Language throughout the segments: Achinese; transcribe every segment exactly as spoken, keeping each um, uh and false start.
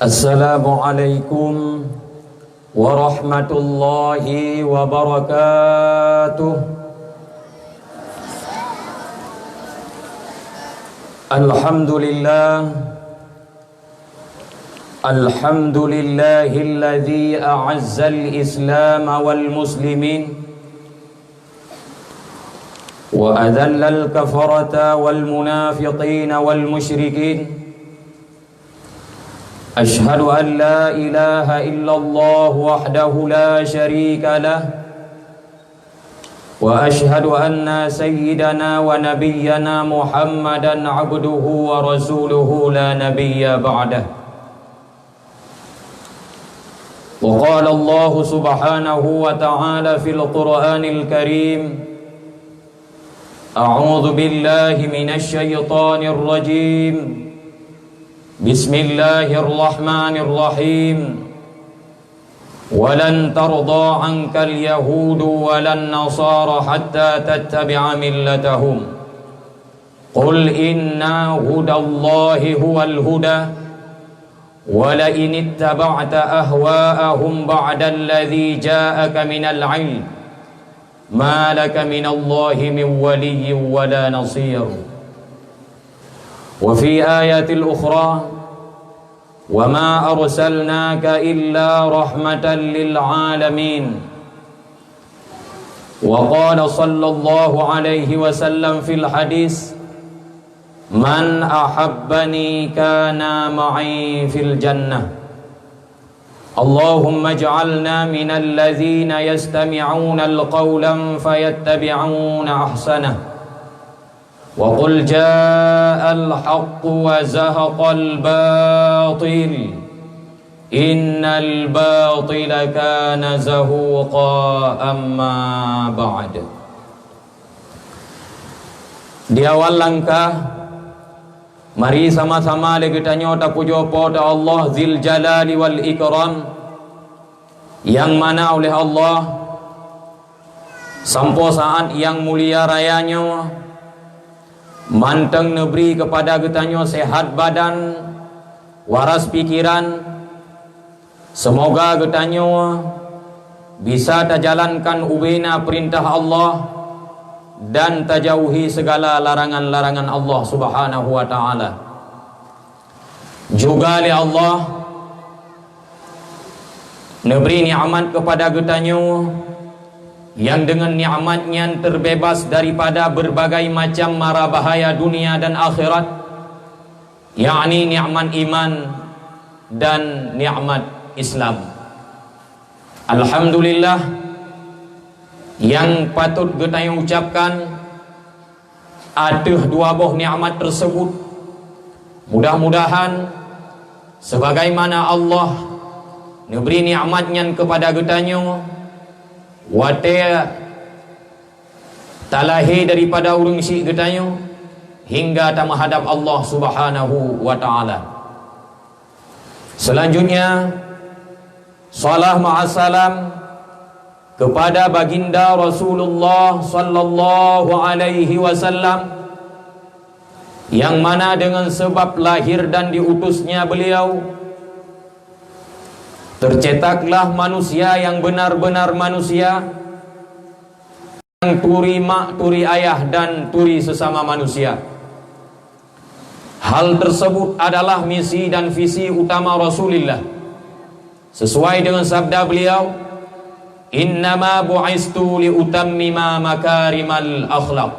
Assalamualaikum warahmatullahi wabarakatuh. Alhamdulillah. Alhamdulillahilladzi a'azzal Islam wal muslimin, wa adzallal kafarata wal munafiqina wal musyrikin. Asyhadu an la ilaha illallah wahdahu la syarika lah, wa asyhadu anna sayyidana wa nabiyyana Muhammadan abduhu wa rasuluhu la nabiyya ba'dah. Wa qala Allahu subhanahu wa ta'ala fil Qur'anil Karim, a'udzu billahi minasy syaithanir rajim. Bismillahirrahmanirrahim. Wa lan tardha 'ankal yahudu wa lan nasara hatta tattabi'a millatahum. Qul inna hudallahi huwal huda, wa la in ittaba'ta ahwa'ahum ba'dalladzi ja'aka minal 'ilm, ma laka minallahi min waliyyin wa la nasir. Wa fi ayatil ukhra, wa ma arsalnaka illa rahmatan lil alamin. Wa qala sallallahu alaihi wasallam fil hadis, "Man ahabbani kana ma'i fil jannah." Allahumma ij'alna minal ladzina yastami'unal qawla fayattabi'una ahsanah. Wa qul ja'al haqqu wa zahaqal batil, innal batila kana zahuqa. Amma ba'd. Di awal langkah, mari sama-sama lé geutanyoe tapujoe Po teu Allah Dzil Jalali wal Ikram, nyang mana uléh Allah sampoe saát nyang mulia raya nyoe mantong neubri keupada geutanyoe seuhat badan, waras pikeran. Seumoga geutanyoe bisa tajalankan ubena peurintah Allah dan tajauhi sigala larangan-larangan Allah Subhanahu wa Ta'ala. Juga lé Allah neubri nikmat keupada geutanyoe, nyang deungon nikmat nyan teubeubaih daripada beurbagai macam mara bahaya dunia dan akhirat, yakni nikmat iman dan nikmat Islam. Alhamdulillah, nyang patut geutanyoe ucapkan ateueh dua boh nikmat teusebut. Mudah-mudahan, sebagaimana Allah neubri nikmat nyan keupada geutanyoe, watée talahé daripada ureuëng syik geutanyoe hingga tameuhadab Allah Subhanahu wa Ta'ala. Selanjutnya, salam ma'assalam kepada Baginda Rasulullah sallallahu alaihi wasallam, yang mana dengan sebab lahir dan diutusnya beliau, tercetaklah manusia yang benar-benar manusia, turi mak, turi ayah, dan turi sesama manusia. Hal tersebut adalah misi dan visi utama Rasulullah. Sesuai dengan sabda beliau, "Innama bu'istu li utammima makarimal akhlak."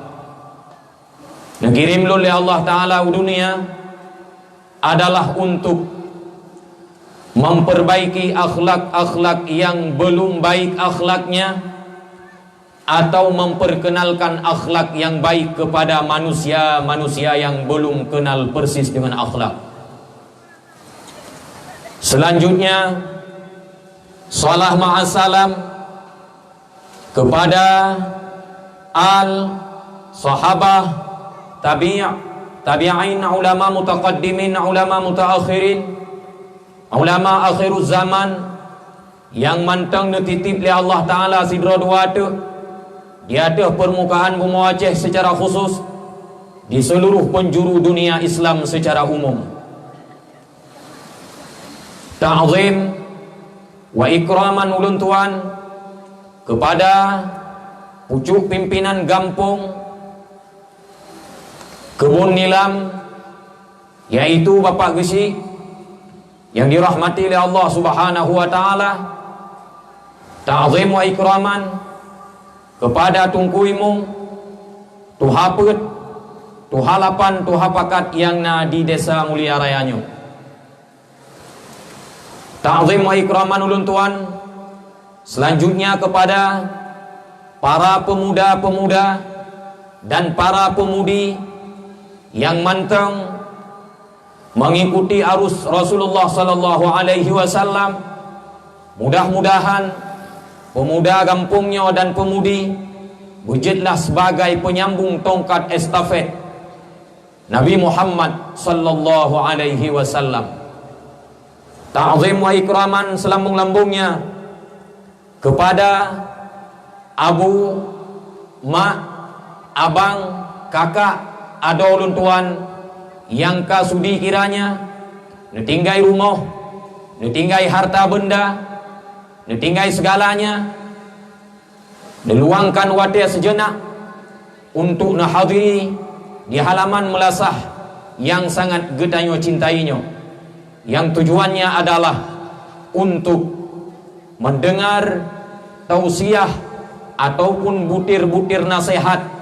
Neukirim lôn lé Allah Ta'ala u dunia adalah untuk memperbaiki akhlak-akhlak yang belum baik akhlaknya, atau memperkenalkan akhlak yang baik kepada manusia-manusia yang belum kenal persis dengan akhlak. Selanjutnya, salam ma'assalam kepada al, sahabah, tabi', tabi'in, ulama mutaqaddimin, ulama mutaakhirin, ulama akhiruz zaman, nyang mantong neutitip lé Allah Ta'ala sidroe dua teuk di ateueh peurmukaan bumoe Aceh seucara khusus, di seuluruh peunjuru dunia Islam seucara umum. Ta'zim wa ikraman ulôn tuan kepada pucuk pimpinan gampông Kebun Nilam, yaitu Bapak Geuchik yang dirahmati lé Allah Subhanahu wa Ta'ala. Ta'zim wa ikraman kepada Teungku Imum, Tuha Peuet, Tuha Lapan, Tuha Pakat nyang na di Desa Mulia Raya nyoe. Ta'zim wa ikraman ulôn tuan selanjutnya kepada para pemuda-pemuda dan para pemudi nyang mantong mengikuti arus Rasulullah sallallahu alaihi wasallam. Mudah-mudahan pemuda gampông nyoe dan pemudi beujeuetlah sebagai penyambung tongkat estafet Nabi Muhammad sallallahu alaihi wasallam. Ta'zim wa ikraman selambung-lambungnya kepada abu, mak, abang, kakak, adoe ulôn tuan nyang ka sudi kiranya neutinggai rumoh, neutinggai harta benda, neutinggai segalanya, neuluangkan watée seujeunah untuk neuhadiri di halaman meulasah nyang sangat geutanyoe cintai nyoe, nyang tujuannya adalah untuk mendengar tausiah ataupun butir-butir nasihat,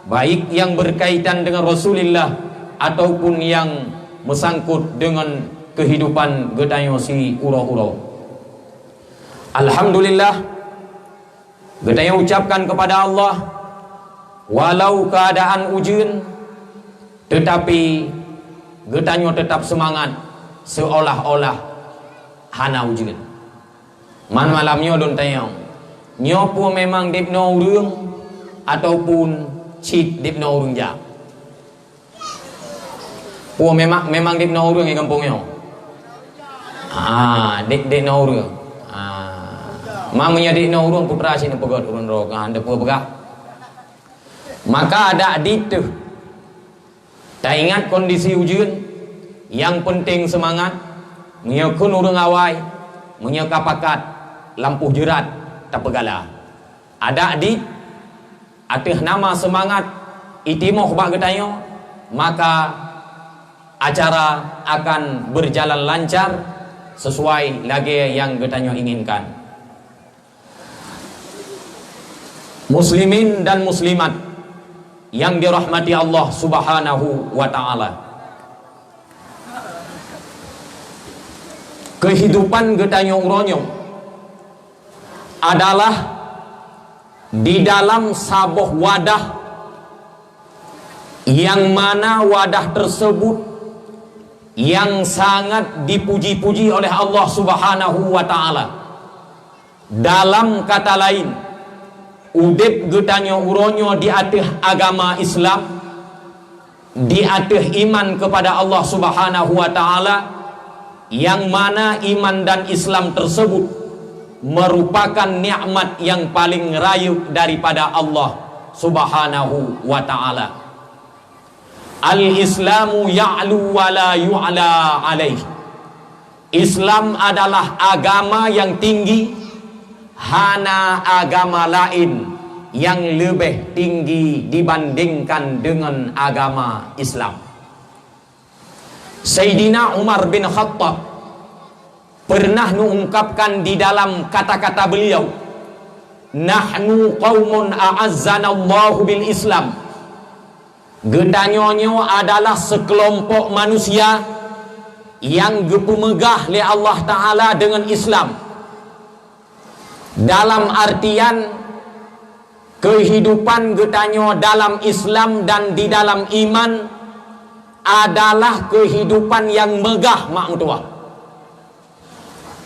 baik yang berkaitan dengan Rasulullah ataupun yang meusangkut dengan kehidupan geutanyoe siuroe-uroe. Alhamdulillah, geutanyoe ucapkan kepada Allah, walau keadaan ujeuen, tetapi geutanyoe tetap semangat seolah-olah hana ujeuen. Man malam nyoe lôn tanyong, nyoe peue memang deb noe ureuëng ataupun cit deb noe ureuëng jak? Peue memang, memang deb noe ureuëng di gampông nyoe? Ah, deb, deb noe ureuëng. Ah. Man meunyoe deb noe ureuëng, putra cit neupeugöt ureuëng droe, ah, deb peue peugah. Maka adak dit teuh. Taingat kondisi ujeuen, nyang peunteng seumangat, meunyoe kheun ureuëng awai, meunyoe ka pakat, lampôh jeurat tapeugala. Adak dit, ateueh nama seumangat itimoh bak geutanyoe, maka acara akan berjalan lancar sesuai lagée nyang geutanyoe inginkan. Muslimin dan muslimat yang dirahmati Allah Subhanahu wa Ta'ala. Kehidupan geutanyoe uroe nyoe adalah di dalam saboh wadah yang mana wadah tersebut yang sangat dipuji-puji oleh Allah Subhanahu wa Ta'ala. Dalam kata lain, udeb geutanyoe uroe nyoe di ateueh agama Islam, di ateueh iman kepada Allah Subhanahu wa Ta'ala, yang mana iman dan Islam tersebut merupakan nikmat yang paling rayeuk daripada Allah Subhanahu wa Ta'ala. Al-Islamu ya'lu wa la yu'la alaih. Islam adalah agama yang tinggi, hana agama laén yang leubeh tinggi dibandingkan dengan agama Islam. Saidina Umar bin Khattab pernah neuungkapkan di dalam kata-kata beliau, "Nahnu qaumun a'azzanallahu bil Islam." Geutanyoe nyoe adalah sekelompok manusia yang geupeumeugah lé Allah Ta'ala deungon Islam. Dalam artian, kehidupan geutanyoe dalam Islam dan di dalam iman adalah kehidupan yang megah mak meutuwah.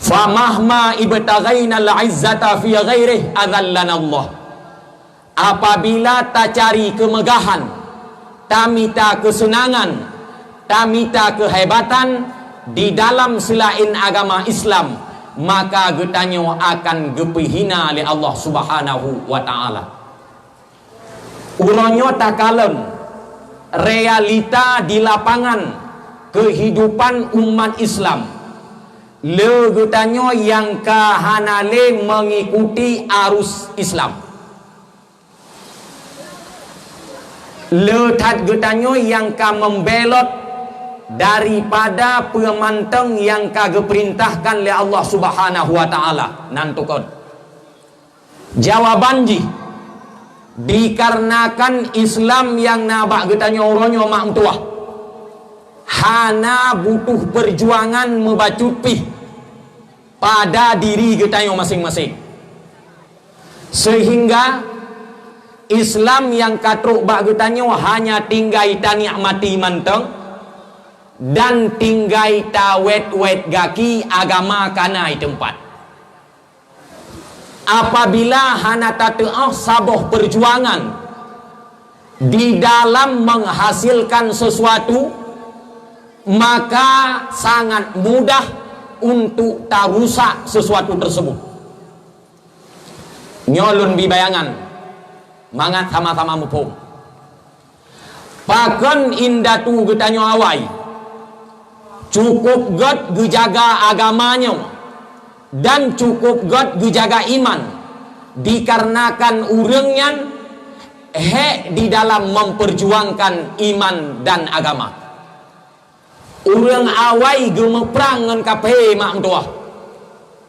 "Famahma ibtaghainal izzata fi ghairih adzallanallah." Apabila tacari keumegahan, tamita keuseunangan, tamita keuhebatan di dalam seulaén agama Islam, maka geutanyoe akan geupeuhina lé Allah Subhanahu wa Ta'ala. Uroe nyoe takalon realita di lapangan keuhidupan umat Islam. Le geutanyoe nyang ka hana lé mengikuti arus Islam. Le that geutanyoe nyang ka membelot daripada peue mantong nyang ka geuperintahkan lé Allah Subhanahu wa Ta'ala. Nan tukon. Jawaban jih, dikarenakan Islam nyang na bak geutanyoe uroe nyoe mak meutuwah, hana butuh perjuangan meubacut pih pada diri geutanyoe maséng-maséng. Seuhingga Islam nyang ka trok bak geutanyoe hanya tinggai tanikmati mantong dan tinggai tawét-wét gaki, agama ka na i teumpat. Apabila hana tateu'oh saboh perjuangan di dalam menghasilkan sesuatu, maka sangat mudah untuk tarusak sesuatu tersebut. Nyoe lôn bi bayangan, mangat sama-sama muphom. Pakon indatu geutanyoe awai cukup gét geujaga agama nyoe dan cukup gét geujaga iman, dikarenakan ureuëng nyan hék di dalam memperjuangkan iman dan agama. Ureuëng awai geumeuprang ngon kaphé mak meutuwah.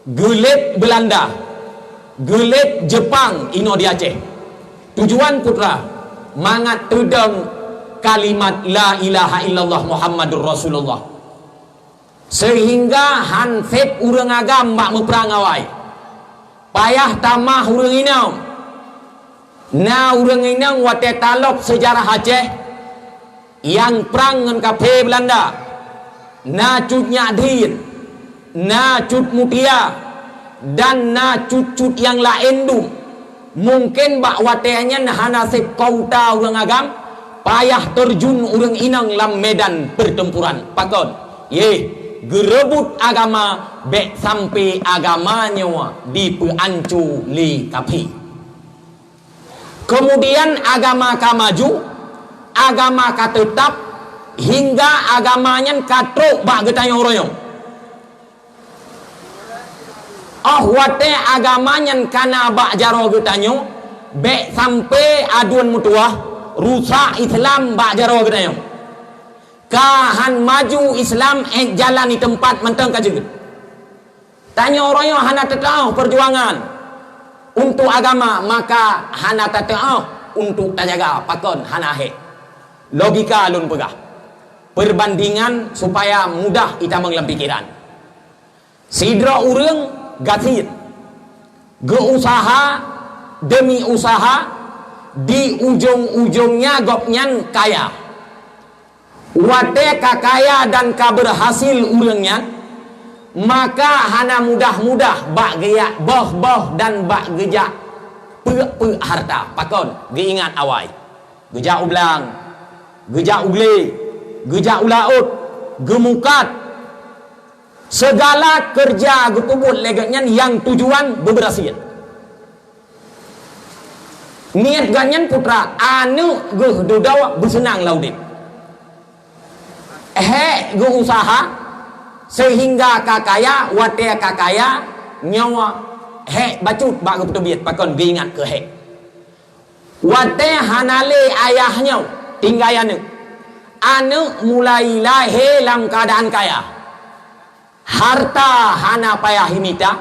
Geulet Beulanda, geulet Jeupang inoe di Aceh. Tujuan putra, mangat teudong kalimat la ilaha illallah Muhammadur Rasulullah. Seuhingga han sép ureuëng agam bak meuprang awai. Payah tamah ureuëng inong. Na ureuëng inong watée talop seujarah Aceh, nyang prang ngon kaphé Beulanda, na Cut Nyak Dhien, na Cut Mutia, dan na cut-cut nyang laén dum. Mungken bak watée nyan hana sép kota ureuëng agam, payah teurjun ureuëng inong lam medan peuteumpuran. Pakon? Yeh, geureubot agama, bék sampoe agama nyoe dipeuanco lé kaphé. Keumudian agama ka maju, agama ka teutap, hingga agama nyan ka trok bak geutanyoe uroe nyoe. Óh watée agama nyan ka na bak jaroe geutanyoe, bék sampoe aduen meutuwah rusak Islam bak jaroe geutanyoe. Ka han maju Islam, ék jalan di teumpat mantong ka jeuet. Tanyoe uroe nyoe hana teuteu'oh peujuangan untuk agama, maka hana tateu'oh untuk tajaga. Pakon hana hék? Logika lôn peugah. Perbandingan supaya mudah itamong lam pikeran. Sidroe ureuëng gasien, geuusaha demi usaha, di ujong-ujongnya gobnyan kaya. Watée ka kaya dan ka beurhasil ureuëng nyan, maka hana mudah-mudah bak geujak boh-boh dan bak geujak peuk-peuk hareuta. Pakon? Geuingat awai. Geujak u blang, geujak u glé, geujak u laôt, geumukat. Seugala keureuja geupeubuet lé gobnyan nyang tujuan beubeurasiet. Niet gobnyan putra aneuëk geuh dudoe beuseunang lam udeb. Hék geuusaha seuhingga ka kaya, watée ka kaya nyoe hék bacut bak geupeuteubiet pakon geuingat keu hék. Watée hana lé ayah nyoe tinggai aneuëk, aneuëk mulai lahé lam keuadaan kaya. Harta hana payah imita,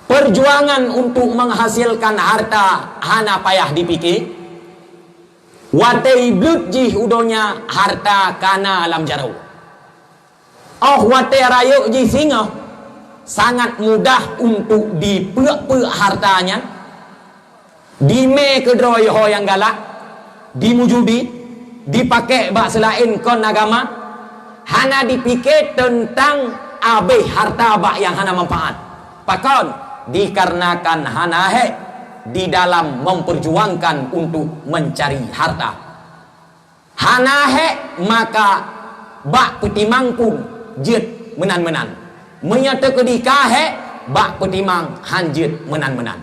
perjuangan untuk menghasilkan harta hana payah dipike. Watée ibleuet jih u donya, harta kana lam jaroe. Óh watée rayeuk jih singoh, sangat mudah untuk dipeuk-peuk harta nyan. Dimé keudroe ho nyang galak, dimujudi, dipakék bak seulaén kon agama, hana dipike teuntang abéh harta bak nyang hana manfaat. Pakon? Dikarenakan hana hék di dalam memperjuangkan untuk mencari harta. Hana hék maka bak peutimang pun jeuet meunan-meunan. Meunyoe teukeudi ka hék, bak peutimang han jeuet meunan-meunan.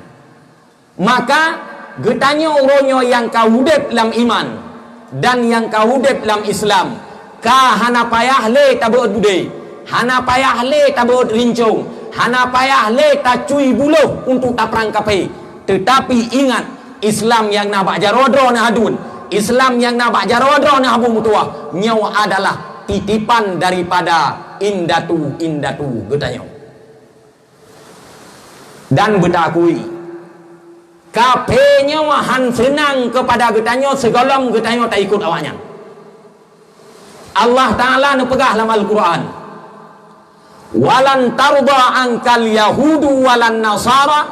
Maka geutanyoe uroe nyoe nyang ka udeb lam iman dan nyang ka udeb lam Islam, ka hana payah lé tabeuet budé, Hana payah lé tabeuet rincong, hana payah lé tacui buloh untuk taprang kafé. Teutapi ingat, Islam nyang na bak jaroe droeneuh aduen, Islam nyang na bak jaroe droeneuh Abu Meutuwah, nyoe adalah titipan daripada indatu-indatu geutanyoe. Dan beutakui, kafé nyoe han seunang keupada geutanyoe sigohlom geutanyoe taikot awaknyan. Allah Ta'ala neupeugah lam Al-Quran, "Walan tarda angkal yahudu walan nasara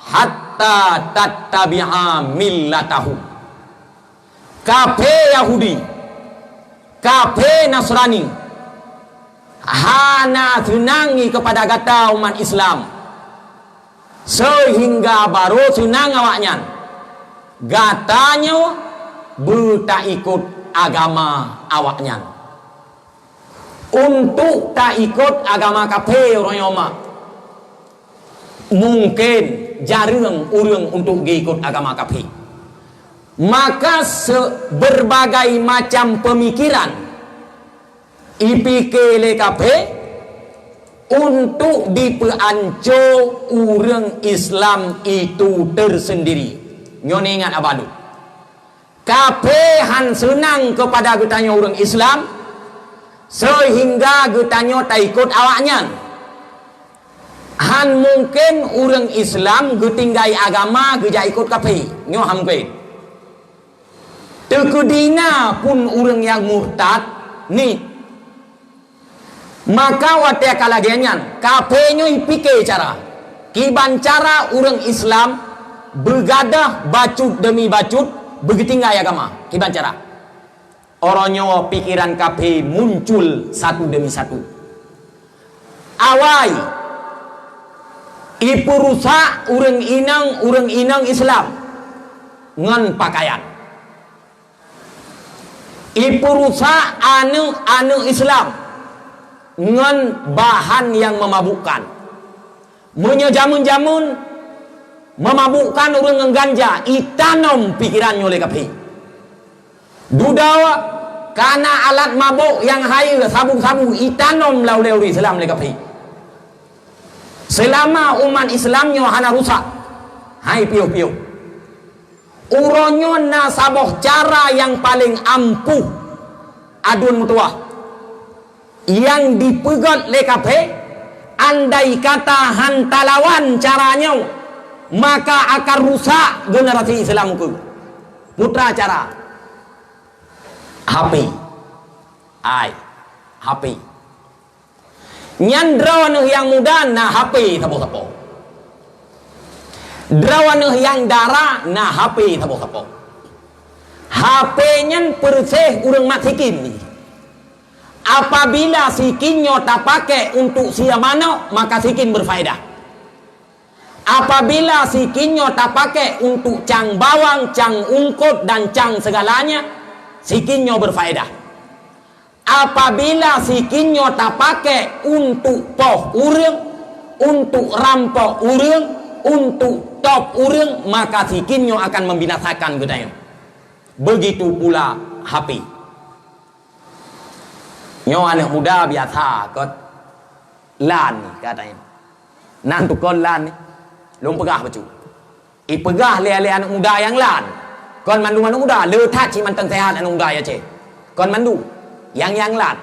hatta tattabi'a millatahum." Kafé Yahudi, kafé Nasrani, hana seunang keupada gata umat Islam, seuhingga barô seunang awaknyan, gata nyoe beutaikot agama awaknyan. Untuk taikot agama kafé uroe nyoe mak, mungken jareueng ureuëng untuk geuikot agama kafé. Maka se-, berbagai macam pemikiran ipike lé kafé untuk dipeuanco ureuëng Islam itu tersendiri. Nyoe ingat abadu. Kafé han seunang keupada geutanyoe ureuëng Islam, seuhingga geutanyoe taikot awaknyan. Han mungken ureuëng Islam geutinggai agama geujak ikot kafé. Nyoe han mungken. Teukeudi na pun ureuëng nyang murtad, ni. Maka watée ka lagée nyan, kafé nyoe ipike cara. Kiban cara ureuëng Islam beugadah bacut demi bacut beugeutinggai agama. Kiban cara. Uroe nyoe pikeran kafé muncul satu demi satu. Awai, ipeurusak ureuëng inong-ureuëng inong Islam ngon pakaian. Ipeurusak aneuëk-aneuëk Islam ngon bahan nyang meumabukkan. Meunyoe jameun-jameun meumabukkan ureuëng ngon ganja, itanom pikeran nyoe lé kafé. Dudoe kana alat mabök nyang hayeue sabu-sabu, itanom lam ulée ureuëng Islam lé kafé. Seulama umat Islam nyoe hana rusak, hai piôh-piôh. Uroe nyoe na saboh cara nyang paleng ampuh aduen meutuwah nyang dipeugét lé kafé, andai kata han talawan cara nyoe, maka akan rusak generasi Islam ukeue. Peue cara? H P. Ai, H P. Nyan droeneuh nyang muda na H P saboh-saboh. Droeneuh nyang dara na H P saboh-saboh. H P nyan peureuséh ureuëng mat sikin. Apabila sikin nyoe tapaké untuk sie manok, maka sikin berfaedah. Apabila sikin nyoe tapaké untuk cang bawang, cang ungkot, dan cang segalanya, sikin nyoe berfaedah. Apabila sikin nyoe tapaké untuk poh ureuëng, untuk rampok ureuëng, untuk top ureuëng, maka sikin nyoe akan membinasakan geutanyoe. Begitu pula H P. Nyoe aneuëk muda biasa kot lan ni, katanya. Nan tukon lan ni, lôn peugah bacut. Ipeugah lé, lé aneuëk muda nyang lan. Kon mandum aneuëk muda, le that cit mantong seuhat aneuëk muda ya ceh. Kon mandum, nyang, nyang lan.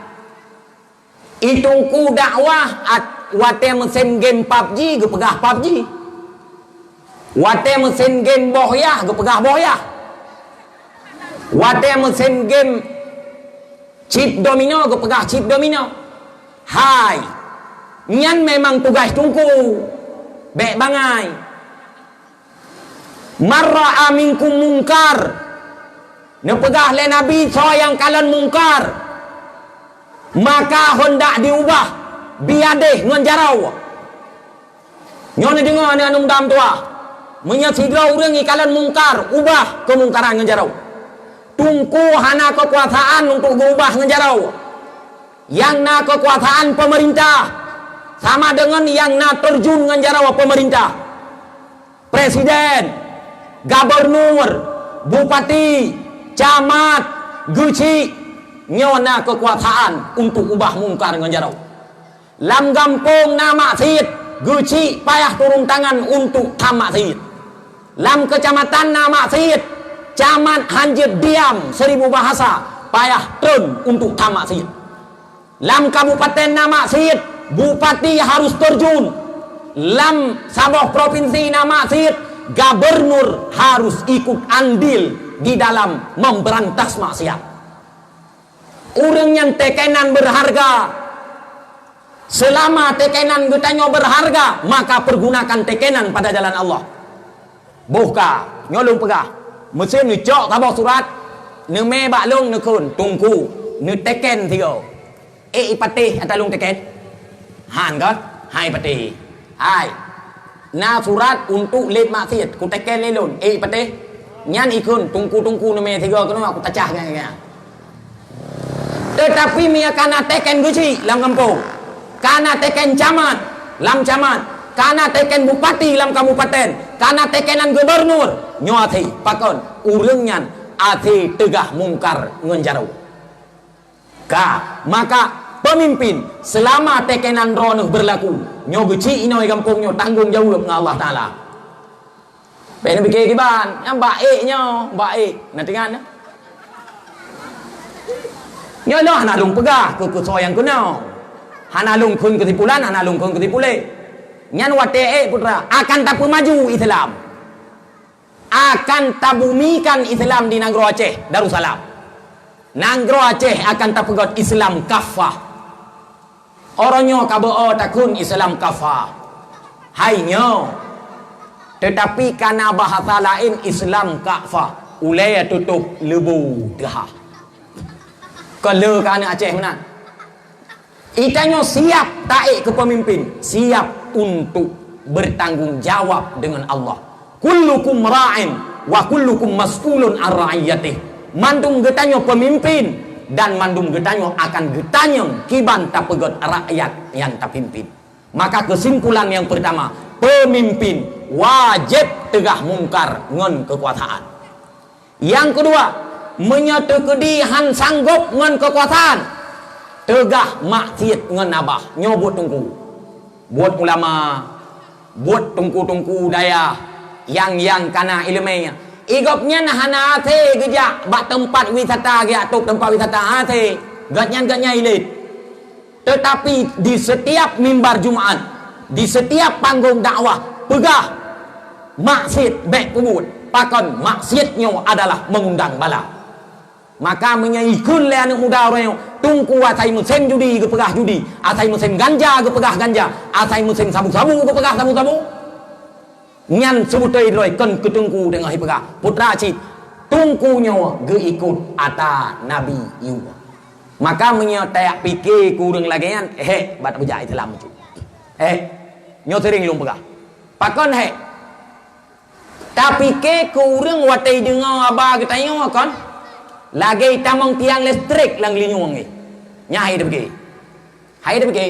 Itungku dakwah at-, watée musém game pabji geupeugah pabji. Watée musém game boh yah geupeugah boh yah. Watée musém game chip domino geupeugah chip domino. Hai, nyan memang tugaih tungku. Bék bangai. "Man ra'a minkum mungkar," neupeugah lé Nabi, soe nyang kalon mungkar, maka hendak diubah, biadeh ngon jaroe. Nyoe neudeungoe aneuëk-aneuëk muda meutuwah, meunyoe sidroe ureuëng ikalon mungkar, ubah keumungkaran ngon jaroe. Tungku hana keukuasaan untuk geuubah ngon jaroe. Nyang na keukuasaan peumeurintah, sama deungon nyang na teurjun ngon jaroe peumeurintah. Presiden, gubernur, bupati, camat, geuchik, nyoe na keukuasaan untuk ubah mungkar ngon jaroe. Lam gampông na maksiet, geuchik payah turun tangan untuk tham maksiet. Lam keucamatan na maksiet, camat hanjeuet diam seribu bahasa, payah treun untuk tham maksiet. Lam kabupaten na maksiet, bupati harus terjun. Lam saboh propinsi na maksiet, gubernur harus ikut andil di dalam memberantas maksiat. Ureuëng nyan tekenan berharga. Selama tekenan geutanyoe berharga, maka pergunakan tekenan pada jalan Allah. Boh ka, nyoe lôn peugah. Meusén neucok saboh surat, neumé bak lôn neukheun, "Teungku, neuteken sigoe." Ék ipatéh ata lôn teken? Han ka? Hai patéh. Hai. Na surat untuk lét maksiet, kuteken lé lôn. Ék ipatéh? Nyan ikheun, "Teungku-teungku neumé sigoe keunoe, aku tacah nyan." Teutapi meunyo kana teken geuchik lam gampông, kana teken camat lam camat, kana teken bupati lam kabupaten, kana tekenan gubernur, nyoe até pakon ureuëng nyan até teugah mungkar ngon jaroe. Ka, maka pemimpin selama tekenan droeneuh berlaku, nyoe geuchik inoe gampông nyoe tanggong jaweueb ngon Allah Taala. Bèk neupike kiban, nyang baik nyoe, baik. Na teuingat nyoe? Nyoe lôn hana lôn peugah keu, keu soe nyang keunoe. Hana lôn kheun keusipulan, hana lôn kheun keusipulan. Nyan watèe ék putra akan tapeumaju Islam. Akan tabumikan Islam di nanggroe Aceh Darussalam. Nanggroe Aceh akan tapeugöt Islam kafah. Uroe nyoe ka beu-o takheun Islam kafah. Hai nyoe. Teutapi kana bahasa laén Islam kafah. Ulèe tutôp leubu teuhah. Kon le keu aneuk Aceh meunan. Geutanyoe siap taék keu pemimpin, siap untuk bertanggung jawab dengan Allah. "Kullukum ra'in wa kullukum mas'ulun an ra'iyatih." Mandum geutanyoe pemimpin dan mandum geutanyoe akan geutanyong kiban tapeugöt rakyat nyang tapimpin. Maka kesimpulan yang pertama, pemimpin wajéb teugah mungkar ngon kekuasaan. Nyang keudua, meunyoe teukeudi han sanggob ngon keukuasaan, teugah maksiet ngon abah, nyoe buet teungku, buet ulama, buet teungku-teungku dayah nyang, nyang kana iéleumé. Gobnyan hana até geujak bak teumpat wisata, geujak tôb teumpat wisata, até. Gobnyan, gobnyan ilét. Teutapi di setiap mimbar Jumat, di setiap panggong dakwah, peugah, "Maksiet bèk peubuet." Pakon? Maksiet nyoe adalah mengundang bala. Maka meunyoe ikheun lé aneuk muda uroe nyoe, teungku asai musém judi geupeugah judi, asai musém ganja geupeugah ganja, asai musém sabu-sabu geupeugah sabu-sabu. Nyan seubeutôi droe kon keu teungku teungoh ipeugah, putra cit, teungku nyoe geuikot ata Nabi Yub. Maka meunyoe tajak pike keu ureuëng lagée nyan, hék, bak tapeujak Islam bacut. Hék, nyoe seuring lôn peugah. Pakon hék? Tapike keu ureuëng watée deungoe haba geutanyoe kon lagée tamong tiang listrik lam geulinyueng nyoe. Nyan hai tapike. Hai tapike.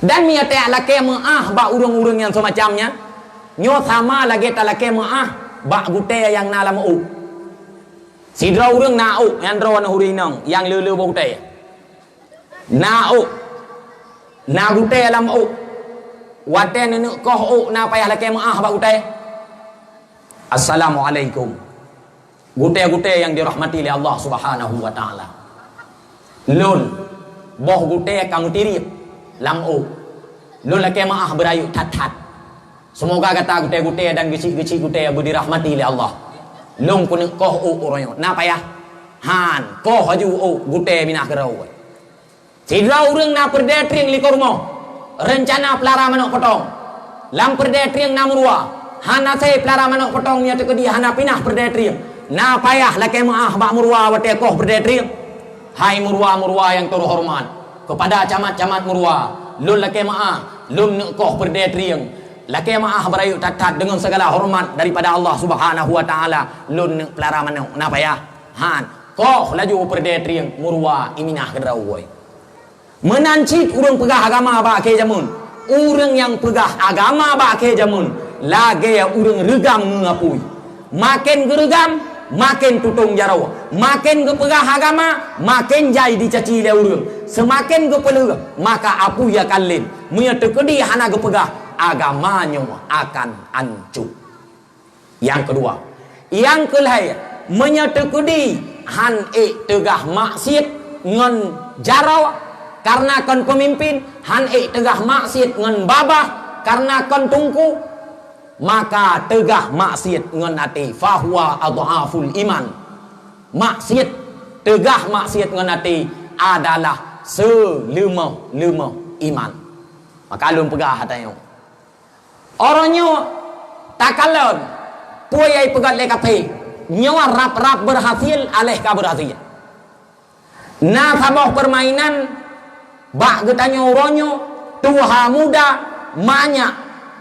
Dan meunyoe tajak lakée meuáh bak ureuëng-ureuëng nyang seumacam nyan, nyoe sama lagée talakée meuáh bak gutée nyang na lam ôk. Sidroe ureuëng na ôk nyang droeneuh ureuëng inong nyang le-le boh gutée. Na ôk, na gutée lam ôk. Watée neuneuk koh ôk na payah lakée meuáh bak gutée. Assalamualaikum. Gutée-gutée nyang dirahmati lé Allah Subhanahu wa Taala. Lôn, boh gutée ka meutiriep lam ôk. Lôn lakée meuáh beurayeuk that-that. Seumoga gata gutée-gutée dan geuchik-geuchik gutée beu dirahmati lé Allah. Lôn keuneuk koh ôk uroe nyoe. Na payah? Han, koh laju ôk gutée minah keudroe. Sidroe ureuëng na peureudée trieng likot rumoh, reuncana peulara manök potong. Lam peureudée trieng na meuruwa, hana sé peulara manök potong nyan teukeudi hana pinah peureudée trieng. Na payah lakée meuáh bak meuruwa watée koh peureudée trieng. Hai meuruwa-meuruwa nyang teuhoreumat, keupada camat-camat meuruwa, lôn lakée meuáh, lôn neuk koh peureudée trieng. Lakée meuáh beurayeuk that-that deungon sigala horeumat daripada Allah Subhanahu wa Taala, lôn neuk peulara manök. Na payah? Han, koh laju peureudée trieng meuruwa iminah keudroe. Meunan cit ureuëng peugah agama bak akhé jameun. Ureuëng nyang peugah agama bak akhé jameun lagée ureuëng reugam ngon apui. Maken geureugam, Maken tutong jaroe, maken geupeugah agama, maken jai dicaci lé ureuëng. Seumaken geupeuleueh, maka apui akan lén. Meunyoe teukeudi hana geupeugah, agama nyoe akan ancô. Nyang keudua. Nyang keulhée, meunyoe teukeudi han ék teugah maksiet ngon jaroe kareuna kon peumimpén, han ék teugah maksiet ngon babah kareuna kon teungku, maka teugah maksiet ngon até, fahuwa adhaful iman. Maksiet, teugah maksiet ngon até adalah seuleumoh-leumoh iman. Maka lôn peugah ata nyoe. Uroe nyoe takalon, peue nyang peugét lé kafé, nyoe rab-rab beurhasil, aléh ka beurhasil. Na saboh peurmainan bak geutanyoe uroe nyoe, tuha muda, manyak,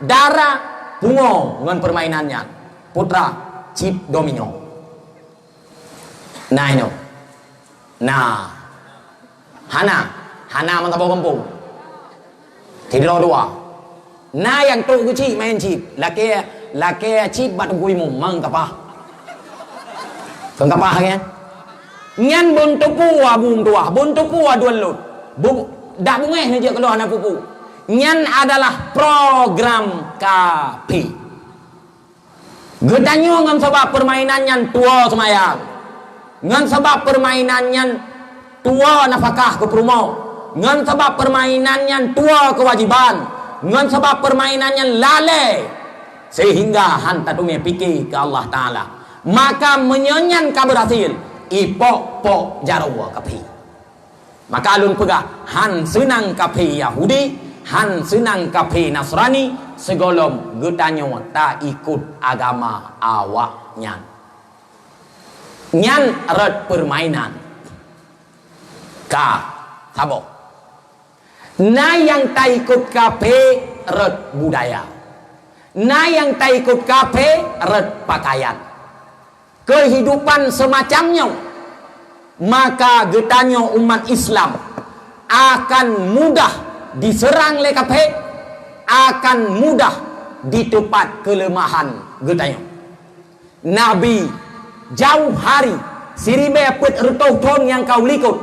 dara, pungo ngon peurmainan nyan. Putra, chip domino. Na inoe. Na. Hana. Hana meusaboh gampông. Sidroe dua. Na nyang trok geuchik main chip. Lakée, lakée chip bak teungku imum, mang kapah. Kon kapah, kan? Nyan bôn teupeu abu meutuwah, bôn teupeu aduan lôn. Bu-, dak beungéh neujak keuluwa na pupu. Nyan adalah program kafé. Geutanyoe ngon sabab peurmainan nyan tuwoe seumayang, ngon sabab peurmainan nyan tuwoe nafakah keu peurumoh, ngon sabab peurmainan nyan tuwoe keuwajéban, ngon sabab peurmainan nyan lalée, seuhingga han tateumé piké keu Allah Taala. Maka meunyoe nyan ka beurhasil, ipok-pok jaroe kafé. Maka lôn peugah, han seunang kafé Yahudi, han seunang kafé Nasrani, sigohlom geutanyoe taikot agama awaknyan. Nyan rot peurmainan. Ka, saboh. Na nyang taikot kafé rot budaya. Na nyang taikot kafé rot pakaian. Keuhidupan seumacam nyoe, maka geutanyoe umat Islam akan mudah diseurang lé kafé, akan mudah diteupat keuleumahan geutanyoe. Nabi jauh hari, siribée peuet reutôh thon nyang ka u likot,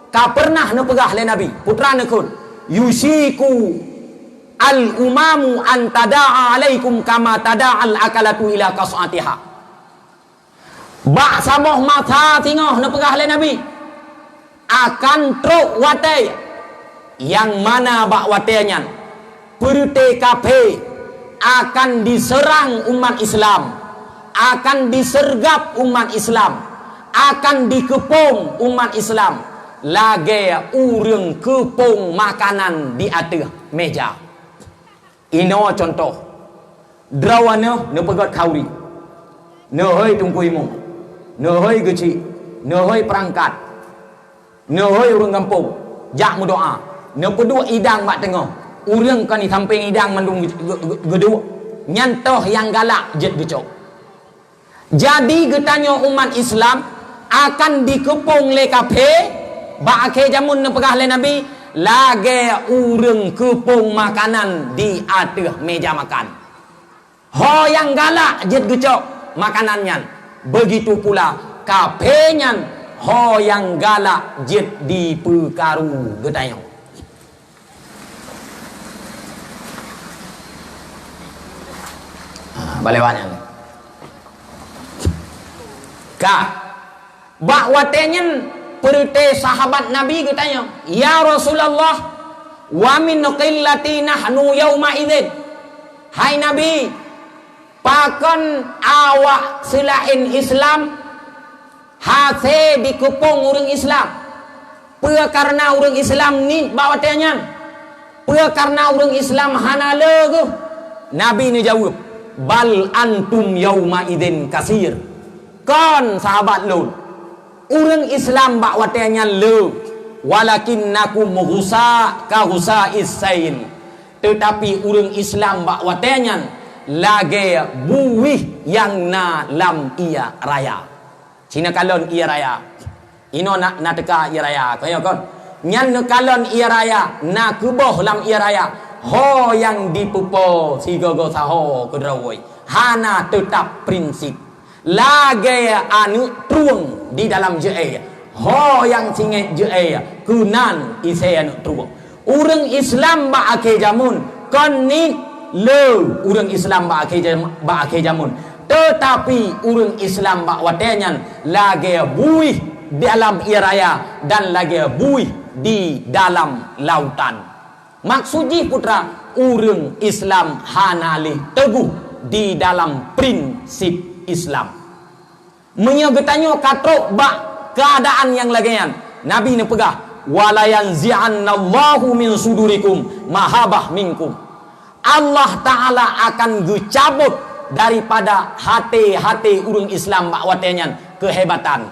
ka peureunah neupeugah lé Nabi, putra neukheun, "Yusyiku al-umamu an tada'a alaikum kama tada'al akalatu ila qas'atiha." Bak saboh masa singoh neupeugah lé Nabi, akan trok watée nyang mana bak watée nyan peureuté kafé akan diseurang umat Islam, akan diseurgab umat Islam, akan dikeupông umat Islam lagée ureuëng keupông makanan di ateueh méja. Inoe cuntoh, droeneuh neupeugét khauri, neuhôi teungku imum, neuhôi geuchik, neuhôi peurangkat, neuhôi ureuëng gampông, jak meudoá, neupeuduek idang bak teungoh, ureuëng kon di sampéng idang mandum geu-, geu-, geu-, geuduek, nyan toh nyang galak jeuet geucok. Jadi geutanyoe umat Islam akan dikeupông lé kafé, bak akhé jameun neupeugah lé Nabi, lagée ureuëng keupông makanan di ateueh méja makan. Ho nyang galak jeuet geucok makanan nyan, beugitu pula kafé nyan ho nyang galak jeuet dipeukaru geutanyoe. Ha, balewat nyan. Ka. Bak watée nyan, peureuté sahabat Nabi geutanyong, "Ya Rasulullah, wa min qillati nahnu yauma idzin." Hai Nabi, pakon awak seulaén Islam hase dikeupông ureuëng Islam? Peue kareuna ureuëng Islam niet bak watée nyan? Peue kareuna ureuëng Islam hana le geuh? Nabi neujaweueb, "Bal antum yauma idzin kasir." Kon sahabat lôn, ureuëng Islam bak watée nyan le, "Walakinnakum ghusa ka ghusa'is sail." Teutapi ureuëng Islam bak watée nyan lagée buwih nyang na lam ié raya. Ci neukalon ié raya. Inoe na, na teuka ié raya, kon nyo kon. Nyan neukalon ié raya, na keuboh lam ié raya. Ho nyang dipeupo sigoe-goe saho keudroe. Hana teutap prinsip. Lagée aneuëk trueng di dalam jeuée, ho nyang singoh jeuée keunan isée aneuëk trueng. Ureuëng Islam bak akhé jameun kon niet le ureuëng Islam bak akhé jam-, bak akhé jameun, teutapi ureuëng Islam bak watée nyan lagée buih dalam ie raya dan lagée buih di dalam lautan. Maksud jih, putra, ureuëng Islam hana lé teuguh di dalam prinsip Islam. Meunyoe geutanyoe ka trok bak keuadaan nyang lagée nyan, Nabi neupeugah, "Wa la yanzi'annallahu min sudurikum mahabah minkum." Allah Ta'ala akan geucabot daripada haté-haté ureuëng Islam bak watée nyan keuhebatan.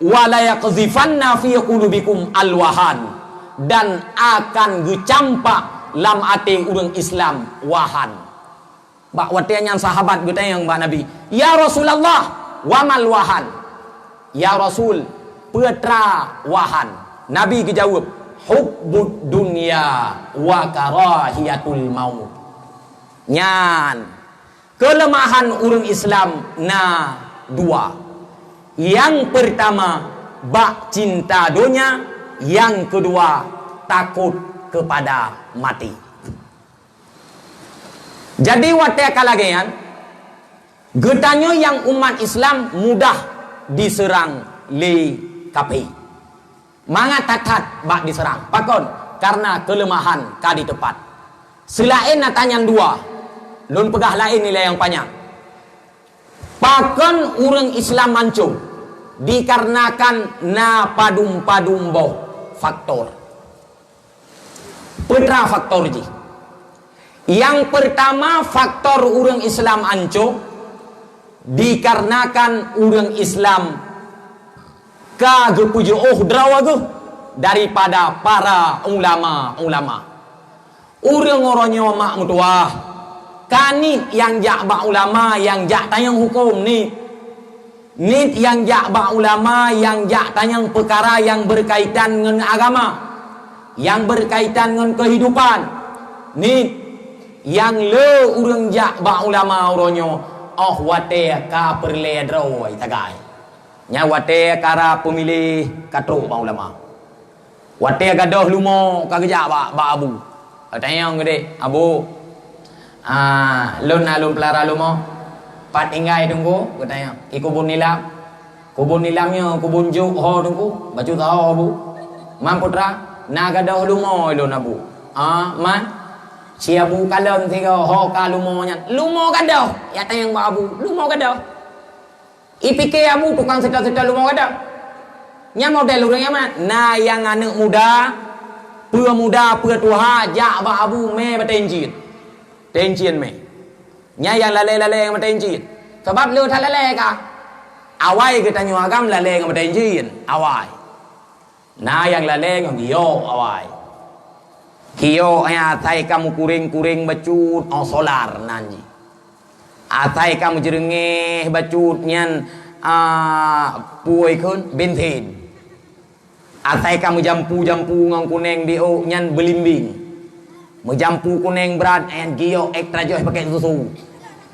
"Wa la yaqdhifanna fi qulubikum al-wahan," dan akan geucampak lam até ureuëng Islam wahan. Bak watée nyan sahabat geutanyong bak Nabi, "Ya Rasulullah, wa mal wahan?" "Ya Rasul, peue tra wahan?" Nabi geujaweueb, "Hubbud dunya wa karahiyatul maut." Nyan, keuleumahan ureuëng Islam na dua. Nyang peurtama, bak cinta donya, nyang keudua, takot keupada maté. Jadi, watée ka lagée nyan, geutanyoe nyang umat Islam mudah diseurang lé kafé. Mangat that-that bak diseurang. Pakon? Kareuna keuleumahan ka diteupat. Seulaén ata nyan dua, lôn peugah laén ilée nyang panyang. Pakon ureuëng Islam hanco? Dikarenakan na padum-padum boh faktor. Peue tra faktor jih? Nyang peurtama, faktor ureuëng Islam hanco dikarenakan ureuëng Islam ka geupeujeuôh droe geuh daripada para ulama-ulama. Ureuëng uroe nyoe mak meutuwah, ka niet nyang jak bak ulama nyang jak tanyong huköm niet. Niet nyang jak bak ulama nyang jak tanyong peukara nyang beurkaitan ngon agama, nyang beurkaitan ngon keuhidupan. Niet nyang le ureuëng jak bak ulama uroe nyoe óh watée ka peureulée droe sagai. Nyan watée ka rab peumiléh ka trok bak ulama. Watée gadôh lumo ka geujak bak, bak abu. Geutanyong geude, "Abu, ah, lôn na lôn peulara lumo. Pat tinggai Teungku?" Geutanyong. "I kubun nilam." "Kubun nilam nyoe kubun jok ho Teungku?" "Bacut ho abu." "Man putra?" "Na gadôh lumo lôn abu." "Ah, man?" "Si abu kalon sigoe ho ka lumo nyan." "Lumo gadôh?" Jak tanyong bak abu. "Lumo gadôh?" Ipike abu tukang seutôt-seutôt lumo gadôh. Nyan model ureuëng nyan meunan. Na nyang aneuëk muda, peue muda, peue tuha, jak bak abu mé batée incien. Batée incien mé. Nyan nyang lalée-lalée ngon batée incien. Sabab le that lalée ka. Awai geutanyoe agam lalée ngon batée incien. Awai. Na nyang lalée ngon giok awai. Giok nyan asai ka meukureng-kureng bacut, oh, solar nan jih. Asai ka meujeureungéh bacut nyan, ah, peue kheun, bensin. Asai ka meujampu-jampu ngon kuneng diok nyan beulimbing. Meujampu kuneng brat nyan giok extra joy pakèk susu.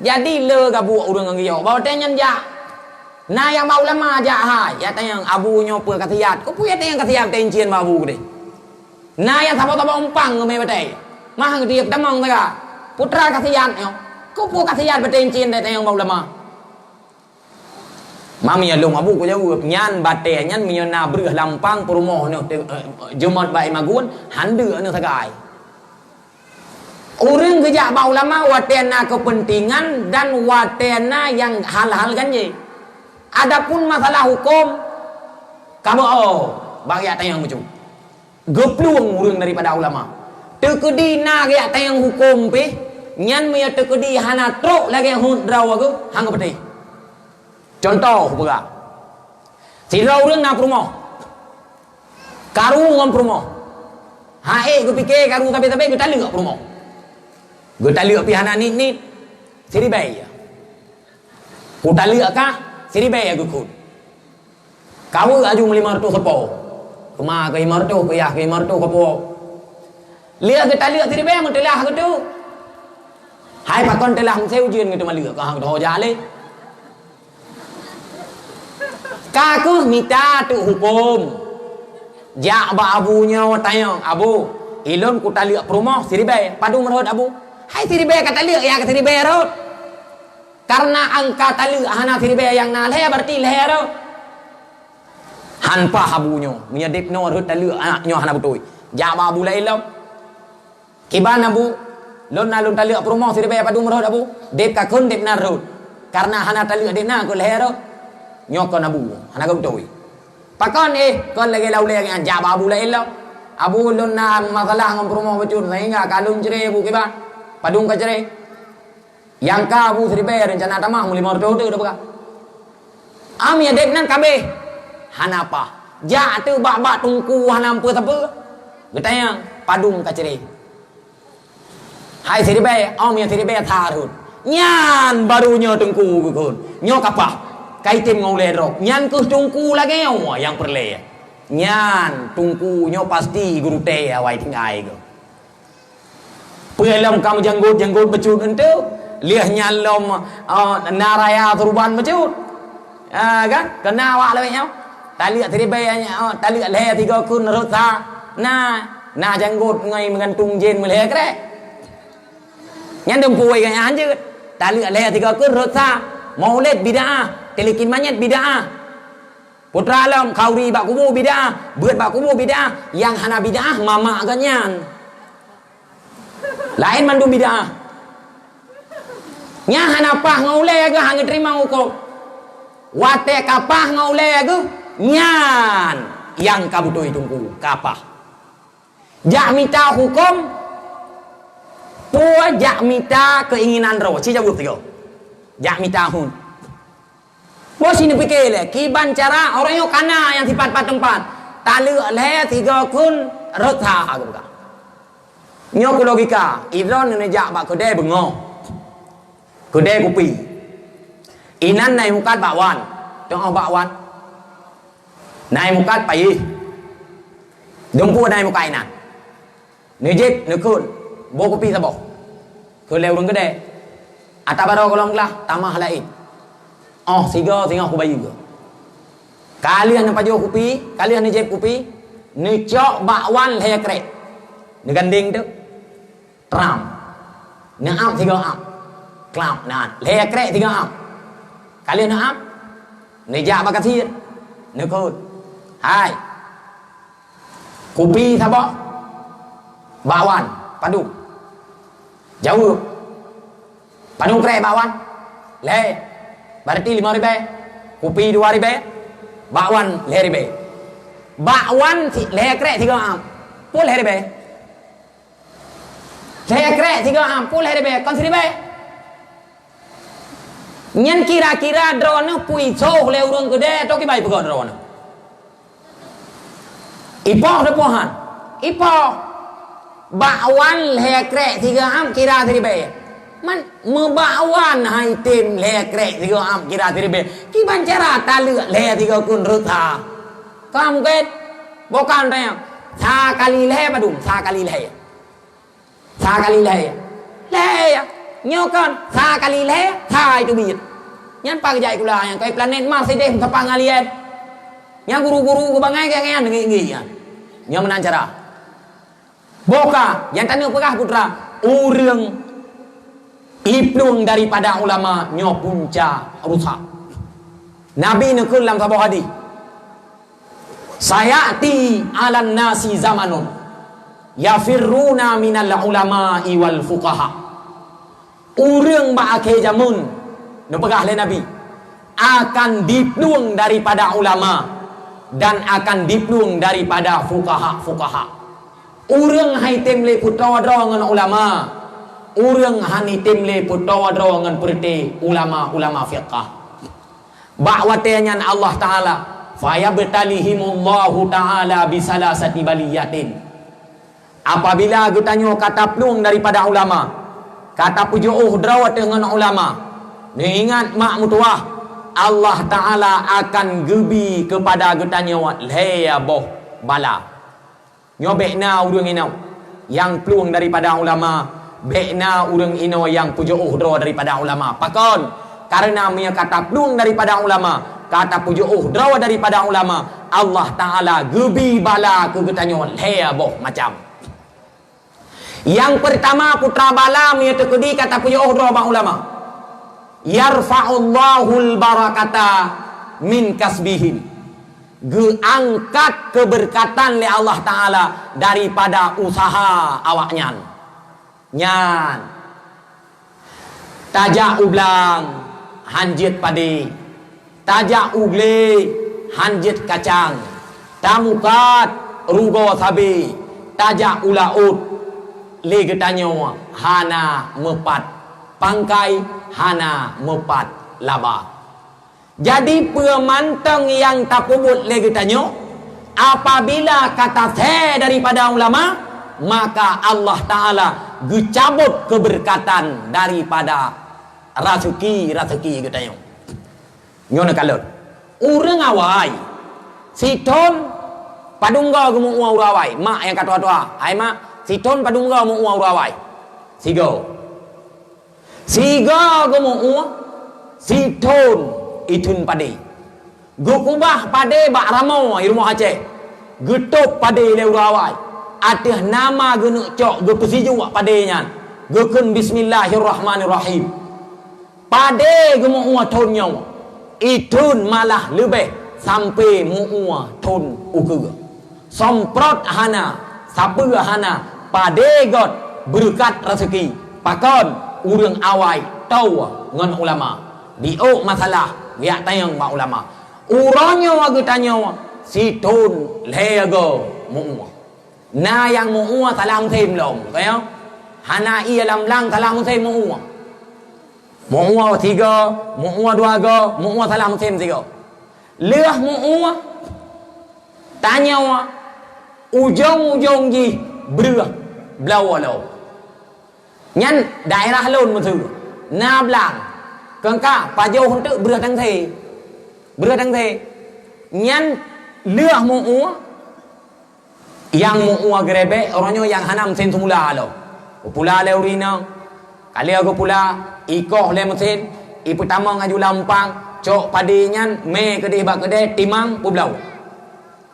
Jadi le gabuek ureuëng ngon giok. Bak watée nyan jak. Na nyang bak ulama jak hai, jak tanyong abu nyoe peue khasiat. Keupeue jak tanyong khasiat batée incien bak abu keudeh. Na nyang saboh-saboh umpang geumé batée. Mah geudiek tamong saga. Putra khasiat nyoe. Keupeue khasiat batée incien jak tanyong bak ulama. Mami nyang lôn abu kujaweueb, nyan batée nyan meunyoe na breueh lampang peurumoh nyoe te-, eh, jeumot bak imagun, handeuk nyoe sagai. Ureuëng geujak bak ulama watée na keupeuntengan dan watée na nyang hal-hal ganjé. Adapun masalah huköm, kamoe oh, bak jak tanyong bacut. Geuplueng ureuëng daripada ulama. Teukeudi na jak tanyong huköm pih, nyan meunyoe teukeudi hana trok lagée hot droe geuh, han geupeuteh. Cuntoh peugah, sidroe ureuëng na peurumoh. Karu ngon peurumoh. Ha'ék geupike karu sabe-sabe geutaleuek peurumoh. Geutaleuek pih hana niet-niet, siribée. Kutaleuek kah, siribée geukheun. Kaweue aju lima reutôh seupôt. Keuma keu lima reutôh, keu yah keu lima reutôh seupôt. Lheueh geutaleuek siribée meuteulah geutu. Hai pakon teulah meusé ujeuen geutu maleuek, kah geutu ho jak lé. Ka kheueh mita teuk huköm. Jak bak abu nyoe tanyong, "Abu, ilôn kutaleuek peurumoh siribèe, padum rhot abu?" "Hai siribèe ka taleuek, ya ka siribèe rhot. Kareuna angka taleuek hana siribèe nyang na lhèe, berarti lhèe rhot." Han paih abu nyoe, meunyoe deb noe rhot taleuek aneuk nyoe hana beutôi. Jak bak abu laén lom. "Kiban abu, lôn na lôn taleuek peurumoh siribèe padum rhot abu?" "Deb ka kheun deb na rhot. Kareuna hana taleuek deb na keu lhèe rhot." "Nyoe kon abu, hana ka beutôi." "Pakon éh, kon lagèe lam ulèe nyan, jak bak abu laén lom." "Abu, lôn na masalah ngon peurumoh bacut, sehingga ka lôn cerai abu, kiban. Padum ka cerai." "Nyang ka abu siribèe, reuncana tamah meulimong reutôh teuk teupeugah." "Am ya deb nan kabeh." Hana paih. Jak teuk bak-bak teungku hana peue-sapeue. Geutanyong, "Padum ka cerai?" "Hai siribèe, om ya siribèe sa rhot." "Nyan baru nyoe teungku geukheun. Nyoe ka paih. Ka item ngon ulèe droe. Nyan kheueh teungku lagèe nyoe nyang peureulèe." Nyan teungku nyoe pasti geurutèe awai tinggai keuh. Peue lom ka meujanggot-janggot bacut enteuk, lheueh nyan lom, eh, na raya suruban bacut. Ah, kan? Keu na awak lawét nyoe. Taleuek siribèe, eh, taleuek lhèe sigoe kheun rhot sa. Na, na janggot ngon meugantung jén meulhèe krèk. Nyan dum puwoe gaya hanjeuet. Taleuek lhèe sigoe kheun rhot sa. Maulid bid'ah, teulikin manyét bid'ah. Putra lom khauri bak kubu bid'ah, beuet bak kubu bid'ah, nyang hana bid'ah mamak geuh nyan. Laén mandum bid'ah. Nyan hana paih ngon ulèe geuh, hana geuteurimong huköm. Watèe ka paih ngon ulèe geuh, nyan nyang ka beutôi teungku, ka paih. Jak mita huköm, peue jak mita keuinginan droe, ci jaweueb sigoe. Jak mita huköm. Boh si neupiké lé, kiban cara ureueng nyoe kana nyang sipat pat teumpat. Taleuek lhèe sigoe kheun rhot sa geupeugah. Nyoe keu logika, idroeneuh neujak bak keudè beungoh. Keudè kupi. Inan na imukat bakwan. Teungoh bakwan. Na imukat payéh. Dumpeue na imukat inan. Neujép, neukheun, boh kupi saboh. Kheun lé ureueng keudè, "Ata baroe goh lom glah, tamah laén. Óh sigoe singoh kubayeue." Ka lheueh neupajoh kupi, ka lheueh neujép kupi, neucok bakwan lhèe krèk. Neugandeng teuk. Tram. Neuap sigoe ap. Klap, na lhèe krèk sigoe ap. Ka lheueh neuap, neujak bak kasyir. Neukheun, "Hai, kupi saboh, bakwan padum?" Jaweueb, "Padum krèk bakwan?" "Lhèe." "Berarti limong ribèe. Kupi dua ribèe, bakwan lhèe ribèe." Bakwan si-, lhèe krèk sigoe ap. Peue lhèe ribèe? Lhèe krèk sigoe ap, peue lhèe ribèe? Kon siribèe. Nyan kira-kira droeneuh pui soh lé ureueng keudè atau kiban peugah droeneuh? Ipoh teupoh han? Ipoh. Bakwan lhèe krèk sigoe ap kira siribèe. Man, meubakwan hai tem lhèe krèk sigoe ap kira siribèe. Kiban cara taleuek lhèe sigoe kheun rhot sa? Ka mungken? Bukan teuh. Sa kali lhèe padum? Sa kali lhèe. Sa kali lhèe. Lhèe ya. Nyoe kan sa kali lhèe, sa itu biet. Nyan paih geujak sikula nyan, kai planet Mars sideh meusapat ngon alien. Nyan guru-guru geubangai gaya nyan ngi-ngi nyan. Nyoe meunan cara. Boh ka, nyang taneuk peugah putra, ureueng iplueng daripada ulama nyoe punca rusak. Nabi neukheun lam saboh hadis, "Sayati 'alan nasi zamanun yafirruna minal ulama'i wal fuqaha." Ureueng bak akhé jameun, neupeugah lé Nabi, akan diplueng daripada ulama dan akan diplueng daripada fuqaha-fuqaha. Ureueng han item lé peutoe droe ngon ulama, ureueng han item lé peutoe droe ngon peureuté ulama-ulama fiqah. Bak watèe nyan Allah Taala, "Fayabtalihimullahu ta'ala bisalasati baliyatin." Apabila geutanyoe ka taplueng daripada ulama, ka tapeujiôh droe teuh ngon ulama, neuingat mak meutuwah, Allah Taala akan geubi keupada geutanyoe lhèe boh bala. Nyoe bèk na ureueng inoe nyang plueng daripada ulama, bèk na ureueng inoe nyang peujiôh droe daripada ulama. Pakon? Kareuna meunyoe ka taplueng daripada ulama, Ka tapujoh droe daripada ulama, Allah Taala geubi bala keu geutanyoe lhèe boh macam. Nyang peurtama, putra bala meunyoe teukeudi ka tapujoh droe bak ulama. Yarfa'ullahul barakata min kasbihim. Geuangkat keubeurkatan lé Allah Taala daripada useuha awaknyan. Nyan, tajak u blang, han jeuet padé. Tajak u glé, han jeuet kacang. Tamukat rugoe sabé, tajak u laôt, lé geutanyoe hana meupat pangkai, hana meupat laba. Jadi, peue mantong nyang tapeubuet lé geutanyoe, apabila ka tasé daripada ulama, maka Allah Taala geucabot keubeurkatan daripada raseuki-raseuki geutanyoe. Nyoe neukalon. Ureuëng awai, sithon padum goe geumeuue ureuëng awai. Mak nyang ka tuha-tuha, "Hai mak, sithon padum goe meuue ureuëng awai?" "Sigoe." Sigoe geumeuue, sithon ithon padé. Geukubah padé bak ramoe i rumoh Aceh. Geutôb padé lé ureuëng awai. Ateueh nama geuneuk cok geupeusijuek padé nyan. Geukheun, "Bismillahirrahmanirrahim." Padé geumeuue thon nyoe, ithon malah leubeh sampoe meuue thon ukeue. Somprot hana, sapeue hana, padé göt beureukat raseuki. Pakon? Ureuëng awai toe ngon ulama. Diôk masalah, geujak tanyong bak ulama. Uroe nyoe geutanyoe sithon lhèe goe meuue. Na nyang meuue salah musém lom, ka nyo? Hana ié lam blang salah musém meuue. Meuue sigoe, meuue dua goe, meuue salah musém sigoe. Lheueh meuue, tanyoe ujong-ujong jih breueh bloe lom. Nyan daerah lôn meusu na blang. Keungka pajoh eunteuk breueh tangse. Breueh tangse. Nyan lheueh meuue, nyang meuue geurebek, uroe nyoe nyang hana meusén seumula lom. Geupula lé ureuëng inong. Ka lheueh geupula, ikoh lé meusén, ipeutamong aju lam umpang, cok padé nyan, mé keudeh bak keudè, timang, peubloe.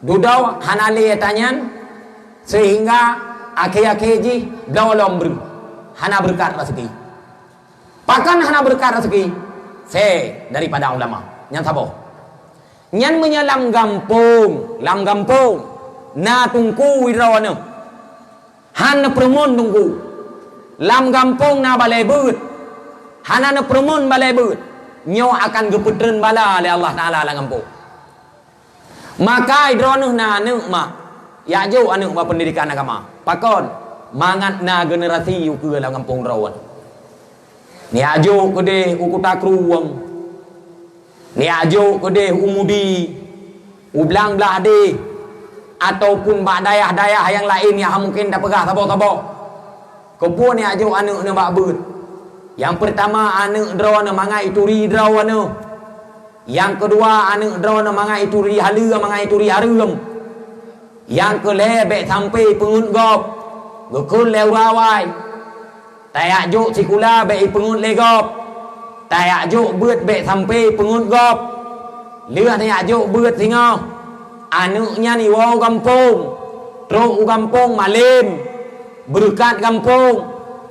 Dudoe hana lé ata nyan, seuhingga akhé-akhé jih bloe lom breueh, hana beureukat raseuki. Pakon hana beureukat raseuki? Sé daripada ulama. Nyan saboh. Nyan meunyoe lam gampông, lam gampông na teungku droeneuh, han neupeureumeun teungku. Lam gampông na balée beuet, hana neupeureumeun balée beuet, nyoe akan geupeutreun bala lé Allah Taala lam gampông. Maka droeneuh na aneuëk mak, jak jok aneuëk bak peundidekan agama. Pakon? Mangat na generasi ukeue lam gampông droeneuh. Neujak jok keudeh u Kuta Krueng, neujak jok keudeh u Mudi, u Blang Blahdeh, ataupun bak dayah-dayah nyang laén nyang hana mungken tapeugah saboh-saboh. Keupeue neujak jok aneuëk neuh bak beuet? Nyang peurtama, aneuëk droeneuh mangat ituri droeneuh. Nyang keudua, aneuëk droeneuh mangat ituri haleue, mangat ituri hareuem. Nyang keulhée, bék sampoe peungeut gob. Geukheun lé ureuëng awai, tajak jok sikula bék ipeungeut lé gob. Tajak jok beuet bék sampoe peungeut gob. Lheueh tajak jok beuet singoh, aneuëk nyan iwoe u gampông. Trok u gampông malém. Beureukat gampông,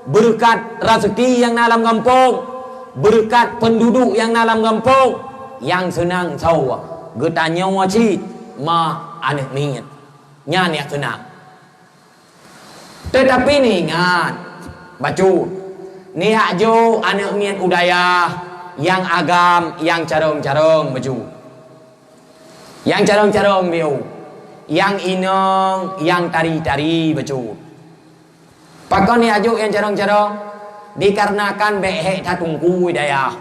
beureukat raseuki nyang na lam gampông, beureukat peunduduek nyang na lam gampông, nyang seunang soe? Geutanyoe cit ma aneuëk miet. Nyan nyang seunang. Teutapi neuingat, bacut, neujak jok aneuëk miet u dayah nyang agam, nyang carông-carông bacut. Nyang carông-carông biôh, nyang inong, nyang tari-tari bacut. Pakon neujak jok nyang carông-carông? Dikarenakan bék hék that teungku i dayah.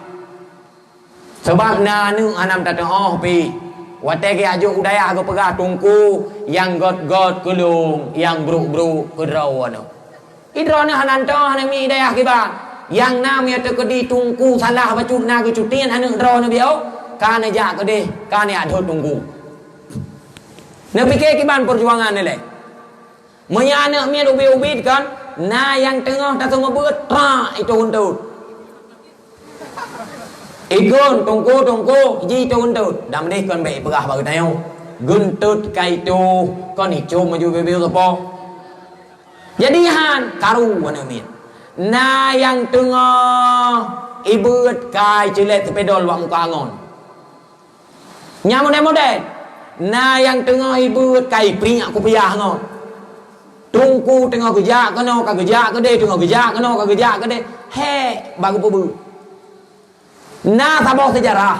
Sabab na aneuëk hana meutateuôh pih. Watée geujak jok u dayah geupeugah teungku nyang gét-gét keu lôn, nyang brôk-brôk keu droeneuh. Droeneuh hana meutateuôh, hana miet i dayah kiban. Nyang na meunyoe teukeudi teungku salah bacut na geucutian aneuëk droeneuh biôh, ka neujak keudeh, ka neujak dot teungku. Neupike kiban peujuangan ilée. Meunyoe aneuëk miet ubit-ubit kan, na nyang teungoh taseumeubeuet, trak, itoh untôt. Ikheun, "Teungku, Teungku, ji toh geuntot." Dan meudeh kon bèk ipeugah bak geutanyoe. Geuntot ka itoh, kon icôm aju bibeu sapo. Jadi han karu aneuk miet. Na nyang teungoh ibeuet kai ceulet seupidol bak muka ngon. Nyang model-model. Na nyang teungoh ibeuet kai priek kupiah ngon. Teungku teungoh geujak keunoe, ka geujak keudeh, teungoh geujak keunoe, ka geujak keudeh. Hék, bak geupeubeuet. Na saboh seujarah.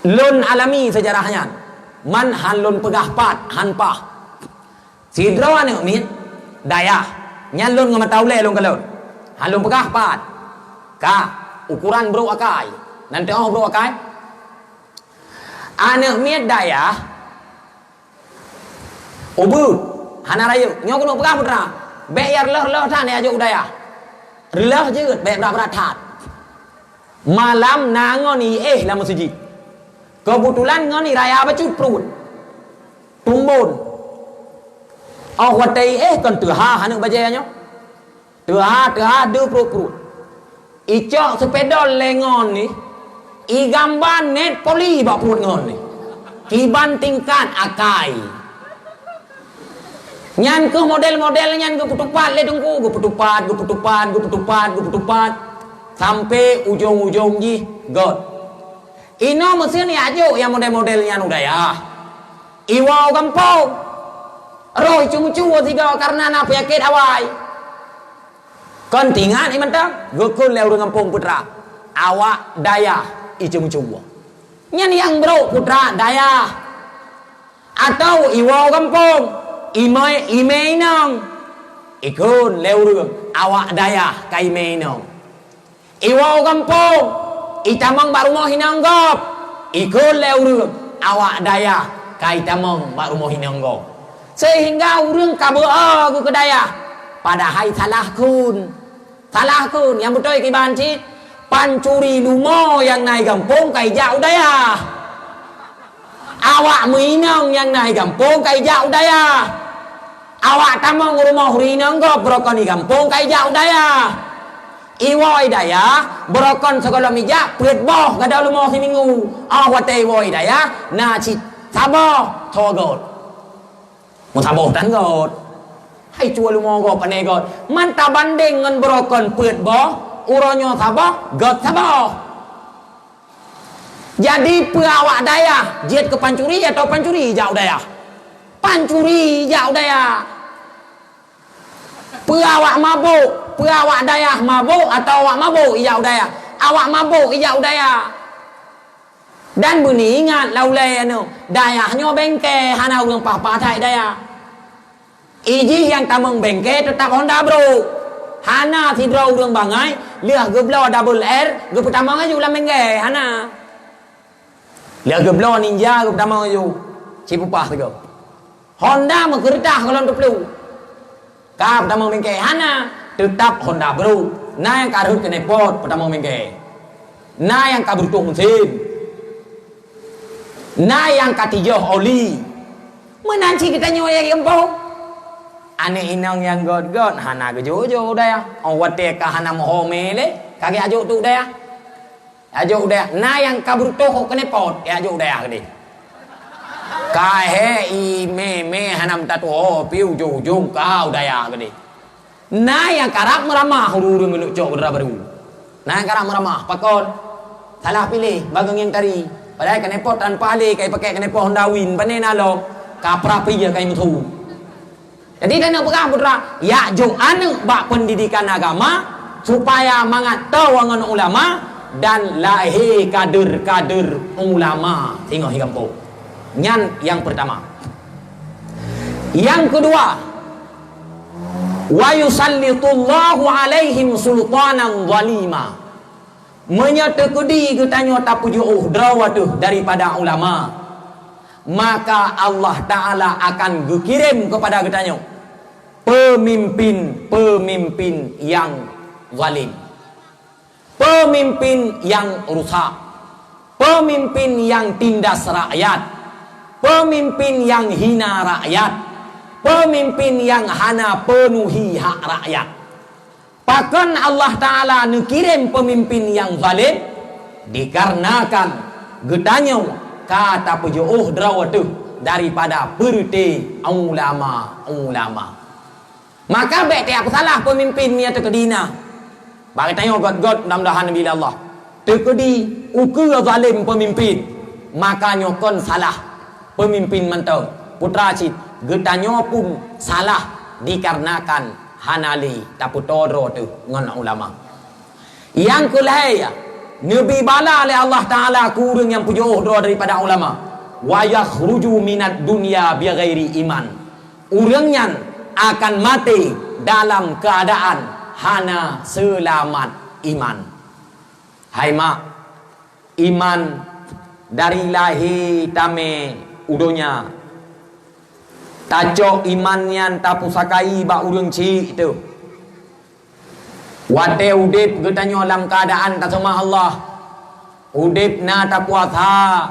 Lôn alami seujarah nyan. Man han lôn peugah pat, han paih. Sidroe aneuk miet dayah, nyan lôn ngon mata ulèe lôn kalon. Han lôn peugah pat. Ka, ukoran brôk akai. Nan teu'oh brôk akai. Aneuk miet dayah, ubeuet, hana rayeuk. Nyoe keuneuk peugah putra, bèk ya reuloh-reuloh that ya jok u dayah. Reuloh jeuet, bèk brat-brat that. Malam na ngon iéh lam meuseujid. Keubeutulan ngon iraya bacut pruet. Tumbon. Óh watèe iéh kon teuha aneuk bajèe nyoe. Teuha, teuha deuh pruet-pruet. Icok seupidol lé ngon ni, igamba nèt poli bak pruet ngon ni. Kiban tingkat akai. Nyan keuh model-model nyan geupeutupat lé teungku, geupeutupat, geupeutupat, geupeutupat, geupeutupat, sampoe ujong-ujong jih göt. Inoe meuseuen ijok nyang model-model nyan u dayah. Iwoe u gampông. Roh iceumeucue sigoe kareuna na peunyakét awai. Kon tingat ié mantong, geukheun lé ureueng gampông putra, awak dayah iceumeucue. Nyan nyang brôk putra dayah. Atawa iwoe u gampông, imè, imè inong. Ikheun lé ureueng, awak dayah ka imè inong. Iwoe u gampông, itamong bak rumoh inong gob. Ikheun lé ureueng, awak dayah ka itamong bak rumoh inong gob. Seuhingga ureueng ka beu-o geuh keu dayah, padahai salah kheun. Salah kheun, nyang beutôi kiban cit, pancuri leumo nyang na i gampông ka ijak u dayah. Awak meuinong nyang na i gampông ka ijak u dayah. Awak tamong u rumoh ureueng inong gob beurokon i gampông ka ijak u dayah. Iwoe i dayah, beurokon sigohlom ijak peuet boh gadôh leumo siminggu. Óh watèe iwoe i dayah, na cit saboh tho göt. Meusaboh tan göt. Hai cue leumo gob pane göt. Man tabandeng ngon beurokon peuet boh, uroe nyoe saboh, göt saboh. Jadi peue awak dayah jeuet keu pancuri atawa pancuri ijak u dayah? Pancuri ijak u dayah. Peue awak mabök, peue awak dayah mabök atawa awak mabök ijak u dayah? Awak mabök ijak u dayah. Dan beuneuingat lam ulèe nyoe, dayah nyoe bengke, hana ureueng paih-paih that dayah. Ijih nyang tamong bengke teutab honda brôk. Hana sidroe ureueng bangai lheueh geubloe double R geupeutamong aju lam bengke, hana. Lheueh geubloe Ninja geupeutamong aju, ci peupah sigoe. Honda meukeureutah gohlom teuplu. Ka peutamong bengke hana, teutab honda brôk. Na nyang ka rhot keuneupot peutamong bengke. Na nyang ka beureutoh meusén. Na nyang ka tijoh oli. Meunan cit geutanyoe nyang gampông. Aneuk inong nyang göt-göt hana geujok-jok u dayah. Óh watèe ka hana meuho mé lé, ka geujak jok teuk u dayah. Ijak jok u dayah, na nyang ka beureutoh keuneupot, ijak jok u dayah keudeh. Ka hé i mé-mé hana meutateuho, piôh ujong-ujong ka u dayah keudeh. Na nyang karab meuramah ureueng-ureueng neuk cok dara barô. Na nyang karab meuramah, pakon? Salah piléh, bak geungieng tari. Padahai keuneupot tanpa lé, ka ipakèk keuneupot Honda Win, pane na lom, ka prapri ka imeusu. Jadi, tanyoe peugah putra, yak jok aneuk bak pendidikan agama, supaya mangat toe ngon ulama dan lahé kader-kader ulama singoh i gampông. Nyan nyang peurtama. Nyang keudua, "Wa yusallitullahu alaihim sultanan zalima." Meunyoe teukeudi geutanyoe tapeujiôh droe ateueh daripada ulama, maka Allah Ta'ala akan geukirém keupada geutanyoe peumimpén-peumimpén nyang zalim, peumimpén nyang rusak, peumimpén nyang tindas rakyat, peumimpén nyang hina rakyat, peumimpén nyang hana peunuhi hak rakyat. Pakon Allah Ta'ala neukirém peumimpén nyang zalim? Dikarenakan geutanyoe ka tapeujiôh droe teuh daripada peureuté ulama-ulama. Maka bék tapeusalah peumimpén meunyoe teukeudi na. Bak geutanyoe göt-göt, mudah-mudahan neubi lé Allah. Teukeudi ukeue zalém peumimpén, maka nyoe kon salah peumimpén mantong. Putra cit, geutanyoe pun salah dikarenakan hana lé tapeutoe droe teuh ngon ulama. Nyang keulhèe, neubi bala lé Allah Taala keu ureuëng nyang peujiôh droe daripada ulama. "Wa yakhruju minad dunya bighairi iman." Ureuëng nyan akan maté dalam keuadaan hana seulamat iman. Hai mak, iman dari lahé tamé u donya. Tacok iman nyan tapusakai bak ureuëng chik teuh. Watée udeb geutanyoe lam keuadaan taseumah Allah, udeb na tapuasa,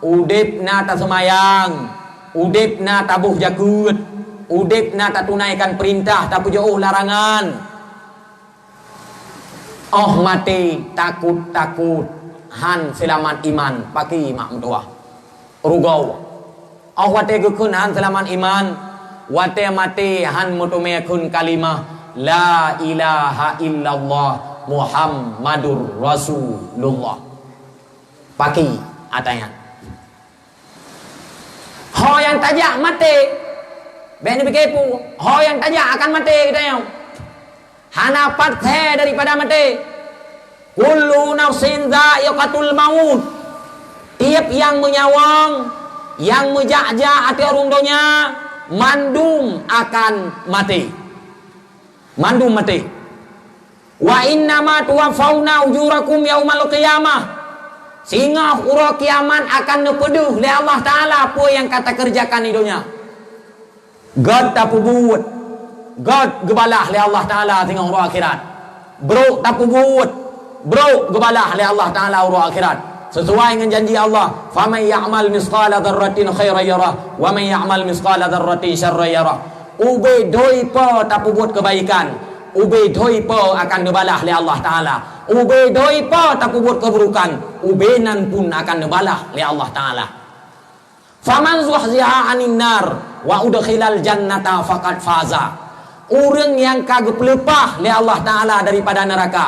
udeb na taseumayang, udeb na taboh jakeuet, udeb na tatunaikan peurintah, tapeujiôh larangan. Óh maté takot-takot, hán seulamat iman, pakri mak meutuwah. Rugoe. Óh watée geukheun hán seulamat iman, watée maté hán meuteumé kheun kalimah, "La ilaha illallah Muhammadur Rasulullah." Pakri ata nyan. Ho nyang tajak maté, bék neupike peue, ho nyang tajak akan maté geutanyoe. Hana pat thée daripada maté. "Kullu nafsin dzaiqatul maut." Tieb nyang meunyawöng, nyang meujak-jak ateueh rhueng donya, mandum akan maté. Mandum maté. "Wa innama tuwaffauna ujurakum yaumal qiyamah." Singoh uroe kiamat akan neupeudeuh lé Allah Taala peue nyang ka takeureujakan di donya. Göt tapeubuet, göt geubalah lé Allah Taala singoh uroe akhirat. Brok tapeubuet, brok geubalah lé Allah Taala uroe akhirat. Sisuai ngon janji Allah, "Faman ya'mal misqala dzarratin khairan yarah, wa man ya'mal misqala dzarratin syarran yarah." Ubé doi po tapeubuet keubaikan, ubé doi po akan neubalah lé Allah Taala. Ubé doi po tapeubuet keuburukan, ubé nan pun akan neubalah lé Allah Taala. "Faman zuhziha 'anin nar wa udkhilal jannata faqad faza." Ureuëng nyang ka geupeuleupah lé Allah Taala daripada neuraka,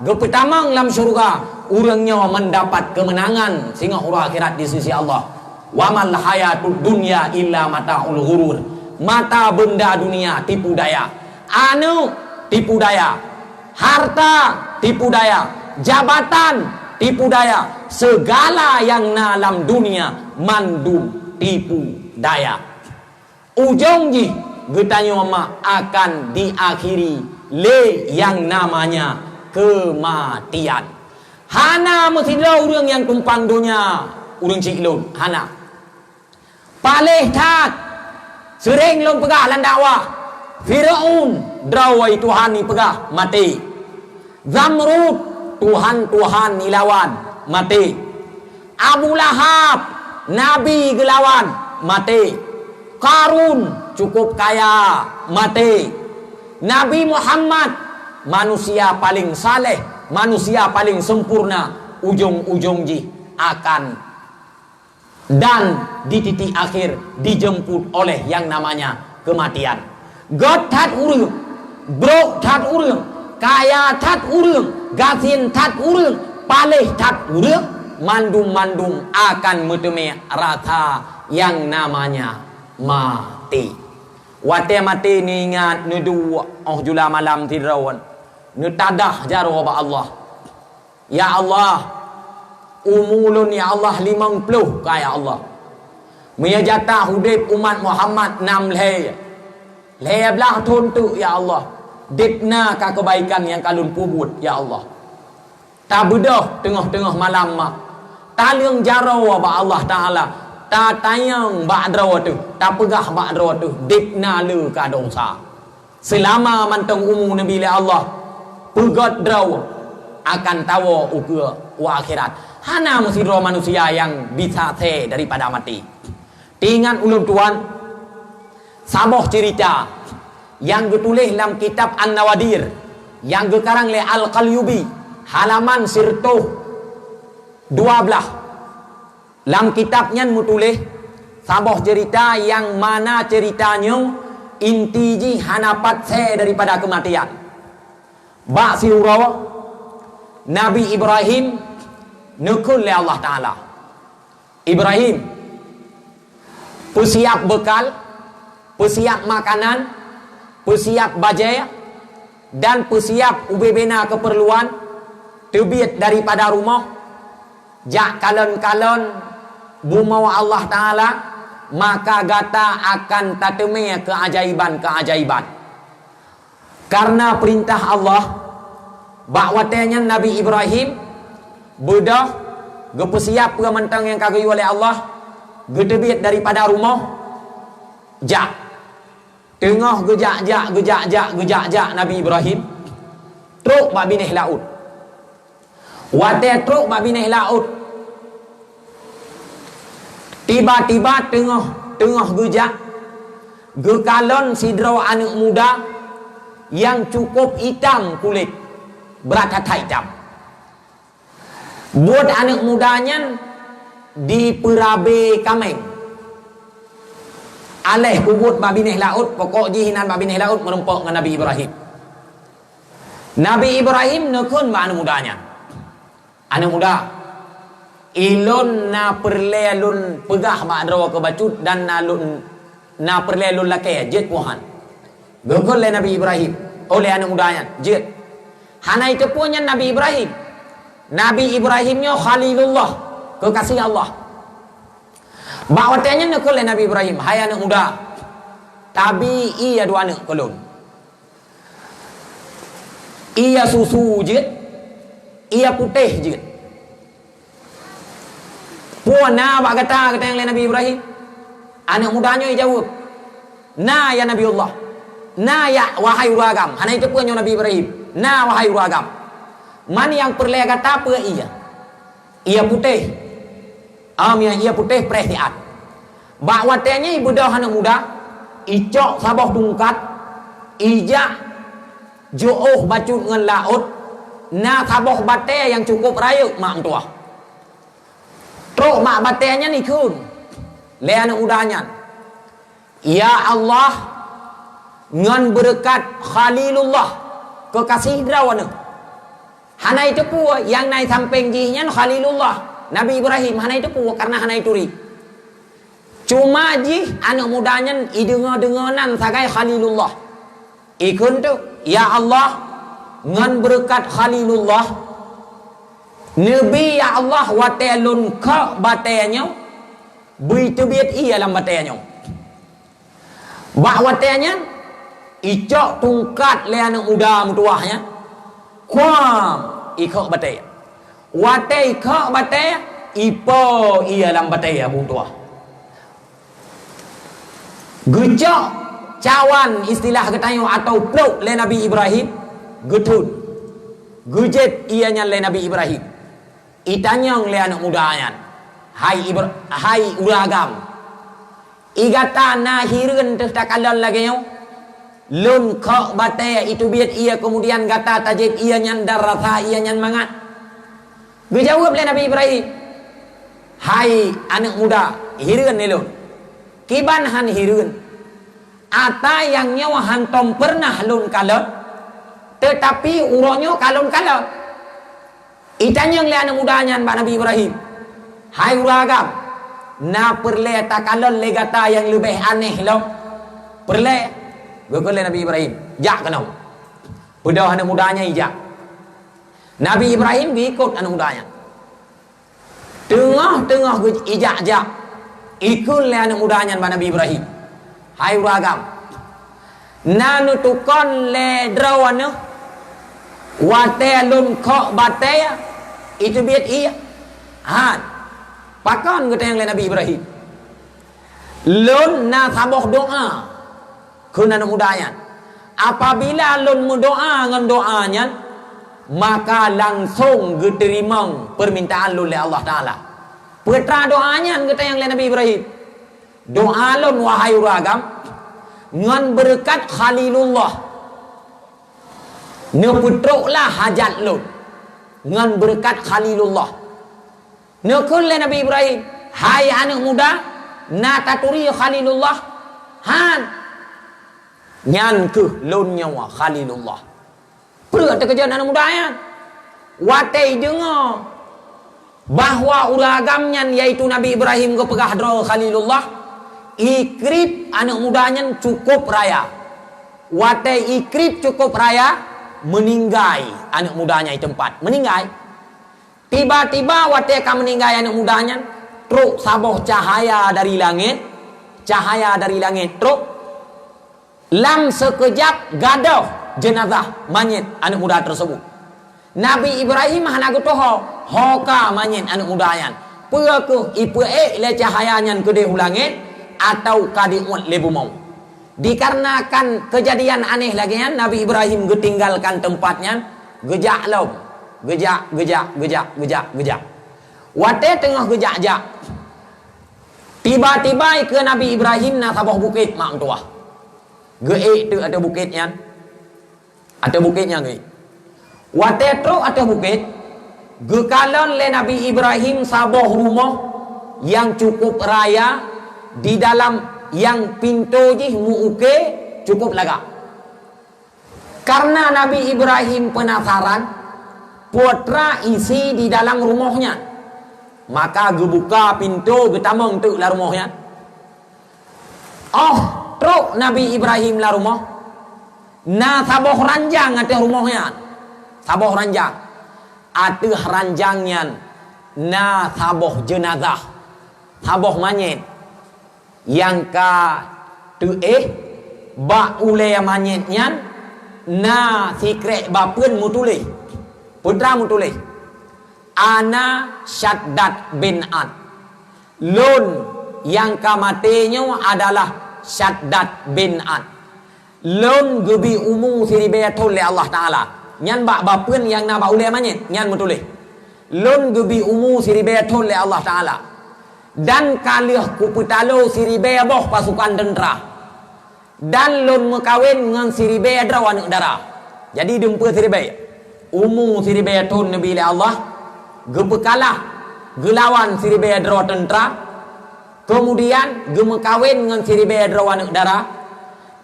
geupeutamong lam syeuruga, ureuëng nyoe meudapat keumeunangan singoh uroe akhirat di sisi Allah. "Wa mal hayatud dunya illa mata'ul ghurur." Mata beunda dunia tipu daya. Aneuëk tipu daya. Harta tipu daya, jabatan tipu daya, segala nyang na lam dunia mandum tipu daya. Ujong jih geutanyoe mak akan diakhiri lé nyang namanya keumatian. Hana meusidroe ureuëng nyang tumpang donya, ureuëng chik lôn, hana. Paléh that, seuréng lôn peugah lam dakwah, Fir'aun, droe Tuhan ipeugah maté. Zamrud, tuhan-tuhan ilawan, maté. Abu Lahab, nabi geulawan, maté. Qarun, cukup kaya, maté. Nabi Muhammad, manusia paléng saleh, manusia paléng sempurna, ujong-ujong jih akan dan di titik akhir dijemput oleh yang namanya kematian. Göt that ureuëng, brok that ureuëng, kaya that ureuëng, gasien that ureuëng, paléh that ureuëng, mandum-mandum akan meuteumé rasa yang namanya maté. Watée maté neuingat neuduek óh jula malam sidroe, neutadah jaroe bak Allah. Ya Allah, umu lôn ya Allah limong ploh ka ya Allah. Meunyoe jatah udeb umat Muhammad nam lhée, lhée blaih thon teuk ya Allah, deb na ka keubaikan nyang ka lôn peubuet ya Allah. Tabeudôh teungoh-teungoh malam mak, taleueng jaroe bak Allah Taala, tatanyong bak droe teuh, tapeugah bak droe teuh, deb na le ka desya. Seulama mantong umu neubi lé Allah, peugét droe akan tawoe ukeue u akhirat. Hana meusidroe manusia nyang bisa sé daripada maté. Teuingat ulôn tuan, saboh ceurita nyang geutuléh lam kitab An-Nawadir nyang geukarang lé Al-Qalyubi, halaman sireutoh Dua blaih. Lam kitab nyan meutuléh saboh ceurita nyang mana ceurita nyoe inti jih hana pat sè daripada keumatian. Bak siuroe, Nabi Ibrahim neukheun lé Allah Taala, "Ibrahim, peusiap beukal, peusiap makanan, peusiap bajèe, dan peusiap ubé-ubé na keupeurluan, teubiet daripada rumoh, jak kalon-kalon bumoe Allah Taala, maka gata akan tateumé keuajaiban-keuajaiban." Kareuna peurintah Allah, bak watèe nyan Nabi Ibrahim beudôh geupeusiap peue mantong nyang ka geuyue lé Allah, geuteubiet daripada rumoh, jak. Teungoh geujak-jak, geujak-jak, geujak-jak Nabi Ibrahim, trok bak binéh laôt. Watèe trok bak binéh laôt, tiba-tiba teungoh, teungoh geujak, geukalon sidroe aneuk muda nyang cukôp itam kulét, brat that-that itam. Buet aneuk muda nyan dipeurabé kaméng. Aléh peubuet bak binéh laôt, pokok jih inan bak binéh laôt meurumpok ngon Nabi Ibrahim. Nabi Ibrahim neukheun bak aneuk muda nyan, "Aneuk muda, ulôn na peureulèe lôn peugah bak droe keu bacut dan na lôn, na peureulèe lôn lakèe, jeuet peu han?" Geukheun lé Nabi Ibrahim, oh, lé aneuk muda nyan, "Jeuet." Hana jiteupeue nyan Nabi Ibrahim. Nabi Ibrahim nyoe Khalilullah, keukaséh Allah. Bak watèe nyan neukheun lé Nabi Ibrahim, "Hai aneuk muda, tabi ie dua aneuk keu lôn. Ie susu jeuet, ie putéh jeuet. Peue na bak gata?" geutanyong lé Nabi Ibrahim. Aneuk muda nyoe jaweueb, "Na, ya Nabiullah. Na, ya wahai ureueng agam." Hana jiteupeue nyoe Nabi Ibrahim. "Na, wahai ureueng agam. Man nyang peureulèe gata peue ie? Ie putéh. Am, ya, ie putéh preh siat." Bak watèe nyan ibeudôh aneuk muda, icok saboh tungkat, ijak jiôh bacut ngon laôt, na saboh batèe nyang cukôp rayeuk mak meutuwah. Trok mak batèe nyan ikheun lé aneuk muda nyan, "Ya Allah, ngon beureukat Khalilullah, keukaséh droeneuh." Hana jiteupeue nyang na sampéng jih nyan Khalilullah, Nabi Ibrahim, hana jiteupeue kareuna hana jituri. Cuma jih aneuk muda nyan ideungoe-deungoe nan sagai Khalilullah. Ikheun teuk, "Ya Allah, ngon beureukat Khalilullah, neubi, ya Allah, watèe lôn khok batèe nyoe, bri teubiet ie lam batèe nyoe." Bak watèe nyan, icok tungkat lé aneuk muda meutuwah nyan, kuam, ikhok batèe. Watèe ikhok batèe, ipo ie lam batèe abu tuwah. Geucok cawan istilah geutanyoe atau plôk lé Nabi Ibrahim, geuthon. Geujép ie nyan lé Nabi Ibrahim. Itanyong lé aneuk muda nyan, "Hai Ibra-, hai ureueng agam, i gata na hireuen teuh takalon lagèe nyoe? Lôn khok batèe, iteubiet ie, keumudian gata tajép ie nyan dan rasa ie nyan mangat." Geujaweueb lé Nabi Ibrahim, "Hai aneuk muda, hireuen lé lôn. Kiban han hireuen. Ata nyang nyoe hántom peureunah lôn kalon, teutapi uroe nyoe ka lôn kalon." Itanyong lé aneuk muda nyan bak Nabi Ibrahim, "Hai ureueng agam, na peureulèe takalon lé gata nyang leubeh aneh lom?" "Peureulèe," geukheun lé Nabi Ibrahim, "jak keunoe." Beudôh aneuk muda nyan ijak. Nabi Ibrahim geuikot aneuk muda nyan. Teungoh-teungoh geu-, ijak-jak, ikheun lé aneuk muda nyan bak Nabi Ibrahim, "Hai ureueng agam, na neutukon lé droeneuh watèe lôn khok batèe, iteubiet ie?" "Han." "Pakon?" geutanyong lé Nabi Ibrahim. "Lôn na saboh doa," kheun aneuk muda nyan. "Apabila lôn meudoa ngon doa nyan, maka langsong geuteurimong peumintaan lôn lé Allah Taala." "Peue teuma doa nyan?" geutanyong lé Nabi Ibrahim. "Doa lôn, wahai ureueng agam, ngon beureukat Khalilullah, neupeutroklah hajat lôn ngon beureukat Khalilullah." Neukheun lé Nabi Ibrahim, "Hai aneuëk muda, na taturi Khalilullah?" "Han." "Nyan kheueh lôn nyoe Khalilullah." Peue teukeujot aneuëk muda nyan? Watée deungoe bahwa ureuëng agam nyan, yaitu Nabi Ibrahim, geupeugah droe Khalilullah, ikrit aneuëk muda nyan cukôp raya. Watée ikrit cukôp raya, meuninggai aneuëk muda nyan di teumpat. Meuninggai. Tiba-tiba watée ka meuninggai aneuëk muda nyan, trok saboh cahaya dari langét, cahaya dari langét trok, lam seukeujab gadôh jeunazah manyét aneuëk muda tersebut. Nabi Ibrahim hana geutoho ho ka manyét aneuëk muda nyan. Peue kheueh ipeuék lé cahaya nyan keudeh u langét, atawa ka diuet lé bumoe? Dikarenakan keujadian aneh lagée nyan, Nabi Ibrahim geutinggalkan teumpat nyan, geujak lom. Geujak, geujak, geujak, geujak, geujak. Watée teungoh geujak-jak, tiba-tiba ikeue Nabi Ibrahim na saboh bukét mak meutuwah. Geuék teuk ateueh bukét nyan. Ateueh bukét nyan geuék. Watée trok ateueh bukét, geukalon lé Nabi Ibrahim saboh rumoh nyang cukôp raya, di dalam nyang pintoe jih meu-uke cukôp lagak. Kareuna Nabi Ibrahim peunasaran, peue teuma isi di dalam rumoh nyan, maka geubuka pintoe geutamong teuk lam rumoh nyan. Óh trok Nabi Ibrahim lam rumoh, na saboh ranjang ateueh rumoh nyan. Saboh ranjang. Ateueh ranjang nyan na saboh jeunazah, saboh manyét nyang ka teuéh. Bak ulée manyét nyan na sikrék bapeuen meutuléh. Peue teuma meutuléh, "Ana Syaddad bin At." Lôn nyang ka maté nyoe adalah Syaddad bin At. Lôn geubri umu siribée thon lé Allah Taala. Nyan bak bapeuen nyang na bak ulée manyét, nyan meutuléh, "Lôn geubri umu siribée thon lé Allah Taala, dan ka lheueh kupeutalo siribée boh pasukan teuntra." Dan lôn meukawen ngon siribée droe aneuëk dara. Jadi dumpeue siribée. Umu siribée thon neubri lé Allah, geupeukalah geulawan siribée droe teuntra, keumudian geumeukawen ngon siribée droe aneuëk dara,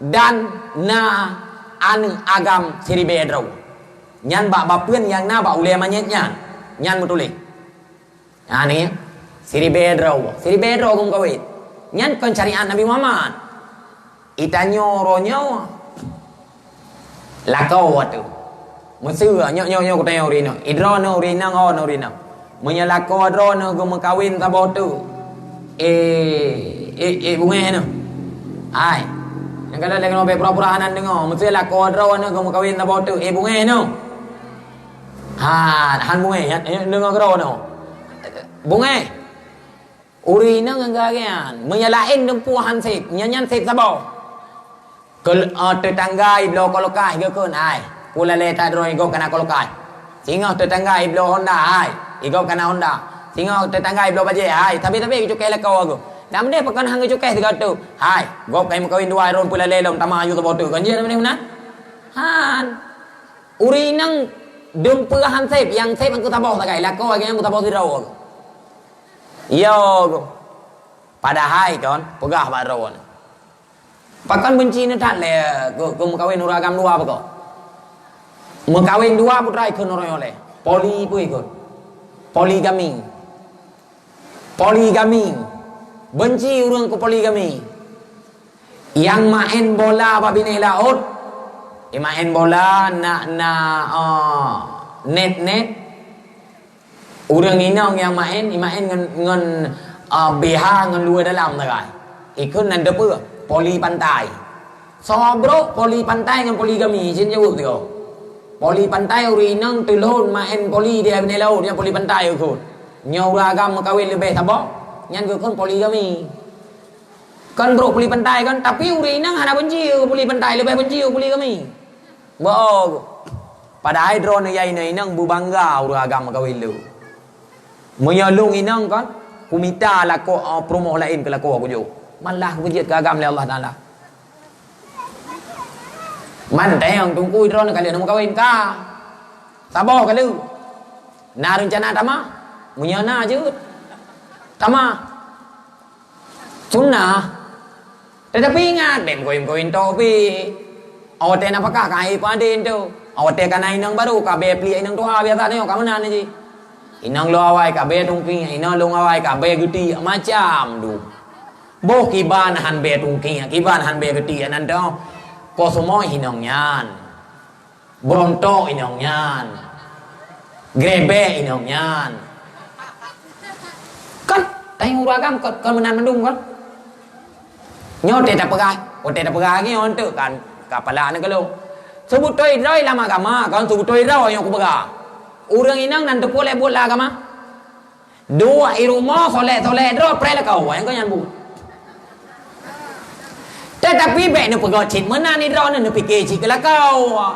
dan na aneuëk agam siribée droe. Nyan bak bapeuen nyang na bak ulée manyét nyan, nyan meutuléh. Nyan, siribée droe, siribée droe geumeukawen. Nyan kon syariat Nabi Muhammad. Itanyoe uroe nyoe lakoe ateueh. Meuseu nyoe, nyoe, nyoe kutanyoe ureuëng inong. Idroe nyoe ureuëng inong, oh nyoe ureuëng inong. Meunyoe lakoe droe nyoe geumeukawen saboh teuk, eh, eh, eh, bungéh nyoe. Hai. Nyang kada lagée nyoe pura-pura hana deungoe. Meuseu lakoe droe nyoe geumeukawen saboh teuk, eh, bungéh nyoe. Ha, han bungéh, nyan, nyan deungoe keudroe nyoe. Bungéh. Ureuëng inong nyang geuhagéan, meunyoe laén dumpeue han sép, nyan, nyan sép saboh. Keul-, eh, teutangga ibloe kolokai geukheun, "Hai, peue lalée that droe igob kana kolokai." Singoh teutangga ibloe honda, "Hai, igob kana honda." Singoh teutangga ibloe bajée, "Hai, sabe-sabe geucukéh lakoe geuh." Dak meudeh pakon han geucukéh sigoe teuk, "Hai, gob ka imeukawen dua droe peue lalée lom, tamah aju saboh teuk." Kon jeuet meunyoe meunan? Han. Ureuëng inong dumpeue han sép, nyang sép nyang keu saboh sagai, lakoe nyang keu saboh sidroe. Yo, padahai kon, peugah bak droe nyoe. Pakon beunci neuh that lé keu, keu meukawen ureuëng agam dua pakon? Meukawen dua putra ikheun uroe nyoe lé. Poli peue ikheun? Poligami. Poligami. Beunci ureuëng keu poligami. Nyang maén bola bak binéh laôt, i maén bola na, na, eh, net-net. Ureuëng inong nyang maén, i maén ngon, ngon, eh, B H ngon luwa dalam sagai. Ikheun nan teupeue, poli pantai. Soe brok poli pantai ngon poligami, cit jaweueb teuh. Poli pantai ureuëng inong teulhon maén poli di binéh laôt, nyan poli pantai ikheun. Nyoe ureuëng agam meukawen leubeh saboh, nyan geukheun poligami. Kon brok poli pantai kon, tapi ureuëng inong hana beunci keu poli pantai, leubeh beunci keu poligami. Beuo. Padahai droeneuh ya inong-inong beubangga ureuëng agam meukawen lé. Meunyoe lôn inong kon, kumita lakoe, eh, peurumoh laén keu lakoe kujok. Malah kupeujeuet keu agam lé Allah Taala. Mantong teungku droeneuh ka lheueh meukawen ka. Saboh ka lheueh. Na reuncana tamah? Meunyoe na jeuet, tamah. Sunnah. Tetapi ingat, bèk meugoyem-goyem tok pih. Awai watèe nafakah ka hai padé tu. Awai watèe ka na inong barô, ka bèe pliek inong tuha biasa nyoe ka meunan jih. Inong lôn awai ka bèe tungki, inong lôn awai ka bèe geuti, macam tu. Boh kiban han bèe tungki, kiban han bèe geuti nan tu. Ko seumoe inong nyan. Beurontok inong nyan. Grebek inong nyan. Kan, tanyoe ureueng agam kon, kon meunan mandum kan? Nyoe teuh tapeugah, oh teuh tapeugah lagèe nyoe teuh kan, kapala aneuk keuloe. Seubeutôi droe lam agama, kon seubeutôi droe nyang kupeugah. Ureueng inong nan teupeue lé buet lam agama. Duek i rumoh, solek-solek droe, preh lakoe, nyang keu nyan buet. Tetapi bèk neupeugah cit meunan i droeneuh, neupike cit keu lakoe.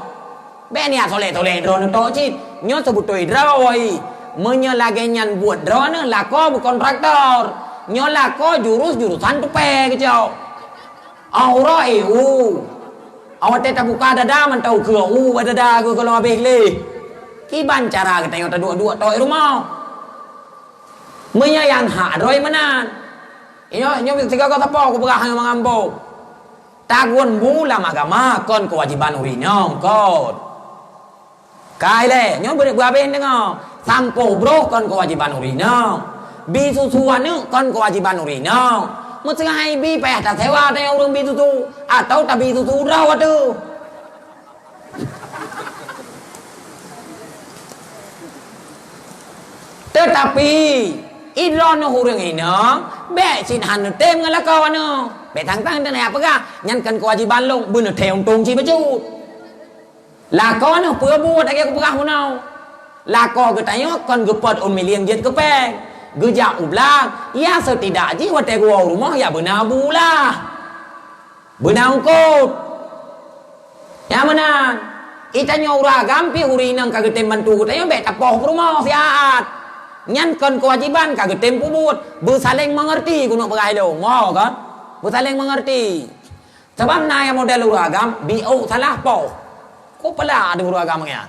Bèk niat solek-solek droeneuh tok cit. Nyoe seubeutôi droe. Meunyoe lagèe nyan buet droeneuh, lakoe beukontraktor. Nyoe lakoe jurus-jurusan tupèe geucok. Aura, eh, u. Awai watèe tabuka dada mantong keu u bak dada geuh kalau habéh gleh. Kiban cara geutanyoe taduek-duek tok i rumoh. Meunyoe nyang hak droe meunan. Nyoe, nyoe sigoe-goe sapoe kupeugah ngon mangambo. Tagun bu lam agama kon keuwajéban ureueng inong kon. Ka ilèe, nyoe beu-, beuhabéh deungoe. Sampôh broh kon keuwajéban ureueng inong. Bi susu aneuk kon keuwajéban ureueng inong. Meuseuhai bi payah tasewa tanyoe ureueng bi susu, atawa tabi susu droe ateuh. Teutapi, i droeneuh ureueng inong, bèk cit han neutem ngon lakoe aneuk. Bèk tang-tang teuh na peugah, nyan kon keuwajéban lôn, beuneutem untông cit bacut. Lakoe neuh peue buet lagèe kupeugah bunoe. Lakoe geutanyoe kon geupot ôn milieng jeuet keu péng. Geujak u blang, ya seutidak jih watèe geuwoe u rumoh ya beuna bu lah. Beuna eungkôt. Nyang meunan, i tanyoe ureueng agam pih ureueng inong ka geutem bantu geutanyoe bèk tapoh peurumoh siat. Nyan kon keuwajéban ka geutem peubuet. Beusaléng meungeurti keuneuk peugah ilôn. Mo kon? Beusaléng meungeurti. Sabab na nyang model ureueng agam, bi ôk salah poh. Ko peula deuh ureueng agam nyan.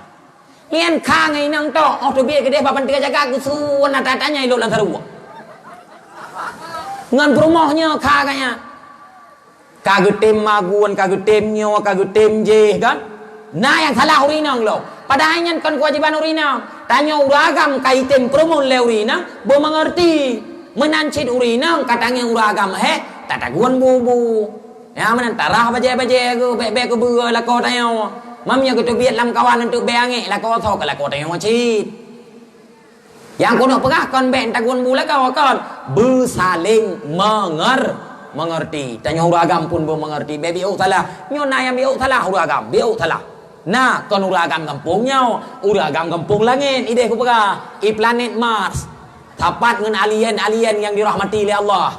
Nyan kha ngon inong tok, 'oh teubiet keudeh bak panteue jagat geusuon ata-ata nyan ilot lam saruek. Ngon peurumoh nyoe kha gaya. Ka geutem magun, ka geutem nyoe, ka geutem jéh kan. Na nyang salah ureueng inong lom. Padahai nyan kon keuwajéban ureueng inong. Tanyoe ureueng agam ka item peurumoh lé ureueng inong, beumeungeurti. Meunan cit ureueng inong ka tangieng ureueng agam hék, tatagun bu-bu. Nyang meunan tarah bajèe-bajèe geuh, bèk-bèk geubeue lakoe tanyoe. Meunyoe geuteubiet lam kawan eunteuk bèe angèk, lakoe soe keu lakoe tanyoe cit. Nyang keuneuk peugah kon bèk tagun bu lakoe kon. Beusaléng menger-, mengerti. Tanyoe ureueng agam pun beumeungerti. Bèk bi ôk salah. Nyoe na nyang bi ôk salah ureueng agam. Bi ôk salah. Na kon ureueng agam gampông nyoe. Ureueng agam gampông langèt. Idéh kupeugah. I planet Mars. Sapat ngon alien-alien nyang dirahmati lé Allah.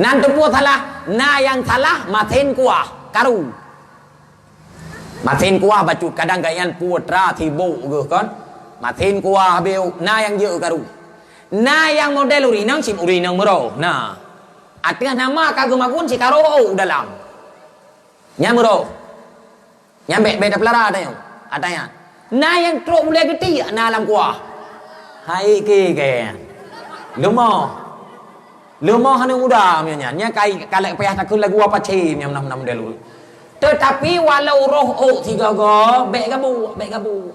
Nan teupeue salah, na nyang salah masen kuah, karu. Masen kuah bacut kadang gobnyan putra sibok geuh kon. Masen kuah habéh na nyang jeuet karu. Na nyang model ureueng inong cit ureueng inong meurôh. Na. Ateueh nama ka geumagun cit karu u dalam. Nyan meurôh. Nyan bèk, bèk tapeulara tanyoe. Ata nyan. Na nyang trok ulèe geutiek na lam kuah. Hai ke ke. Leumoh. Leumoh aneuk muda meunyoe nyan. Nyan kai kalek payah takheun lagu apa cit nyan meunan-meunan model. Teutapi walau roh ôk sigoe-goe, bèk gabu, bèk gabu.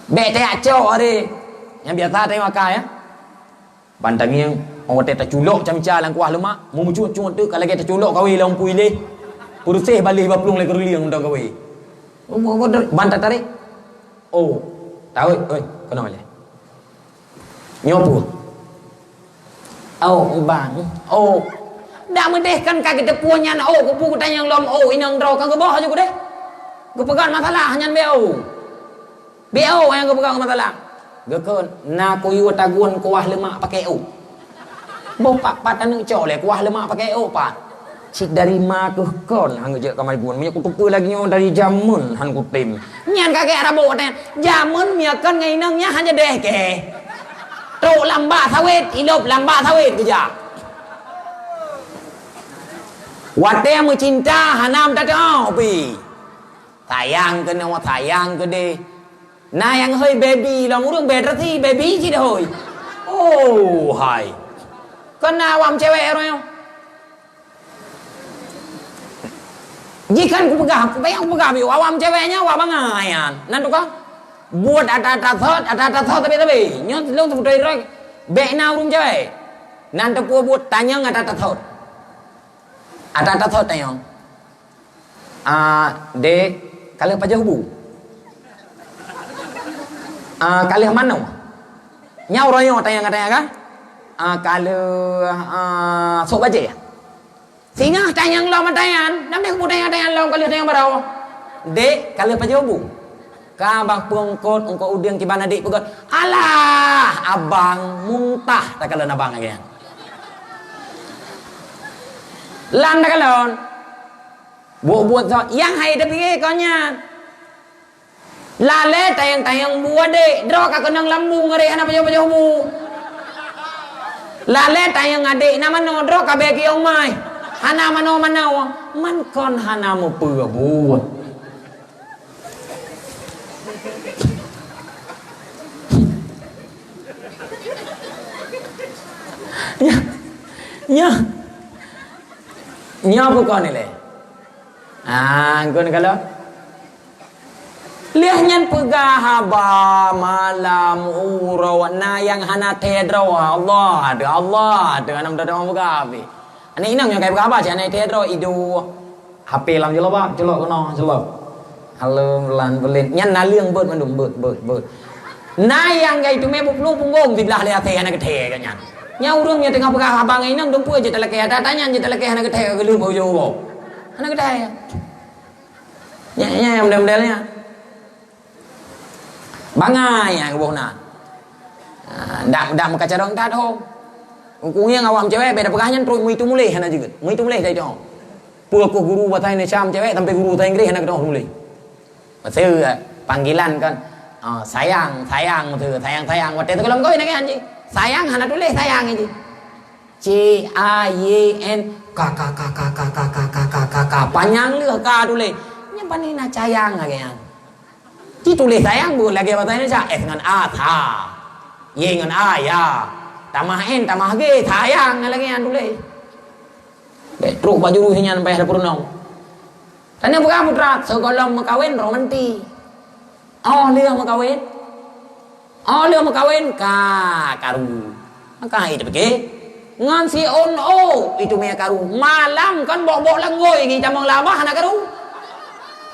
Bèk tajak cok aré. Nyang biasa tanyoe akai, ya. Ban tangieng, 'oh watèe taculok camca lam kuah leumak, meumucut-cut teuk ka lagèe taculok kawé lam umpui lé. Peureuseh baleh baplueng lé keureulieng mantong kawé. Ban tatarek. Oh, tawét, oi, keunoe lé. Nyoe peue? Oh, bang. Oh. Dak meudeh kan ka geuteupeue nyan, oh, kupeue geutanyoe lom, oh, inong droe kan geuboh aju keudeh. Geupeugah masalah nyan beu. Beu nyang geupeugah masalah. Geukheun na kuyue tagun kuah leumak pakai ôk. Boh pat-pat taneuk cok lé kuah leumak pakai ôk pat. Cit dari ma keuh kon hana geujak kamai gun. Meunyoe kuteupeue lagèe nyoe dari jameun han kutem. Nyan ka gèk rabôk watèe. Jameun meunyoe kon ngon inong nyan hana deh kèe. Trok lam bak sawét, ilop lam bak sawét geujak. Watèe meucinta hana meutateu'oh pi. Sayang keunoe, sayang keudeh. Na nyang hôi baby lom ureuëng bèe teureuti baby cit hôi. Oh, hai. Kon na awam cewek ureuëng nyoe. Jikan kupeugah, kupeugah, kupeugah, awam cewek nyan awak bangai nyan. Nan tukang buet ata-ata thot, ata-ata thot tapi-tapi. Nyoe lôn seubeutôi droe bèk na ureuëng cewek. Nan teupeu buet tanyong ata-ata thot. Ata-ata thot tanyong. Ah, dek, ka lheueh pajoh bu? Ah, ka lheueh manoe? Nyan uroe nyoe tanyong-tanyong kan? Ah, ka lheueh, ah, sôk bajèe? Singoh tanyong lom tanyong, nam deh bu tanyong-tanyong lom ka lheueh tanyong baroe. Dek, ka lheueh pajoh bu? Ka bah peungkot eungkot udeueng kiban adek peugah, "Alah, abang muntah takalon abang lagèe nyan." Lam takalon. Buet-buet thot nyang hai tapike kon nyan. Lalé tayang-tayang bu adek, droe ka keunong lambung adek hana pajoh-pajoh bu. Lalé tayang adek na manoe, droe ka bèe kiyong mai. Hana manoe-manoe, man kon hana meupeue buet. Nyoe, nyoe, nyoe bukon ilèe. Ah, kon kalau. Lheueh nyan peugah haba malam uroe na nyang hana thèe droe. Allah ada, Allah ada, hana meudoa peugah habéh. Aneuk inong nyang kai peugah haba, cit hana thèe droe, iduek H P lam jilbab, culok keunoe, culok. Halo, bulan, bulan. Nyan naleueng beuet mandum, beuet, beuet, beuet. Na nyang kai teumé buklueng punggong siblah lé até hana geuthèe geuh nyan. Nyan ureueng nyang teungoh peugah haba ngon inong, dumpeue jeuet talakèe, ata-ata nyan jeuet talakèe hana geuthèe, geuleueb bak ujoe uroe. Hana geuthèe. Nyan, nyan model-model nyan. Bangai nyang geuboh na. Ah, ndak, ndak meukacarông that ho. Kukunyang awak cewek beda peugah nyan terus meuitu muléh hana jeuet. Meuitu muléh dari tu. Peue keuh guru bahasa Indonesia cewek sampai guru bahasa Inggris hana keudroe muléh. Maksud, eh, panggilan kan, ah, sayang, sayang, maksud, sayang, sayang. Watèe teuka lam kawin lagèe nyan jih. Sayang hana tuléh sayang jih. C A Y N, K, K, K. Panyang lheueh K tuléh. Nyan pane na cayang lagèe nyan. Ci tuléh sayang buet lagèe bahasa Indonesia. S ngon A, sa. Y ngon A, ya. Tamah N, tamah G, sayang lagèe nyan tuléh. Bèk trok bak jurus nyan payah tapeurunoe. Tanyoe peugah putra, sigohlom meukawen romanti. Oh lheueh meukawen. Oh lheueh meukawen ka karu. Maka hai tapike. Ngon si on o itu mè karu. Malam kan bok-bok langgoi gi tamong labah na karu.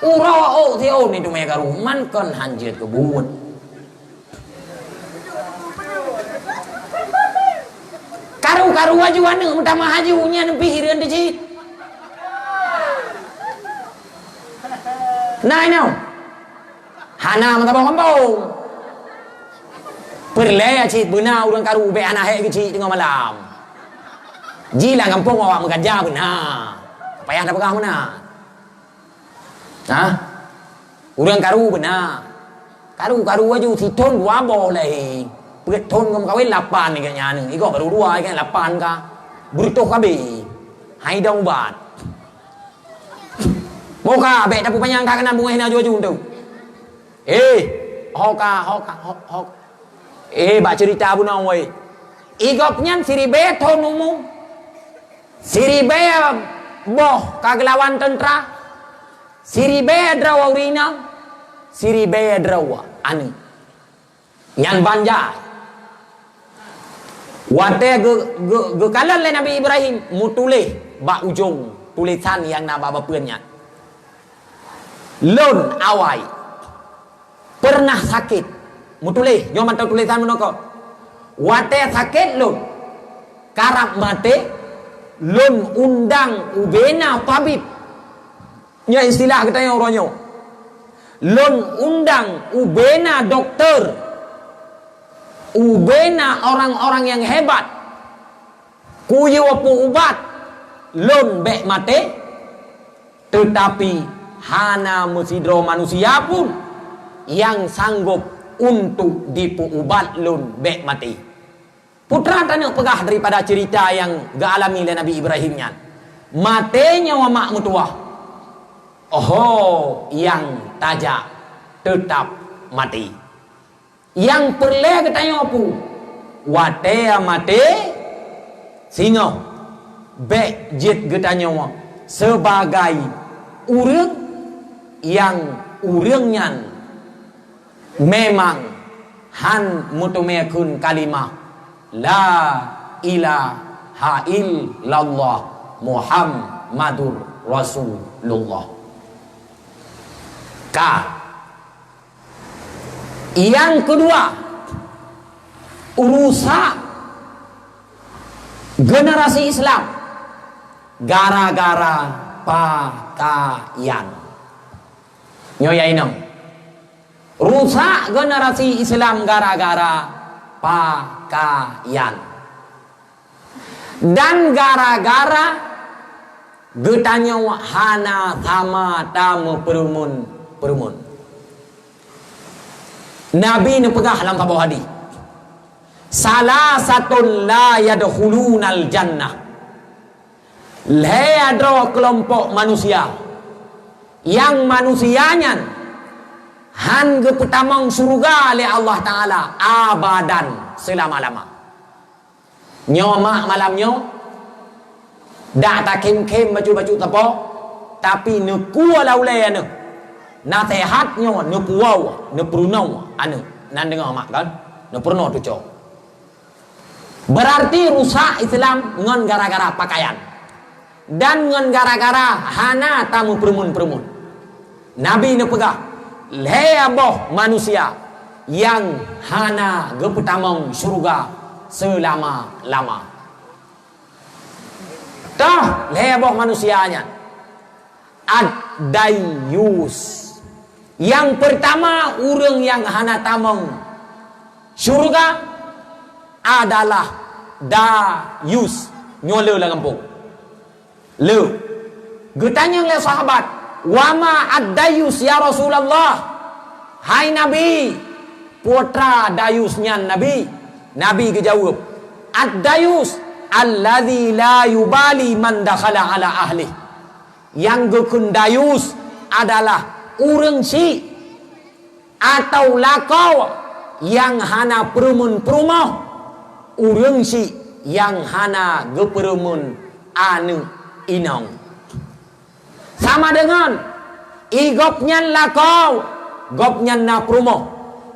Uroe o si on itu mè karu. Man kon hanjeuet keubuet. Karu-karu aju aneuk meutamah aju nyan pih hireuen teuh cit. Nah inoe. Hana meusaboh gampông. Peureulèe cit beuna ureueng karu bèk hana hék geuchik teungoh malam. Ji lam gampông awak meuganja beuna. Payah tapeugah meunan. Hah? Ureueng karu beuna. Karu-karu aju sithon dua boh lahé. Peuet thon geuh meukawen lapan ikat nyan. Igoe baru dua ikat lapan ka. Beureutoh kabe. Hai dong ubat. Boh ka bèk tapeupanyang that keunan beungèh na aju-aju tu. Eh, ho ka, ho ka, ho, ho. Eh, bak ceurita bunoe woi. Igob nyan siribèe thon umu. Siribèe boh ka geulawan teuntra. Siribèe droe ureueng inong, siribèe droe aneuk. Nyan ban jai. Watèe geu-, geu-, geukalon lé Nabi Ibrahim, meutuléh bak ujong tulésan nyang na bak bapeuen nyan. Lôn awai. Peureunah sakét. Meutuléh, nyoe mantong tulésan meunoe kon. Watèe sakét lôn, karab maté, lôn undang ubena tabib. Nyoe istilah geutanyoe uroe nyoe. Lôn undang ubena dokto, ubena orang-orang nyang hebat. Kuyue peuubat lôn bèk maté, teutapi hana meusidroe manusia pun nyang sanggôp untuk jipeuubat lôn bèk maté. Putra taneuk peugah daripada ceurita nyang geualami lé Nabi Ibrahim nyan, maté nyoe mak meutuwah, oho nyang tajak teutab maté. Nyang peureulée geutanyoe peue? Watée maté singoh, bék jeuet geutanyoe sibagai ureuëng nyang ureuëng nyan memang hán meuteumé kheun kalimah la ilaha illallah Muhammadur Rasulullah. Ka. Nyang keudua, rusak generasi Islam gara-gara pakaian. Nyoe ya inong. Rusak generasi Islam gara-gara pakaian. Dan gara-gara geutanyoe hana sama tameupeureumeun-peureumeun. Nabi neupeugah lam saboh hadis, "Salasatun la yadkhulunal jannah." Lhée droe keulompok manusia, nyang manusia nyan hán geupeutamong syeuruga lé Allah Taala abadan, seulama-lama. Nyoe mak malam nyoe, dak takém-kém bacut-bacut sapo, tapi neukue lam ulée aneuëk. Naseuhat nyoe neupuwoe, neupeurunoe aneuëk. Nan deungoe mak kan? Neupeurunoe tuco. Berarti rusak Islam ngon gara-gara pakaian. Dan ngon gara-gara hana tameupeureumeun-peureumeun. Nabi neupeugah, lhée boh manusia nyang hana geupeutamong syeuruga seulama-lama. Toh lhée boh manusia nyan, ad-dayyus. Nyang peurtama ureuëng nyang hana tamong syeuruga adalah dayus. Nyoe le lam gampông. Le, geutanyong lé sahabat, "Wa ma ad-dayus ya Rasulullah?" Hai Nabi, peue teuma dayus nyan Nabi? Nabi geujaweueb, "Ad-dayus alladzi la yubali man dakhala ala ahli." Nyang geukheun dayus adalah ureuëng syiek atau lakoe nyang hana peureumeun peurumoh, ureuëng syiek nyang hana geupeureumeun aneuëk inong. Sama deungon, i gobnyan lakoe, gobnyan na peurumoh.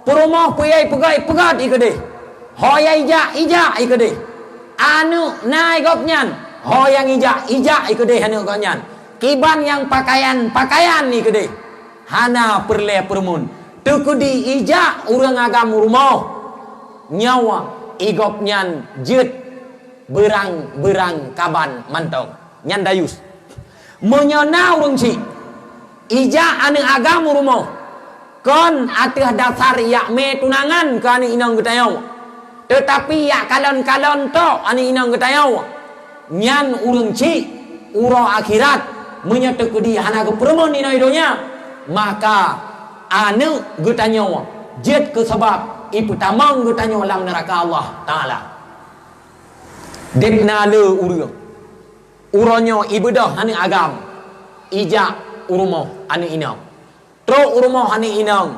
Peurumoh peue nyang ipeugét, ipeugét i keudeh. Ho nyang ijak, ijak i keudeh. Aneuëk na i gobnyan, ho nyang ijak, ijak i keudeh aneuëk gobnyan. Kiban nyang pakaian, pakaian i keudeh. Hana peureulée peureumeun. Teukeudi ijak ureuëng agam u rumoh, nyoe i gobnyan jeuet beurang-beurang kaban mantong. Nyan dayus. Meunyoe na ureuëng syiek ijak aneuëk agam u rumoh, kon ateueh dasar ijak mé tunangan keu aneuëk inong geutanyoe, teutapi ijak kalon-kalon tok aneuëk inong geutanyoe, nyan ureuëng syiek uroe akhirat, meunyoe teukeudi hana geupeureumeun inoe donya, maka aneuëk geutanyoe jeuet keu sabab ipeutamong geutanyoe lam neuraka Allah Taala. Deb na le ureuëng, uroe nyoe ibeudôh aneuëk agam, ijak u rumoh aneuëk inong. Trok u rumoh aneuëk inong,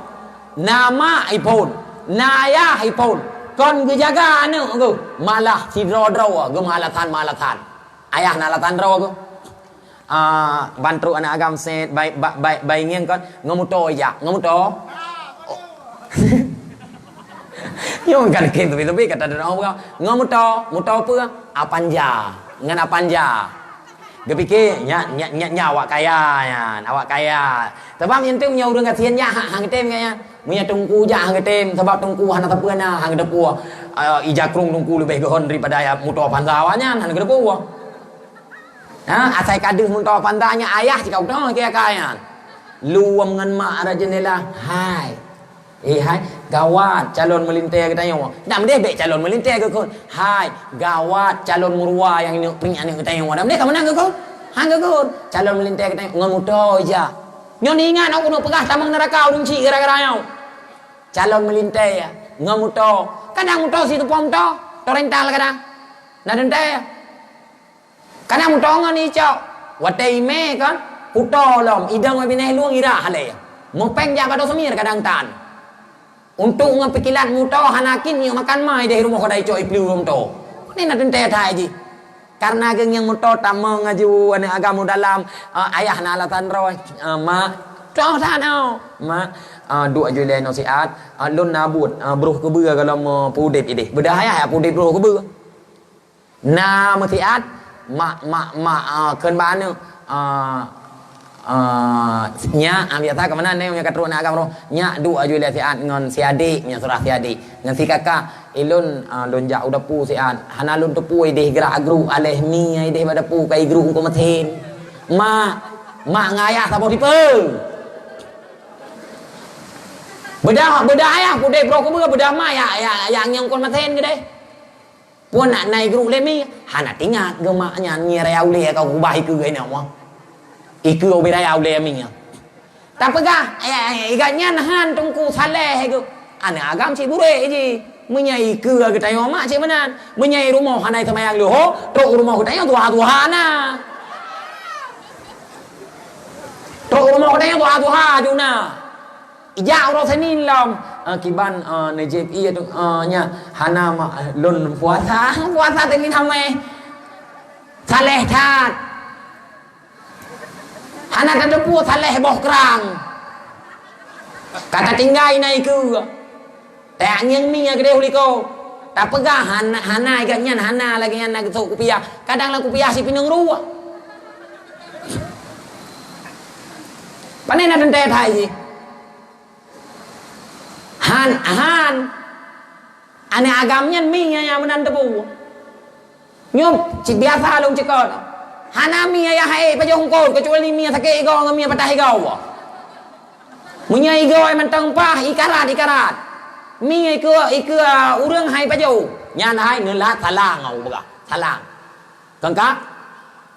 na mak iphon, na ayah iphon, kon geujaga aneuëk geuh, malah sidroe-droe geumeulasan-meulasan. Ayah na alasan droe geuh. Ah, ban trok aneuëk agam set, bai, bai, bai, bai ngieng kon, ngon muto ijak, ngon muto. Oh. Nyoe kan kheun teubi-teubi kata droe geuh. Ngon muto, muto peue? Apanja. Ngon apanja. Geupike, nya, nya, nya, nya awak kaya nyan, awak kaya. Sabab nyan tu meunyoe ureuëng gasien nyak, han geutem nyan. Meunyoe teungku jak han geutem, sabab teungku hana sapeue na, han geuteupeue. Eh, ija krueng teungku leubeh geuhon daripada ya muto Avanza awak nyan, han geuteupeue. Ha, asai ka deuh muto Avanza nyan ayah cit ka utoe keu kaya nyan. Luwom ngon mak arah jendela, "Hai. Eh, hai, gawat calon meulintée geutanyoe." Dam deh bék calon meulintée geukheun. "Hai, gawat calon meuruwa nyang neuk peunyaknyoe geutanyoe." Dam deh ka meunan geukheun. Han geukheun. Calon meulintée geutanyoe ngon muto ija. Nyoe ingat, awak keuneuk peugah tamong neuraka ureuëng syiek gara-gara nyoe. Calon meulintée ngon muto. Kadang muto situpong muto, to rental kadang. Na teuntée. Kadang muto ngon icok. Watée imé kan, kuto lom, idong binéh lueng ira halée. Meupéng jak bado seumir kadang tan. Untuk ngon pikilat moto hana kén, nyoe makan ma ideh rumoh kadai cok iplu moto. Ni na teuntée that jih. Karena geuh nyang moto tamong aju aneuk agam u dalam, eh, ayah na alasan droe, eh, mak, toh that, oh. Mak, eh, duek aju ilée nyoe siat, eh, lôn na buet, eh, broh keubeue gohlom, eh, peudeb ideh. Beudah ayah ya peudeb broh keubeue. Na meusiat, mak, mak, mak, ah, kheun bak aneuk, ah, ah, nyak, ah, biasa keumanan nyoe, ka trok aneuk agam roh, nyak duek aju ilée siat ngon si adek, nyak surah si adek, ngon si kakak, ilôn, ah, lôn jak u dapu siat, hana lôn teupeu ideh grak gruek aleh mi ideh bak dapu ka igruk eungkôt meusen. Mak, mak ngon ayah saboh tipe. Beudah, beudah ayah pudeh broh keubeue, beudah mak ya, ya, ya ngieng eungkôt meusen keudeh. Phon na igruk lé mi, hana tingat geuh mak nyan, ngieng raya ulée ka kubah ikeue geuh inoe. Ikeue ubé raya ulée mi nyan. Tapeugah, eh, eh, igat nyan han Teungku Saleh geuh. Aneuk agam cit burek jih. Meunyoe ikeue geutanyoe mak cit meunan. Meunyoe rumoh hana seumayang leuho, trok rumoh geutanyoe tuha-tuha na. Trok rumoh geutanyoe tuha-tuha aju na. Ijak uroe Senin lom, eh, kiban, eh, neujép ié tu, eh, nya, hana ma-, lôn puasa, puasa Senin Hameh. Saleh that. Hana tateupeue saleh boh krang. Ka tatinggai na ikeue. Tajak ngieng mi nyang keudeh u likot. Tapeugah hana, hana igat nyan, hana lagée nyan na geusok kupiah. Kadang lam kupiah sipineung ruek. Pane na teuntée that jih. Han, han. Aneuk agam nyan mi nyang meunan teupeu. Nyoe cit biasa lôn cit kon. Hana mi ayah hai pajoh eungkôt, keucuali mi sakét igoe ngon mi patah igoe. Meunyoe igoe mantong paih, ikarat, ikarat. Mi ikeue, ikeue ureuëng hai pajoh. Nyan hai neulat salang, au peugah. Salang. Kon ka?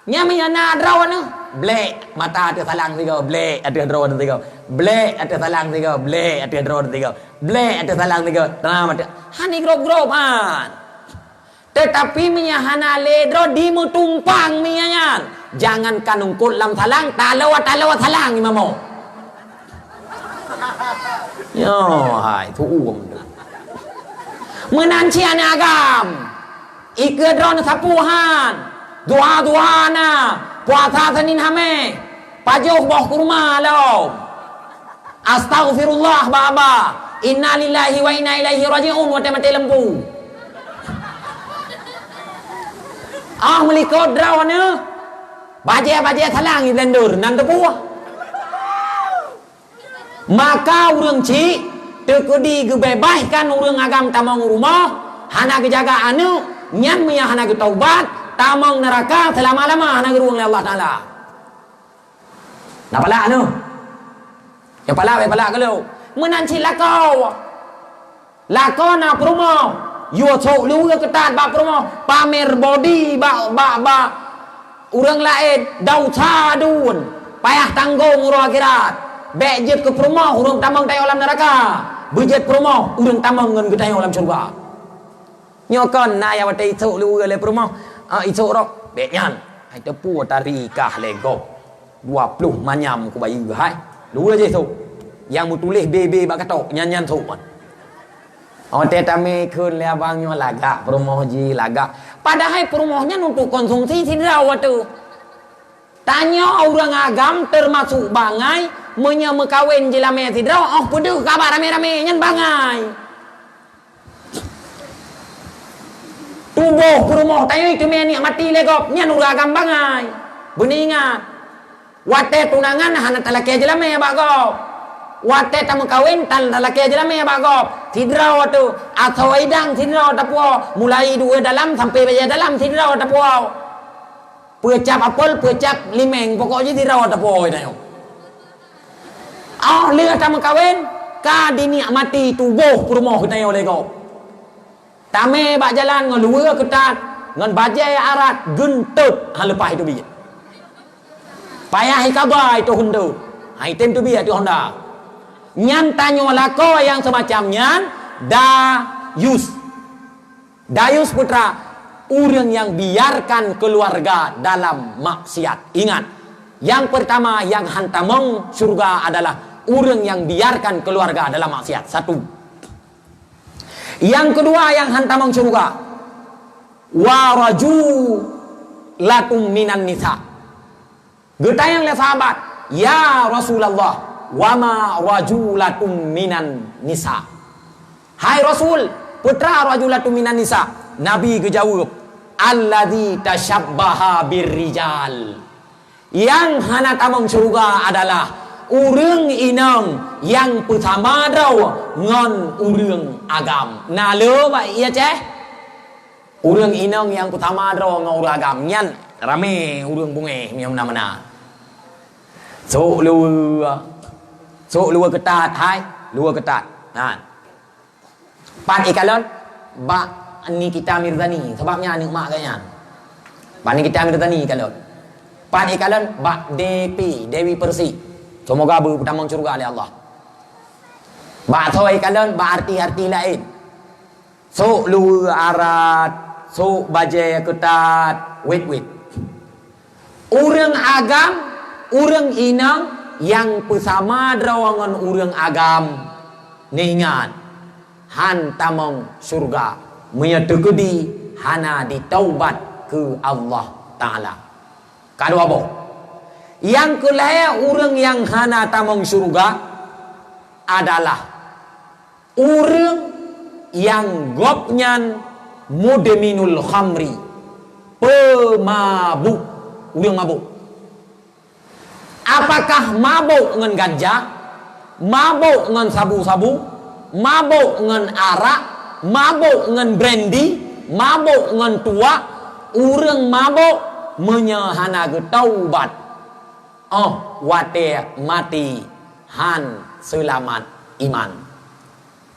Nyan meunyoe na droeneuh, blek mata ateueh salang sigoe, blek ateueh droeneuh sigoe, blek ateueh salang sigoe, blek ateueh droeneuh sigoe, blek ateueh salang sigoe, teulam ateueh. Hana grob-grob han. Teutapi meunyoe hana lé droe dimeutumpang meunyoe nyan, jangankan eungkôt lam salang, taloe-taloe salang imeum. Nyoe hai, tuuem tu. Meunan cit aneuk agam. Ikeue droeneuh sapeue han. Duha-duha na. Puasa Senin Hameh. Pajoh boh kurma lom. Astaghfirullah bak babah. Innalillahi wa inna ilaihi raji'un watée maté lampu. Ah, meulikot droeneuh. Bajée-bajée salang i blender nan teupuih. Maka ureuëng cit teukeudi geubeubaikan ureuëng agam tamong u rumoh, hana geujaga aneuk, nyan meunyoe hana geutaubat, tamong neuraka seulama-lama hana geurueng lé Allah Taala. Na palak aneuk? Nyang palak, bèk palak keu lôn. Meunan cit lakoe. Lakoe na peurumoh, yue sôk luweue keutat bak peurumoh, pamer bodi bak, bak, bak ureuëng laén, desya dum, payah tanggong uroe akhirat. Bèk jeuet keu peurumoh ureuëng tamong tanyoe lam neuraka, beujeuet peurumoh ureuëng tamong ngon geutanyoe lam syeuruga. Nyoe kon na nyang watèe isôk luweue lé peurumoh, ah, isôk rot, bèk nyan. Hai teupeu tari kah lé gob. Dua ploh manyam kubayeue hai. Dua jih sôk. Nyang meutuléh B B bak katok, nyan-nyan sôk. Watèe tamé kheun lé abang nyoe lagak peurumoh jih lagak. Padahai peurumoh nyan untuk konsumsi sidroe ateuh. Tanyoe ureuëng agam teumasuk bangai, meunyoe meukawen jilamé sidroe, óh peudeuh kaba ramé-ramé nyan bangai. Tuboh peurumoh tanyoe teumé nikmati lé gob, nyan ureuëng agam bangai. Beuneuingat, watèe tunangan hana talakèe jeulamé bak gob. Watèe tameukawen tan talakèe jeulamé bak gob. Sidroe teuh, asoe idang sidroe tapuwoe, mulai dua dalam sampai bajèe dalam sidroe tapuwoe. Peucap apel, peucap limeng, pokok jih sidroe tapuwoe tanyoe. Óh lheueh tameukawen, ka dinikmati tuboh peurumoh geutanyoe lé gob. Tamé bak jalan ngon luweue keutat, ngon bajèe arat geuntot han leupah iteubiet. Payah ikaba iteuh honda, han item teubiet ateueh honda. Nyan tanyoe lakoe nyang seumacam nyan dayus. Dayus putra, ureuëng nyang biarkan keuluwarga dalam maksiat. Ingat, nyang peurtama nyang han tamong syeuruga adalah ureuëng nyang biarkan keuluwarga dalam maksiat. Satu. Nyang keudua nyang han tamong syeuruga, wa rajulatum minan nisa. Geutanyong lé sahabat, "Ya Rasulullah, wa ma rajulatum minan nisa?" Hai Rasul, peue teuma rajulatum minan nisa? Nabi geujaweueb, "Alladzi tasyabbaha birrijal." Nyang hana tamong syeuruga adalah ureuëng inong nyang peusama droe ngon ureuëng agam. Na le bak ié ceh? Ureuëng inong nyang peusama droe ngon ureuëng agam, nyan ramé ureuëng bungéh meunyoe meunan-meunan. Sôk luweue, sôk luweue keutat, hai, luweue keutat. Nah. Pat ikalon? Bak Nikita Mirzani, sabab nyan aneuk mak geuh nyan. Bak Nikita Mirzani ikalon. Pat ikalon? Bak D P, Dewi Persik. Seumoga beupeutamong syeuruga lé Allah. Bak soe ikalon? Bak artis-artis laén. Sôk luweue arat, sôk bajée keutat, wét-wét. Ureuëng agam, ureuëng inong nyang peusama droe ngon ureuëng agam, neuingat, han tamong syeuruga meunyoe teukeudi hana jitaubat keu Allah Taala. Ka dua boh. Nyang keulhée ureuëng nyang hana tamong syeuruga adalah ureuëng nyang gobnyan mudminul khamri, peumabuk, ureuëng mabuk. Apakah mabuk ngon ganja, mabuk ngon sabu-sabu, mabuk ngon arak, mabuk ngon brandy, mabuk ngon tuak? Ureuëng mabuk meunyoe hana geutaubat, óh watée maté han seulamat iman,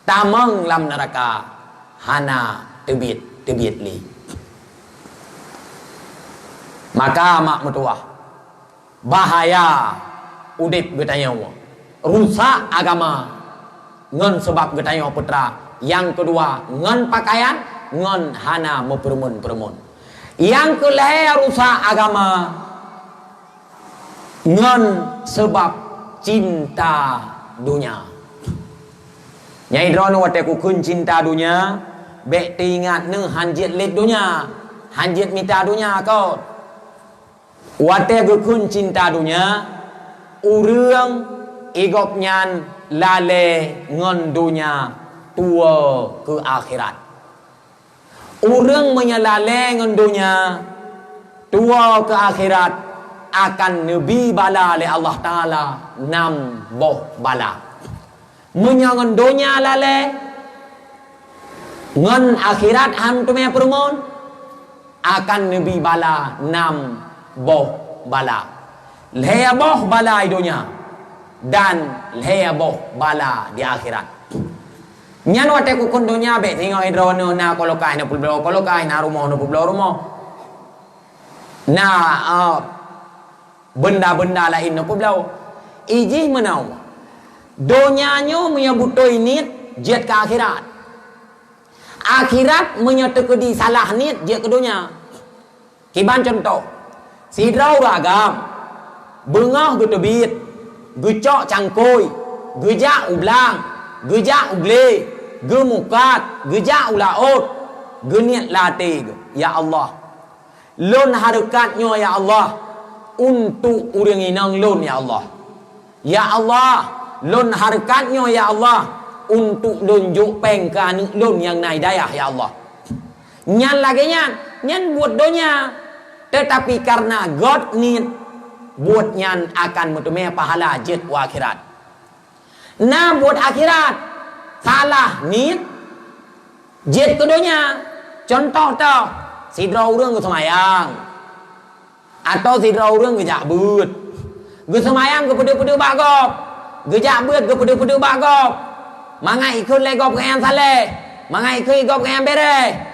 tamong lam neuraka hana teubiet-teubiet lé. Maka mak meutuwah, bahaya udeb geutanyoe, rusak agama ngon sabab geutanyoe peue teuma. Nyang keudua ngon pakaian, ngon hana meupeureumeun-peureumeun. Nyang keulhée rusak agama ngon sabab cinta donya. Nyang droeneuh watée kukheun cinta donya, bék teuingat neuh han jeuet lét donya, han jeuet mita donya kon. Watée geukheun cinta donya, ureuëng gobnyan lalée ngon donya tuwoe keu akhirat. Ureuëng meunyoe lalée ngon donya tuwoe keu akhirat, akan neubi bala lé Allah Taala nam boh bala. Meunyoe ngon donya lalée, ngon akhirat han teumé peurumoh, akan neubi bala nam boh bala. Lhée boh bala di donya dan lhée boh bala di akhirat. Nyan watée kukheun donya bék singoh droeneuh na kolokai neupeubloe kolokai, na rumoh neupeubloe rumoh. Na, ah, beunda-beunda laén neupeubloe. Ijih meunoe, donya nyoe meunyoe beutôi niet jeuet keu akhirat. Akhirat meunyoe teukeudi salah niet jeuet keu donya. Kiban cuntoh, sidroe ureuëng agam beungoh geuteubiet, geucok cangkôi, geujak u blang, geujak u glé, geumukat, geujak u laôt, geuniet lam até geuh, "Ya Allah, lôn hareukat nyoe ya Allah, untuk ureuëng inong lôn ya Allah. Ya Allah, lôn hareukat nyoe ya Allah, untuk lôn jok péng keu aneuk lôn nyang na di dayah ya Allah." Nyan lagée nyan, nyan buet donya. Teutapi kareuna gét niet, buet nyan akan meuteumé pahala jeuet u akhirat. Na buet akhirat, salah niet, jeuet keu donya. Cuntoh toh, sidroe ureuëng geuseumayang, atau sidroe ureuëng geujak beuet. Geuseumayang geupeudeuh-peudeuh bak gob, geujak beuet geupeudeuh-peudeuh bak gob, mangat ikheun lé gob keu nyang saleh, mangat ikheun gob keu nyang béréh.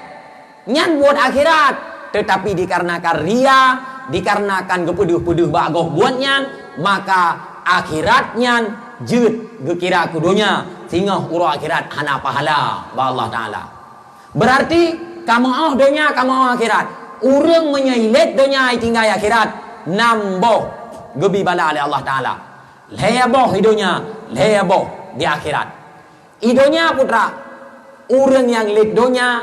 Nyan buet akhirat, teutapi dikarenakan ria, dikarenakan geupeudeuh-peudeuh bak gob buet nyan, maka akhirat nyan jeuet geukira keu donya, singoh uroe akhirat hana pahala bak Allah Taala. Beurarti, ka meu'oh donya, ka meu'oh akhirat. Ureuëng meunyoe ilét donya itinggai akhirat, nam boh geubi bala lé Allah Taala. Lhée boh i donya, lhée boh di akhirat. I donya putra, Ureuëng nyang lét donya,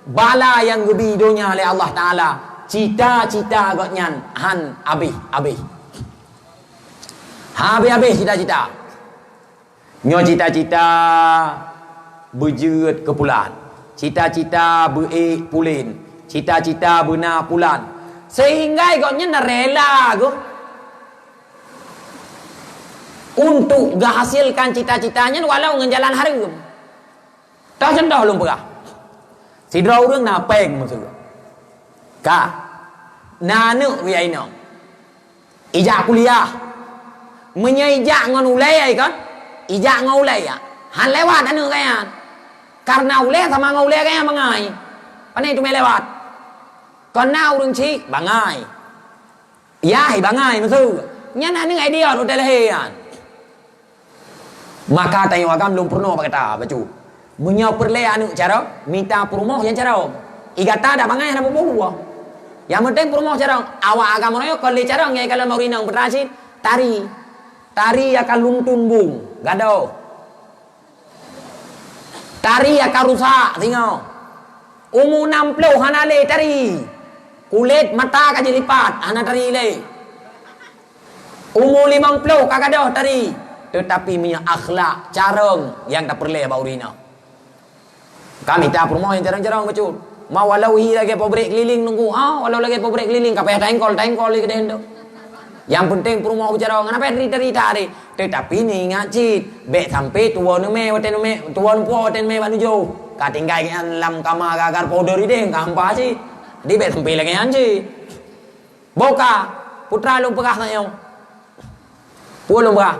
bala nyang geubi donya lé Allah Taala, cita-cita gobnyan han abéh-abéh. Han abéh-abéh cita-cita. Nyoe cita-cita beujeuet keu pulan, cita-cita beuék pulen, cita-cita beuna pulan, sehingga gobnyan rela geuh untuk geuhasilkan cita-cita nyan walau ngon jalan hareuem. Toh contoh lôn peugah. Sidroe ureuëng na péng meuseue. Ka. Na aneuëk geuh inong. Ijak kuliah. Meunyoe ijak ngon ulée kon, ijak ngon ulée ya. Han lewat aneuëk geuh nyan. Karena ulée sama ngon ulée geuh nyan bangai. Pane teumé lewat. Kon na ureuëng chik bangai. Yah, bangai meuseue. Nyan aneuëk idiot watée lahé nyan. Maka tanyoe agam lôn peurunoe bak gata, bacut. Meunyoe peureulée aneuëk carông, mita peurumoh nyang carông. I gata dak bangai hana peue-peue. Nyang penting peurumoh carông. Awak agam royok kon lé carông nyang ikalon ureuëng inong peutra cit tari. Tari akan lunton bung, gadoh. Tari akan rusak singoh. Umu nam ploh hana lé tari. Kulét mata ka jilipat, hana tari lé. Umu limong ploh ka gadoh tari. Teutapi meunyoe akhlak, carông nyang tapeureulée bak ureuëng inong. Ka mita peurumoh nyang carông-carông bacut. Ma walau hi lagée pabrik keliling nunggu, ha, walau lagée pabrik keliling ka payah taengkol-taengkol lé keudeh tu. Nyang penting peurumoh beucarông, hana payah tari-tari tari. Teutapi neuingat cit, bék sampai tuwoe neumé watée neumé, tuwoe neupue watée neumé bak nujoh. Ka tinggai nyan lam kama gagar powder ideh ka hampa cit. Jadi bék sampai lagée nyan cit. Boh ka, peutra lôn peugah tanyoe. Peue lôn peugah?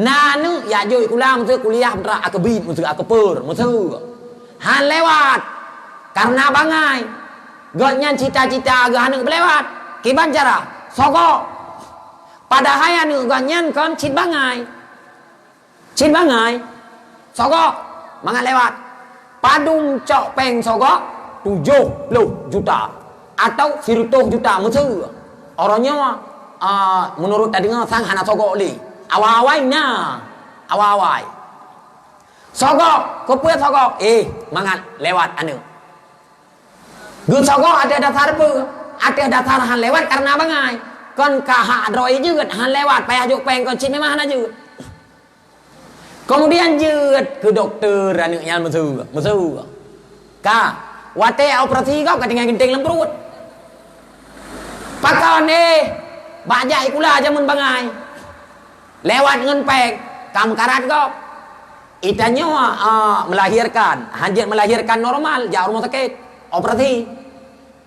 Na aneuëk jak jok sikula meuseue kuliah peutra akeubiet meuseue akeupeur meuseue. Han lewat. Karena bangai. Gobnyan cita-cita geuh aneuëk beulewat. Kiban cara? Sogok. Padahai aneuëk gobnyan kon cit bangai. Cit bangai, sogok, mangat lewat. Padum cok péng sogok, tujoh ploh juta. Atau sireutôh juta, meuseue. Uroe nyoe, a, meunurot tadeungoe sang hana sogok lé. Awai-awai na. Awai-awai. Sogok, keupeue sogok? Eh, mangat lewat aneuëk. Geusogok ateueh dasar peue? Ateueh dasar han lewat karena bangai. Kon ka hak droe jeuet han lewat, payah jok péng kon cit memang hana jeuet. Kemudian jeuet keu dokto aneuëk nyan meuseue, meuseue. Ka, watée operasi gob ka tinggai geunteng lam pruet. Pakon eh, bak jak sikula jameun bangai. Lewat ngon péng, ka meukarat gob. Itanyoe, ah, melahirkan, hanjeuet melahirkan normal, jak rumoh sakét, operasi.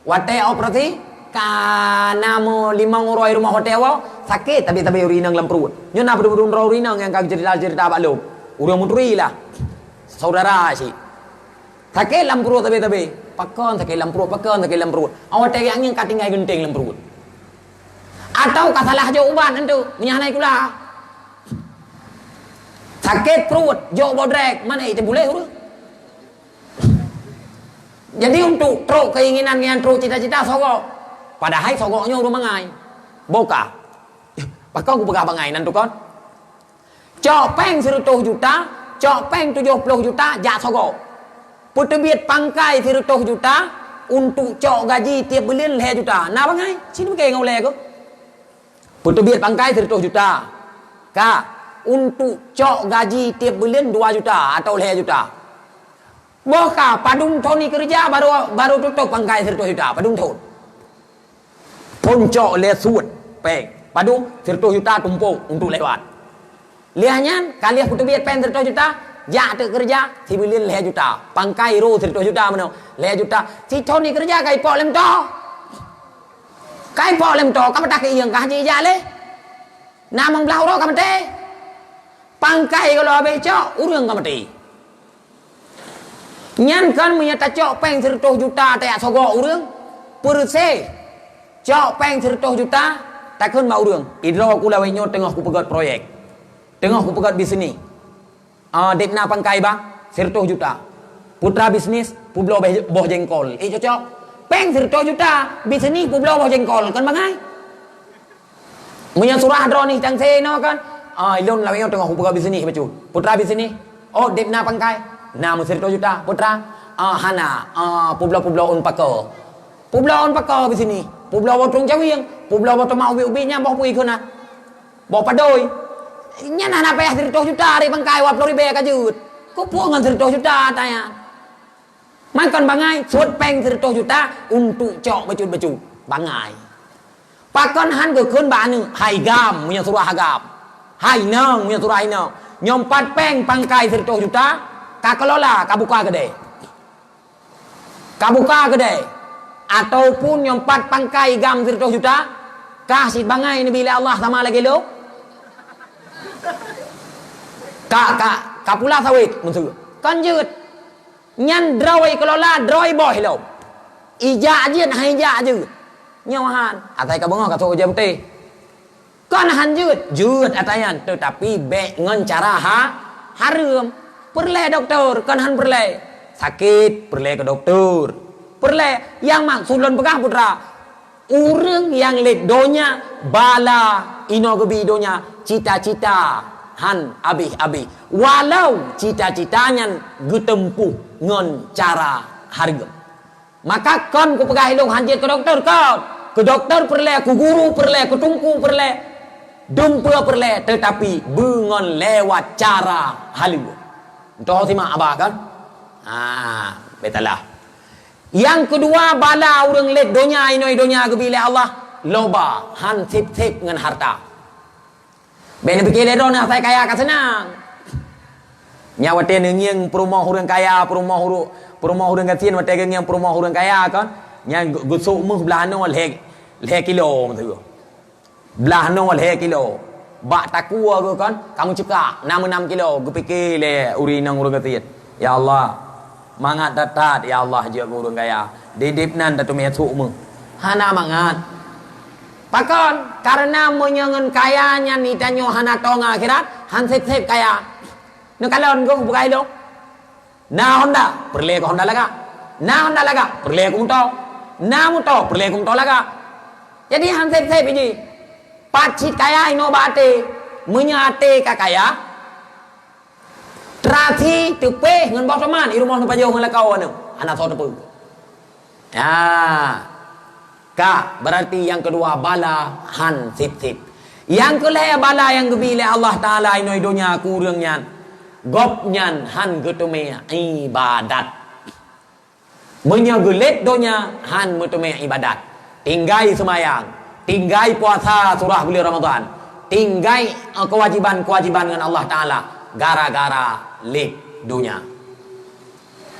Watée operasi, ka na meulimong uroe rumoh watée woe, sakét tabi-tabi ureuëng inong lam pruet. Nyoe na beudôh-beudôh droe ureuëng inong nyang ka geuceurita-ceurita bak lôn. Ureuëng meuturi lah. Saudara cit. Sakét lam pruet tabi-tabi. Pakon sakét lam pruet, pakon sakét lam pruet. Awai watée angén ka tinggai geunteng lam pruet. Atau ka salah jok ubat antu, meunyo hana sikula. Sakét pruet, jok bodrek, mana itu boleh ureuëng. Jadi untuk trok keinginan nyan trok cita-cita sogok. Padahai sogok nyoe ureuëng bangai. Boh ka. Pakon kupeugah bangai nan tukon. Cok péng sireutôh juta, cok péng tujoh ploh juta jak sogok. Peuteubiet pangkai sireutôh juta untuk cok gaji tieb buleuen lhée juta. Na bangai? Sinoe bukée ngon ulée keuh. Peuteubiet pangkai sireutôh juta. Ka, untuk cok gaji tieb buleuen dua juta atau lhée juta. Boh ka, padum thon ikeureuja baru, baru tutôb pangkai sireutôh juta, padum thon. Phon cok lé suet péng, padum sireutôh juta tumpôk untuk lewat. Lheueh nyan, ka lheueh peuteubiet péng sireutôh juta, jak teuk keureuja, sibuleuen lhée juta. Pangkai ro sireutôh juta meunoe, lhée juta. Sithon ikeureuja ka ipok lé meuto. Ka ipok lé meuto, ka meutakeuieng ka hana jijak lé. Na meumblah uroe ka maté. Pangkai kalau habéh cok, ureuëng ka maté. Nyan kan meunyo tacok péng sireutôh juta tajak sogok ureuëng, peureuséh cok péng sireutôh juta takheun bak ureuëng, "Idroe ku lawét nyoe teungoh kupeugét proyek, teungoh kupeugét bisnis. Ah, deb na pangkai bang, sireutôh juta. Putra bisnis, peubloe boh, boh jengkol." Eh, cocok. Péng sireutôh juta, bisnis peubloe boh jengkol, kan bangai? Meunyo surah droeneuh tang sinoe kan, "Ah, ilôn lawét nyoe teungoh kupeugét bisnis bacut. Putra bisnis, oh, deb na pangkai." Na meusireutôh juta, putra? Ah, hana. Ah, peubloe-peubloe ôn pakoe. Peubloe ôn pakoe bak sinan. Peubloe woe trung cawéng, peubloe woe teuma ubit-ubit nyan boh pui keunan. Boh padoi. Nyan hana payah sireutôh juta, dari pangkai dua ploh ribèe ka jeuet. Keupeue ngon sireutôh juta ata nyan? Makon bangai, sôt péng sireutôh juta untuk cok bacut-bacut. Bangai. Pakon han geukheun bak aneuk, hai gam, meunyoe suroh agam. Hai nong, meunyoe suroh hai nong. Nyoe pat péng pangkai sireutôh juta, ka keulola, ka buka keudè. Ka buka keudè. Ataupun nyoe pat pangkai gam sireutôh juta, ka cit bangai neubi lé Allah sama lagèe lôn. Ka, ka, ka pula sawét, maksud. Kon jeuet. Nyan droe keulola, droe boh lom. Ijak jeuet, han ijak jeuet. Nyoe han, asai ka beungoh ka sôk ija putéh. Kon han jeuet, jeuet ata nyan, teutapi bèk ngon cara ha-, hareuem. Peureulèe dokto, kon han peureulèe. Sakét, peureulèe keu dokto. Peureulèe, nyang maksud lôn peugah, putra, ureueng nyang lét donya, bala inoe geubi donya, cita-cita han abéh-abéh. Walau cita-cita nyan geuteumpuh ngon cara hareuem. Maka kon kupeugah ilôn han jeuet keu dokto, kon. Keu dokto peureulèe, keu guru peureulèe, keu teungku peureulèe, dumpeue peureulèe, teutapi beungon lewat cara haleue. Meutuah simak haba kan? Ha, bèk salah. Nyang keudua, bala ureueng lét donya, inoe donya geubi lé Allah, loba, han sép-sép ngon hareuta. Bèk neupike lé droeneuh asai kaya ka seunang. Nyan watèe neungieng peurumoh ureueng kaya, peurumoh uru-, peurumoh ureueng gasien watèe geungieng peurumoh ureueng kaya kan, nyan geu-, geusôk méuh blaih noe lhèe, lhèe kilo meuteumèe. Blaih noe lhèe kilo. Bak takue geuh kan, ka meucukak nam, nam kilo, geupike lé ureueng inong ureueng gasien. Ya Allah, mangat that-that, ya Allah, jeuet keu ureueng kaya. Di dép nan tateumèe sôk méuh. Hana mangat. Pakon? Kareuna meunyoe ngon kaya nyan geutanyoe hana tô ngon akhirat, han sép-sép kaya. Neukalon geuh bukai lôn. Na Honda, peureulèe keu Honda lagak. Na Honda lagak, peureulèe keu moto. Na moto, peureulèe keu moto lagak. Jadi han sép-sép jih. Pat cit kaya inoe bak até. Meunyoe até ka kaya, Teurasi teupéh ngon boh teuma, di rumoh neupajoh ngon lakoe aneuk, hana soe teupeue. Ya. Ka, berarti nyang keudua bala han sép-sép. Nyang keulhèe bala nyang geubi lé Allah Taala inoe donya keu ureueng nyan, gobnyan han geuteumèe ibadat. Meunyoe geulét donya, han meuteumèe ibadat. Tinggai seumayang, tinggai puasa surah buleuen Ramadhan, tinggai, eh, keuwajiban-keuwajiban ngon Allah Taala gara-gara lét donya.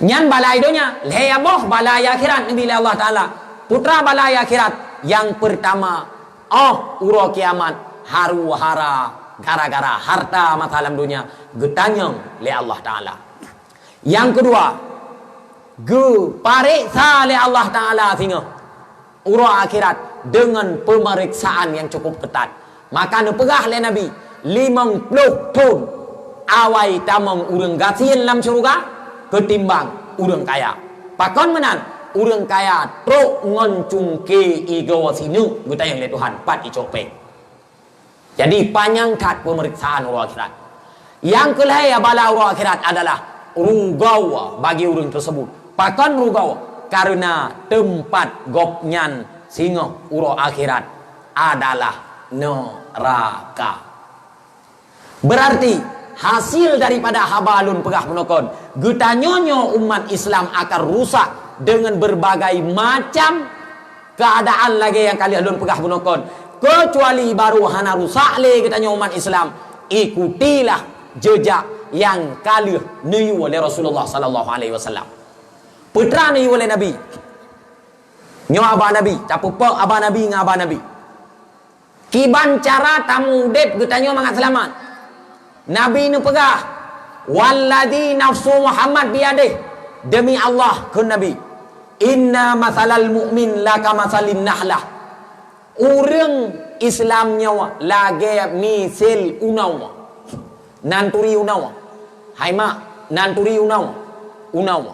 Nyan bala donya, lhèe boh bala akhirat neubi lé Allah Taala. Peue treuk bala akhirat, nyang peurtama, 'oh uroe kiamat, haru-hara gara-gara harta masa lam donya geutanyong lé Allah Taala. Nyang keudua, geupareksa lé Allah Taala singoh uroe akhirat deungon peumeriksaan nyang cukup keutat. Maka neupeugah lé Nabi, limong ploh thon awai tamong ureueng gasien lam syeuruga keutimbang ureueng kaya. Pakon meunan? Ureueng kaya trok ngon cungké igoe sineuk geutanyong lé Tuhan, pat icok péng. Jadi, panyang that peumeriksaan uroe akhirat. Nyang keulhèe bala uroe akhirat adalah rugoe bagi ureueng teusebut. Pakon rugoe? Kareuna teumpat gobnyan singoh uroe akhirat adalah neuraka. Berarti, hasil daripada haba lôn peugah bunoe kon, geutanyoe nyoe umat Islam akan rusak deungon berbagai macam keuadaan lagèe nyang ka lheueh lôn peugah bunoe kon, keucuali barô hana rusak lé geutanyoe umat Islam, ikutilah jeujak nyang ka lheueh neuyue lé Rasulullah sallallahu alaihi wasallam. Peue treuk neuyue lé Nabi. Nyoe haba Nabi, tapeupok haba Nabi ngon haba Nabi. Kiban cara tamuudép geutanyoe mangat seulamat. Nabi neupeugah, "Wallazi nafsu Muhammad biyadih," demi Allah, kheun Nabi, "Inna masalal mu'min laka masalin nahlah." Ureueng Islam nyoe lagèe miseue unoe. Nan turi unoe. Hai mak, nan turi unoe. Unoe.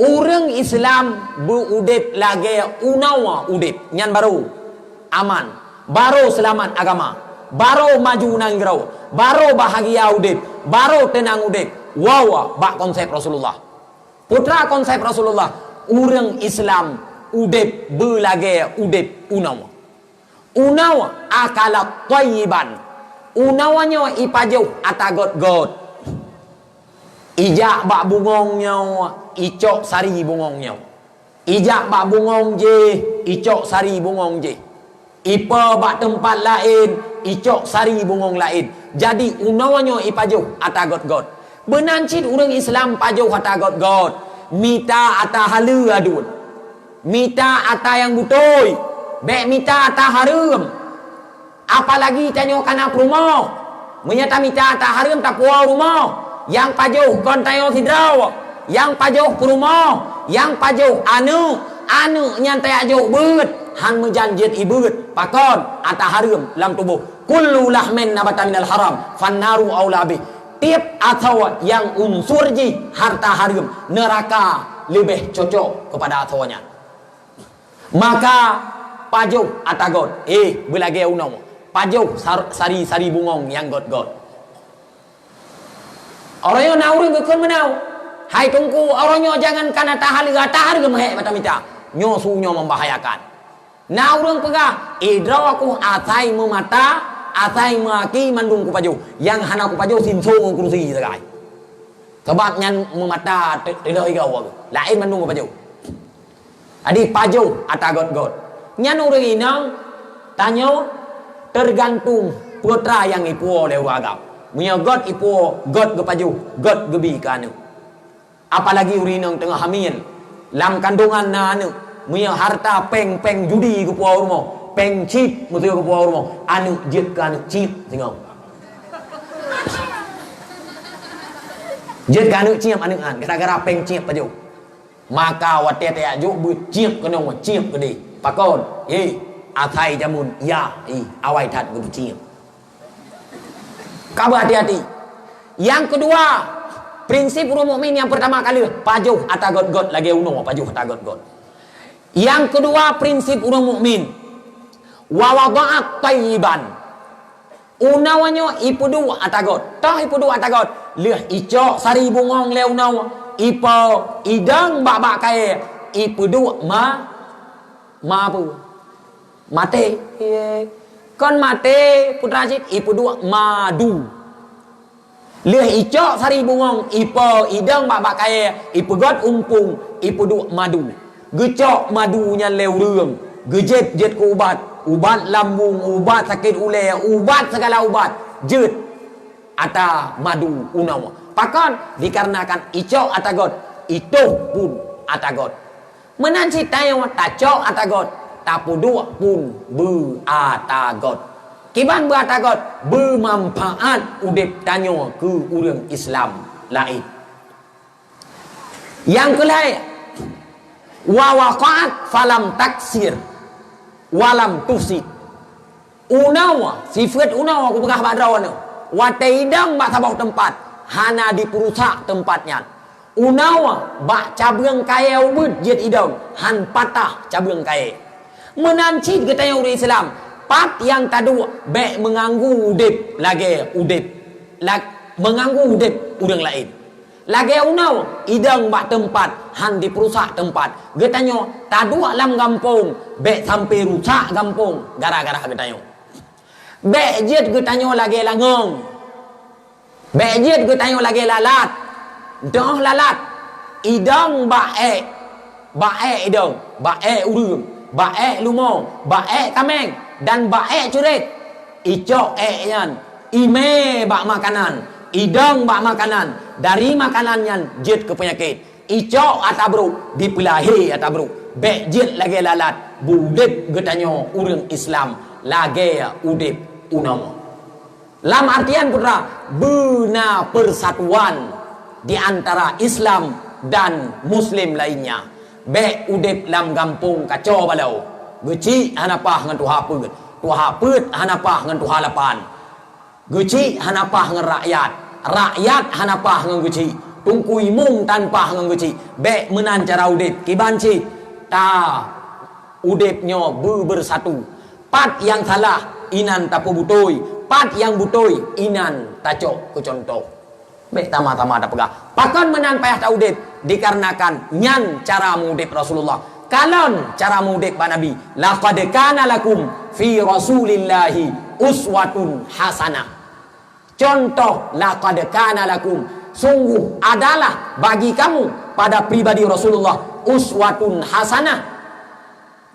Ureueng Islam beu udép lagèe unoe udép, nyan barô aman, barô seulamat agama, barô maju nanggroe, barô bahagia udép, barô teunang udép. Wawa bak konsep Rasulullah. Putra konsep Rasulullah, ureuëng Islam udeb beulagée udeb unoe. Unoe akalat thayyiban. Unoe nyoe ipajoh ata gét-gét. Ijak bak bungong nyoe, icok sari bungong nyoe. Ijak bak bungong jih, icok sari bungong jih. Ipe bak teumpat laén, icok sari bungong laén. Jadi, unoe nyoe ipajoh ata gét-gét. Beunan cit ureuëng Islam pajoh ata gét-gét. Mita ata haleue aduen. Mita ata nyang beutôi. Bék mita ata hareuem. Apalagi tanyoe kana peurumoh. Meunyoe tamita ata hareuem tapuwoe rumoh, nyang pajoh kon tanyoe sidroe, nyang pajoh peurumoh, nyang pajoh aneuëk, aneuëk nyan tajak jok beuet, han meujan jeuet ié beuet. Pakon? Ata hareuem lam tuboh. Kullu lahmin nabata minal haram, fannaru aula bih. Tieb asoe nyang unsur jih harta hareuem, neuraka leubeh cocok keupada asoe nyan. Maka pajoh ata gét, eh, beulagée unoe, pajoh sar-, sari-sari bungong nyang gét-gét. Uroe nyoe na ureuëng geukheun meunoe, "Hai Teungku, uroe nyoe jangankan ata haleue, ata hareuem hék batamita." Nyoe su nyoe membahayakan. Na ureuëng peugah, "Eh, droe kheueh asai meumata, asai meuaki mandum kupajoh. Nyang hana kupajoh sinso ngon kurusi sagai." Sabab nyan meumata te-, teulheueh igoe, laén mandum kupajoh. Jadi pajoh ata gét-gét. Nyan ureuëng inong tanyoe teugantung peue teuma nyang ipuwoe lé ureuëng agam. Meunyoe gét ipuwoe, gét geupajoh, gét geubi keu aneuëk. Apalagi ureuëng inong teungoh hamil, lam kandongan na aneuëk, meunyoe harta péng-péng judi geupuwoe rumoh, péng chip meuseu geupuwoe rumoh, aneuëk jeuet keu aneuëk chip singoh. Jeuet keu aneuëk chip aneuëk nyan, gara-gara péng chip pajoh. Maka watée tajak jok beuet, chip keunoe, chip keudeh. Pakon? Ye, asai jameun, ya, ih, awai that geubeuchip. Ka beuhati-hati. Nyang keudua, prinsip ureuëng mukmin nyang peurtama kali, pajoh ata gét-gét lagée unoe, pajoh ata gét-gét. Nyang keudua, prinsip ureuëng mukmin, wa wada'at thayyiban. Unoe nyoe ipeuduek ata gét. Toh ipeuduek ata gét, lheueh icok sari bungong lé unoe, ipo idong bak-bak kayée, ipeuduek ma, ma peue? Maté. Ye. Kon maté, putra cit, ipeuduek madu. Lheueh icok sari bungong, ipo idong bak-bak kayée, ipeugét umpung, ipeuduek madu. Geucok madu nyan lé ureuëng, geujép jeuet keu ubat, ubat lambung, ubat sakét ulée, ubat sigala ubat, jeuet ata madu unoe. Pakon? Dikarenakan icok ata gét, itoh pun ata gét. Meunan cit tanyoe tacok ata gét, tapeuduek pun beu ata gét. Kiban beu ata gét, beumanfaat udeb tanyoe keu ureuëng Islam laén. Nyang keulhée, wa waqa'at falam taksir, walam tufsid. Unoe, sifeuet unoe kupeugah bak droeneuh, watée idong bak saboh teumpat, hana dipeurusak teumpat nyan. Unoe bak cabeueng kayée ubit jeuet idong, han patah cabeueng kayée. Meunan cit geutanyoe ureuëng Islam, pat nyang taduek bék meuganggu udeb lagée udeb, la-, meuganggu udeb ureuëng laén. Lagée unoe idong bak teumpat, han dipeurusak teumpat. Geutanyoe taduek lam gampông, bék sampoe rusak gampông gara-gara geutanyoe. Bék jeuet geutanyoe lagée langong. Bék jeuet geutanyoe lagée lalat. Dong lalat, idong bak ék, bak ék idong, bak ék ureuëng, bak ék lumo, bak ék kaméng, dan bak ék curét. Icok ék nyan, imé bak makanan, idong bak makanan, dari makanan nyan jeuet keu peunyakét. Icok ata brok, dipeulahé ata brok. Bék jeuet lagée lalat, beu udeb geutanyoe ureuëng Islam lagée udeb unoe. Lam artian putra, beuna persatuan di antara Islam dan Muslim lainnya. Bék udeb lam gampông kaco balo. Geuchik hana paih ngon tuha peuet, tuha peuet hana paih ngon tuha lapan. Geuchik hana paih ngon rakyat, rakyat hana paih ngon geuchik, teungku imum tan paih ngon geuchik. Bék meunan cara udeb, kiban cit ta udeb nyoe beu bersatu. Pat nyang salah, inan tapeubutôi. Pat nyang butôi, inan tacok keu cuntoh. Bék sama-sama tapeugah. Pakon meunan payah taudeb? Dikarenakan nyan cara meuudeb Rasulullah. Kalon cara meuudeb bak Nabi. "Laqad kana lakum fi Rasulillahi uswatun hasanah." Contoh, "Laqad kana lakum", sungguh adalah bagi kamu pada pribadi Rasulullah, "uswatun hasanah",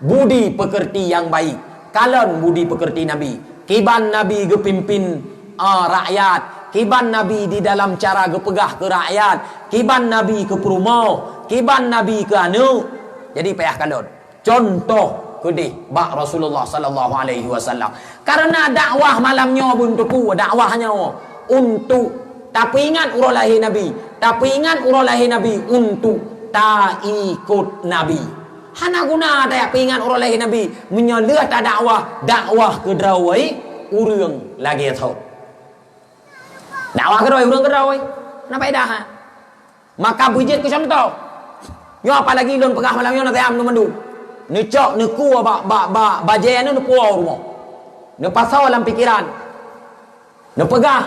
budi pekerti yang baik. Kalon budi pekerti Nabi. Kiban Nabi geupimpin, ah, rakyat. Kiban Nabi di dalam cara geupeugah keu rakyat. Kiban Nabi keu peurumoh. Kiban Nabi keu aneuk. Jadi payah kalon. Contoh keudeh bak Rasulullah sallallahu alaihi wasallam. Karena dakwah malam nyoe beunteuku, dakwah nyoe untuk tapeuingat uroe lahé Nabi, tapeuingat uroe lahé Nabi untuk taikot Nabi. Hana guna tajak peuingat uroe lahé Nabi meunyoe lheueh tadakwah, dakwah keudroe ureuëng lagée thon. Dakwah keudroe ureuëng keudroe, na faedah. Maka beujeuet keu contoh. Nyoe apalagi lôn peugah malam nyoe na tayam nyoe mandum. Neucok neukue bak, bak, bak bajée nyoe neupuwoe rumoh. Neupasoe lam pikeran. Neupeugah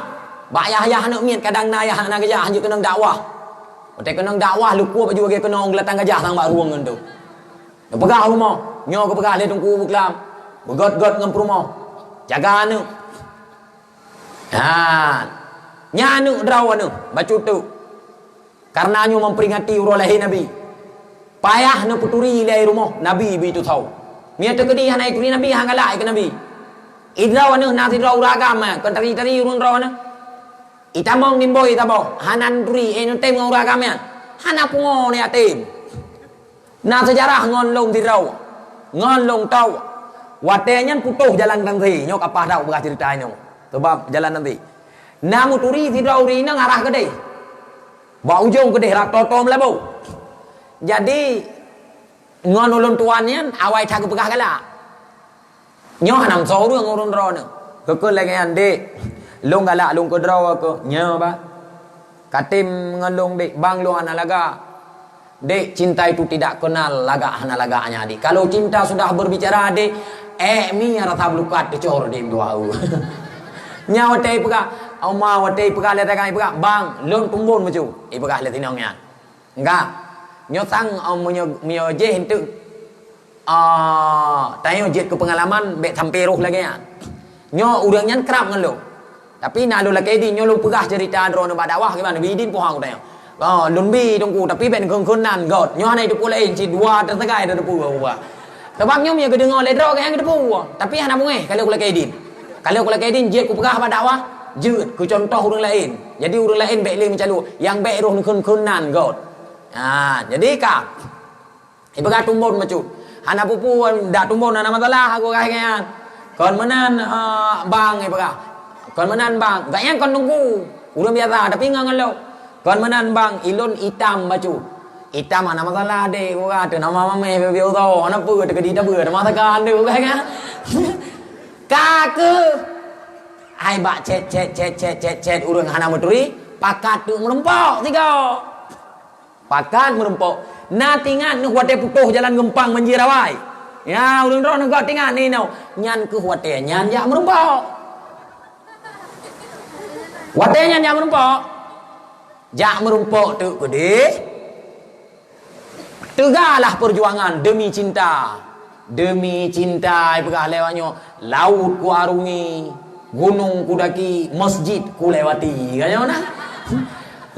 bak ayah-ayah aneuk miet, kadang na ayah hana geujak, hanjeuet keunong dakwah. Watée keunong dakwah, leupue baju lagée keunong geulatang gajah sang bak rueng ngon tu. Neupeugah rumoh, nyoe geupeugah lé Teungku Buklam. Beugöt-göt ngon peurumoh. Jaga aneuk. Ha. Nyan aneuk droe aneuk, bacut teuk. Karena nyoe memperingati uroe lahé Nabi. Payah neupeuturi lé rumoh Nabi beutusoe. Meunyoe teukeudi hana ituri Nabi, han galak keu Nabi. Idroe aneuk na sidroe ureuëng agam, kon tari-tari ureuëng droe aneuk. Itamong nimboi saboh, hana neuturi, eh, neutem ngon ureuëng agam nyan. Hana pungo neuyatim. Na seujarah ngon lôn sidroe, ngon lôn tau. Watée nyan putôh jalan teuntée, nyoe ka paih tau peugah ceurita nyoe. Sabab jalan teuntée. Na meuturi sidroe ureuëng inong arah keudeh. Bak ujong keudeh rab toe-toe meulaboh. Jadi, ngon ulôn tuan nyan, awai that geupeugah galak. Nyoe hana meusoe ureuëng, ureuëng droeneuh. Geukheun lagée nyan, "Dek, lôn galak lôn keudroe keuh." "Nyoe, bah." "Katem ngon lôn, Dek, bang lôn hana lagak." "Dek, cinta itu tidak kenal lagak hana lagaknya, Dek. Kalau cinta sudah berbicara, Dek, ék mi rasa beulukat teucor, Dek, dua." Nyan watée ipeugah, Oma watée ipeugah lé tagai ipeugah, "Bang, lôn tumbon bacut." Ipeugah lé sinong nyan. Enggak. Nyoe sang, oh, meunyoe, meunyoe jih enteuk, ah, tanyoe jeuet keu peungalaman, bék sampai roh lagée nyan. Nyoe ureuëng nyan krab ngon lôn. Tapi na lôn lakée idin, nyoe lôn peugah ceurita droeneuh bak dakwah, kiban, bi idin puhang tanyoe. Oh, lôn bi Teungku, tapi bék neukheun-kheun nan göt. Nyoe hana iteupeue laén, cit dua teusagai tateupeue ubak. Sabab nyoe meunyoe geudeungoe lé droe, gobnyan geuteupeue. Tapi hana beungéh, ka lheueh kulakée idin. Ka lheueh kulakée idin, jeuet kupeugah bak dakwah, jeuet keu contoh ureuëng laén. Jadi ureuëng laén bék lé meucalok, nyang bék roh neukheun-kheun nan göt. Ha, jadi ka. Ipeugah tumbon bacut. Hana peue-peue, dak tumbon hana masalah, aku kah nyan. Kon meunan, eh, bang, ipeugah. Kon meunan, bang. Gobnyan kon Teungku. Ureuëng biasa, tapi ngon ngon lôn. Kon meunan, bang, ilôn itam bacut. Itam hana masalah, Dek, aku kah. Teunama mameh, bebe uto. Hana peue, teukeudi tabeue, teuma tekan, Dek, aku kah. Ka keuh. Hai bak cét, cét, cét, cét, cét, cét, ureuëng hana meuturi, pakat teuk meurumpok sigoe. Pakat meurumpok. Na tingat neuh watée putôh jalan geumpang banjir awai. Ya, ureuëng droeneuh göt tingat ninoe. Nyan keuh watée nyan jak meurumpok. Watée nyan jak meurumpok. Jak meurumpok teuk keudeh. Teugalah peujuangan demi cinta. Demi cinta, ipeugah lé awak nyoe, laôt kuarungi, gunong kudaki, masjid kulewati. Ka nyoe na.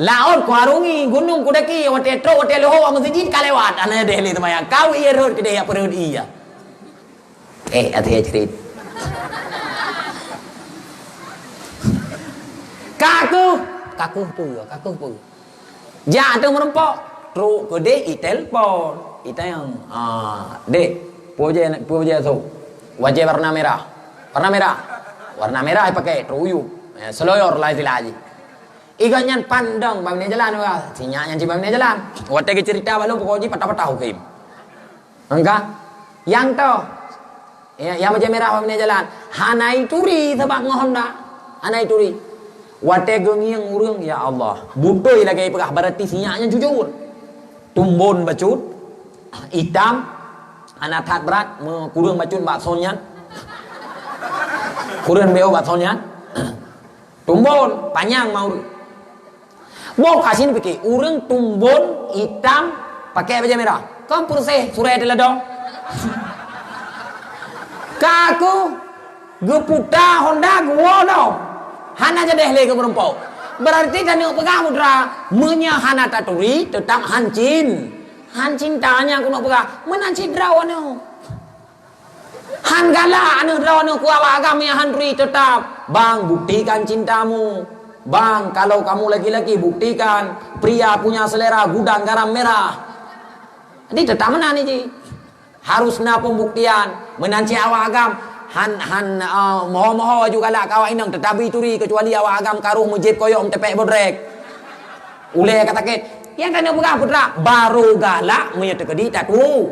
Laôt kuarungi, gunong kudaki, watée trok, watée leuhô, masjid ka lewat. Hana deh lé seumayang. Kawé rhot keudeh, ya, peurhot iya. Eh, até cerit. Ka keuh, ka keuh peue, ka keuh peue. Jak teuk meurumpok, trok keudeh itelepon. Itanyong, "Ah, Dek, peue bajée, peue bajée su?" "Bajée warna merah." "Warna merah?" "Warna merah ipakai, trok u yup." Eh, seloyor lai sila jih. Igoe nyan pandang bak binéh jalan, wah, sinyak nyan cit bak binéh jalan. Watée geuceurita bak lôn, pokok jih patah-patah huköm. Engka, nyang toh. Ya, nyang bajée mirah bak binéh jalan. Hana ituri sabab ngon Honda. Hana ituri. Watée geungieng ureuëng, ya Allah. Beutôi lagée ipeugah, berarti sinyak nyan jujur. Tumbon bacut, itam, hana that brat, meukureueng bacut bak son nyan. Kureueng beu bak son nyan. Tumbon, panyang ma ureuëng. Boh ka sini pike, ureuëng tumbon itam pakai bajée mirah. Kon peureséh surai teuladong. Ka aku geuputa honda geuwoe lom. Hana jadeh lé keu meurumpok. Berarti taneuk peugah putra, meunyoe hana taturi, teutap hancin. Hancin tanya aku nak peugah, meunan sidroe aneuk. Han galak aneuk droeneuh keu awak agam nyang han turi, teutap. Bang, buktikan cintamu. Bang, kalau kamu laki-laki, buktikan pria punya selera gudang garam merah. Jadi teutap meunan ji. Harus na pembuktian. Meunan cit awak agam. Han, han, eh, moho-moho aju galak keu awak inong, teutap bri turi, kecuali awak agam karoh meujép koyok meutepek bodrek. Ulée ka sakét. Nyang taneuk peugah putra, barô galak meunyoe teukeudi tatu.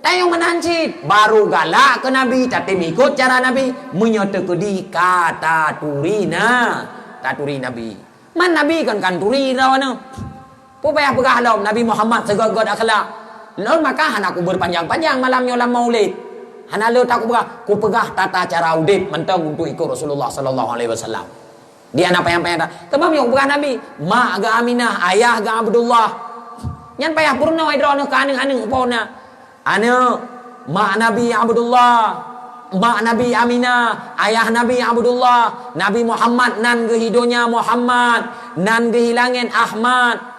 Tayong meunan cit, barô galak keu Nabi, tatem ikot cara Nabi, meunyoe teukeudi ka taturi na, taturi Nabi. Man Nabi kan, kan turi droeneuh. Peue payah peugah lom, Nabi Muhammad seugét-gét akhlak. Lôn maka hana kubeuet panjang-panjang malam nyoe lam maulid. Hana le takupeugah, kupeugah tata cara udeb mantong untuk ikot Rasulullah sallallahu alaihi wasallam. Di aneuk payah-payah dah. Teuma meunyoe peugah Nabi, mak geuh Aminah, ayah geuh Abdullah. Nyan payah peurunoe droeneuh keu aneuk-aneuk po na. Aneuk, mak Nabi Abdullah, mak Nabi Aminah, ayah Nabi Abdullah, Nabi Muhammad nan geuh i donya Muhammad, nan geuh i langét Ahmad.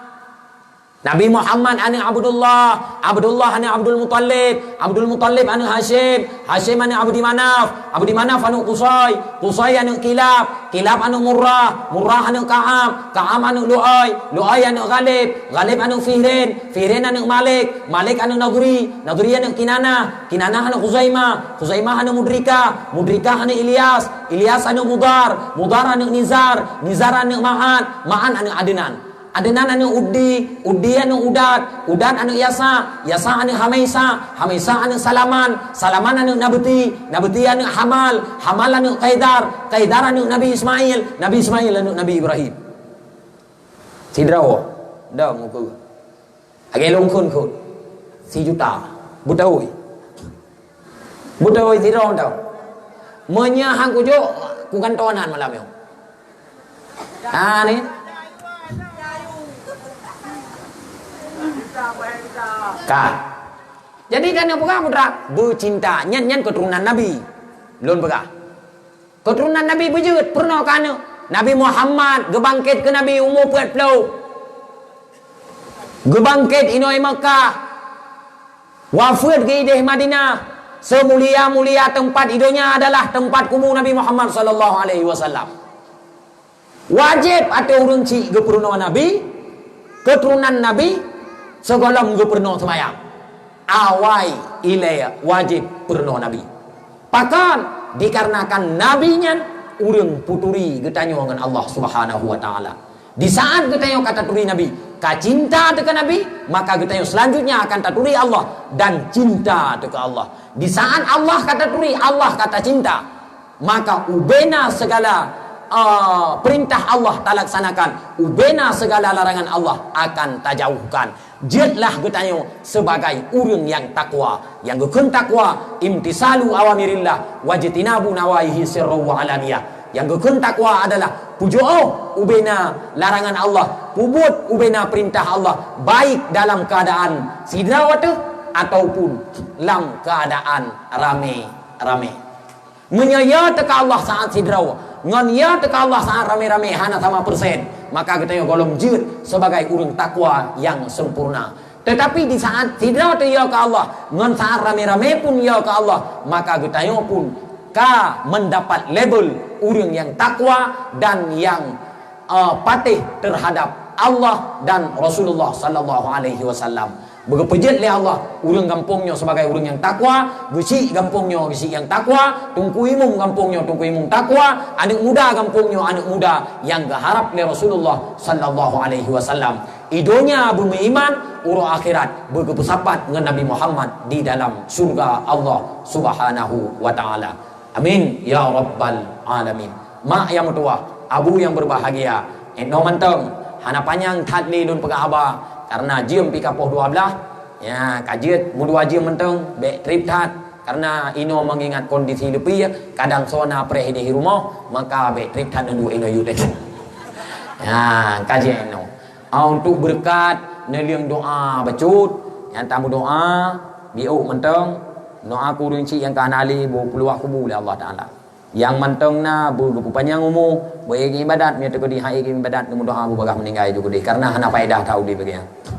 Nabi Muhammad aneuk Abdullah, Abdullah aneuk Abdul Muttalib, Abdul Muttalib aneuk Hasyim, Hasyim aneuk Abdi Manaf, Abdi Manaf aneuk Qusay, Qusay aneuk Kilab, Kilab aneuk Murrah, Murrah aneuk Ka'ab, Ka'ab aneuk Lu'ay, Lu'ay aneuk Ghalib, Ghalib aneuk Fihrin, Fihrin aneuk Malik, Malik aneuk Nadri, Nadri aneuk Kinanah, Kinanah aneuk Khuzaimah, Khuzaimah aneuk Mudrikah, Mudrikah aneuk Ilyas, Ilyas aneuk Mudhar, Mudhar aneuk Nizar, Nizar aneuk Ma'ad, Ma'ad aneuk Adnan. Adnan aneuk Uddi, Uddi aneuk Udat, Udat aneuk Yasa, Yasa aneuk Hamaisa, Hamaisa aneuk Salaman, Salaman aneuk Nabti, Nabti aneuk Hamal, Hamal aneuk Kaidar, Kaidar aneuk Nabi Ismail, Nabi Ismail aneuk Nabi Ibrahim. Sidroe, dong ukeue. Lagée lôn kheun-kheun. Sijuta. Beutôi. Beutôi sidroe tau. Meunyoe han kujok, kugantoe nan malam nyoe. Ha ni. Ka. Jadi, dan nyang peugah putra, beucinta. Nyan, nyan keuturonan Nabi. Lôn peugah. Keuturonan Nabi beujeuet, peurunoe keu aneuk. Nabi Muhammad geubangket keu Nabi umu peuet ploh. Geubangket inoe Makkah. Wafeuet geuideh Madinah. Seumulia-mulia teumpat i donya adalah teumpat kubu Nabi Muhammad sallallahu alaihi wasallam. Wajéb ateueh ureuëng chik geupeurunoe Nabi, keuturonan Nabi, sigohlom geupeurunoe seumayang. Awai ilée wajéb peurunoe Nabi. Pakon? Dikarenakan Nabi nyan ureuëng peuturi geutanyoe ngon Allah Subhanahu wa Taala. Di saat geutanyoe ka taturi Nabi, ka cinta teuka Nabi, maka geutanyoe selanjutnya akan taturi Allah dan cinta teuka Allah. Di saat Allah ka taturi, Allah ka tacinta, maka ubena segala, ah, perintah Allah talaksanakan, ubena segala larangan Allah akan tajauhkan. Jeuetlah geutanyoe sebagai ureuëng nyang takwa. Nyang geukheun takwa, imtisalu awamirillah, wajtinabu nawahihi sirran wa alaniyah. Nyang geukheun takwa adalah peujiôh ubena larangan Allah, peubuet ubena perintah Allah, baik dalam keadaan sidroe teuh ataupun lam keadaan ramé-ramé. Meunyoe ya teuka Allah saat sidroe, ngon ya teuka Allah saat ramé-ramé hana sama persen, maka geutanyoe gohlom jeuet sebagai ureuëng takwa nyang sempurna. Teutapi di saat sidroe teuh ya keu Allah, ngon saat ramé-ramé pun ya keu Allah, maka geutanyoe pun ka mendapat label ureuëng nyang takwa dan nyang, eh, patéh terhadap Allah dan Rasulullah sallallahu alaihi wasallam. Beugeupeujeuet lé Allah, ureuëng gampông nyoe sebagai ureuëng nyang takwa, geuchik gampông nyoe geuchik nyang takwa, teungku imum gampông nyoe teungku imum takwa, aneuëk muda gampông nyoe aneuëk muda nyang geuharab lé Rasulullah sallallahu alaihi wasallam. I donya beumeuiman, uroe akhirat beugeupeusapat ngon Nabi Muhammad di dalam syurga Allah Subhanahu wa Taala. Amin ya rabbal alamin. Mak nyang meutuwah, abu nyang berbahagia, inoe mantong hana panyang that lé lôn peugah haba, karena jeuem pih ka poh dua blaih. Ya, ka jeuet meudua jeuem mantong, bék trép that, karena inoe mengingat kondisi leupie, kadang soe na preh ideh rumoh, maka bék trép that neuduek inoe yue teuh. Ya, ka jeuet inoe. Untuk beureukat, neulieng doa bacut. Nyang tameudoa, biôk mantong, doa keu ureueng chik nyang ka hana lé, beu peuluah kubu lé Allah Taala. Nyang mantong na, beu geupeupanjang umu, beu ék ibadat, meunyoe teukeudi han ék ibadat, neumeudoa beu bagaih meuninggai ju keudeh, karena hana faedah that udeb lagée nyan.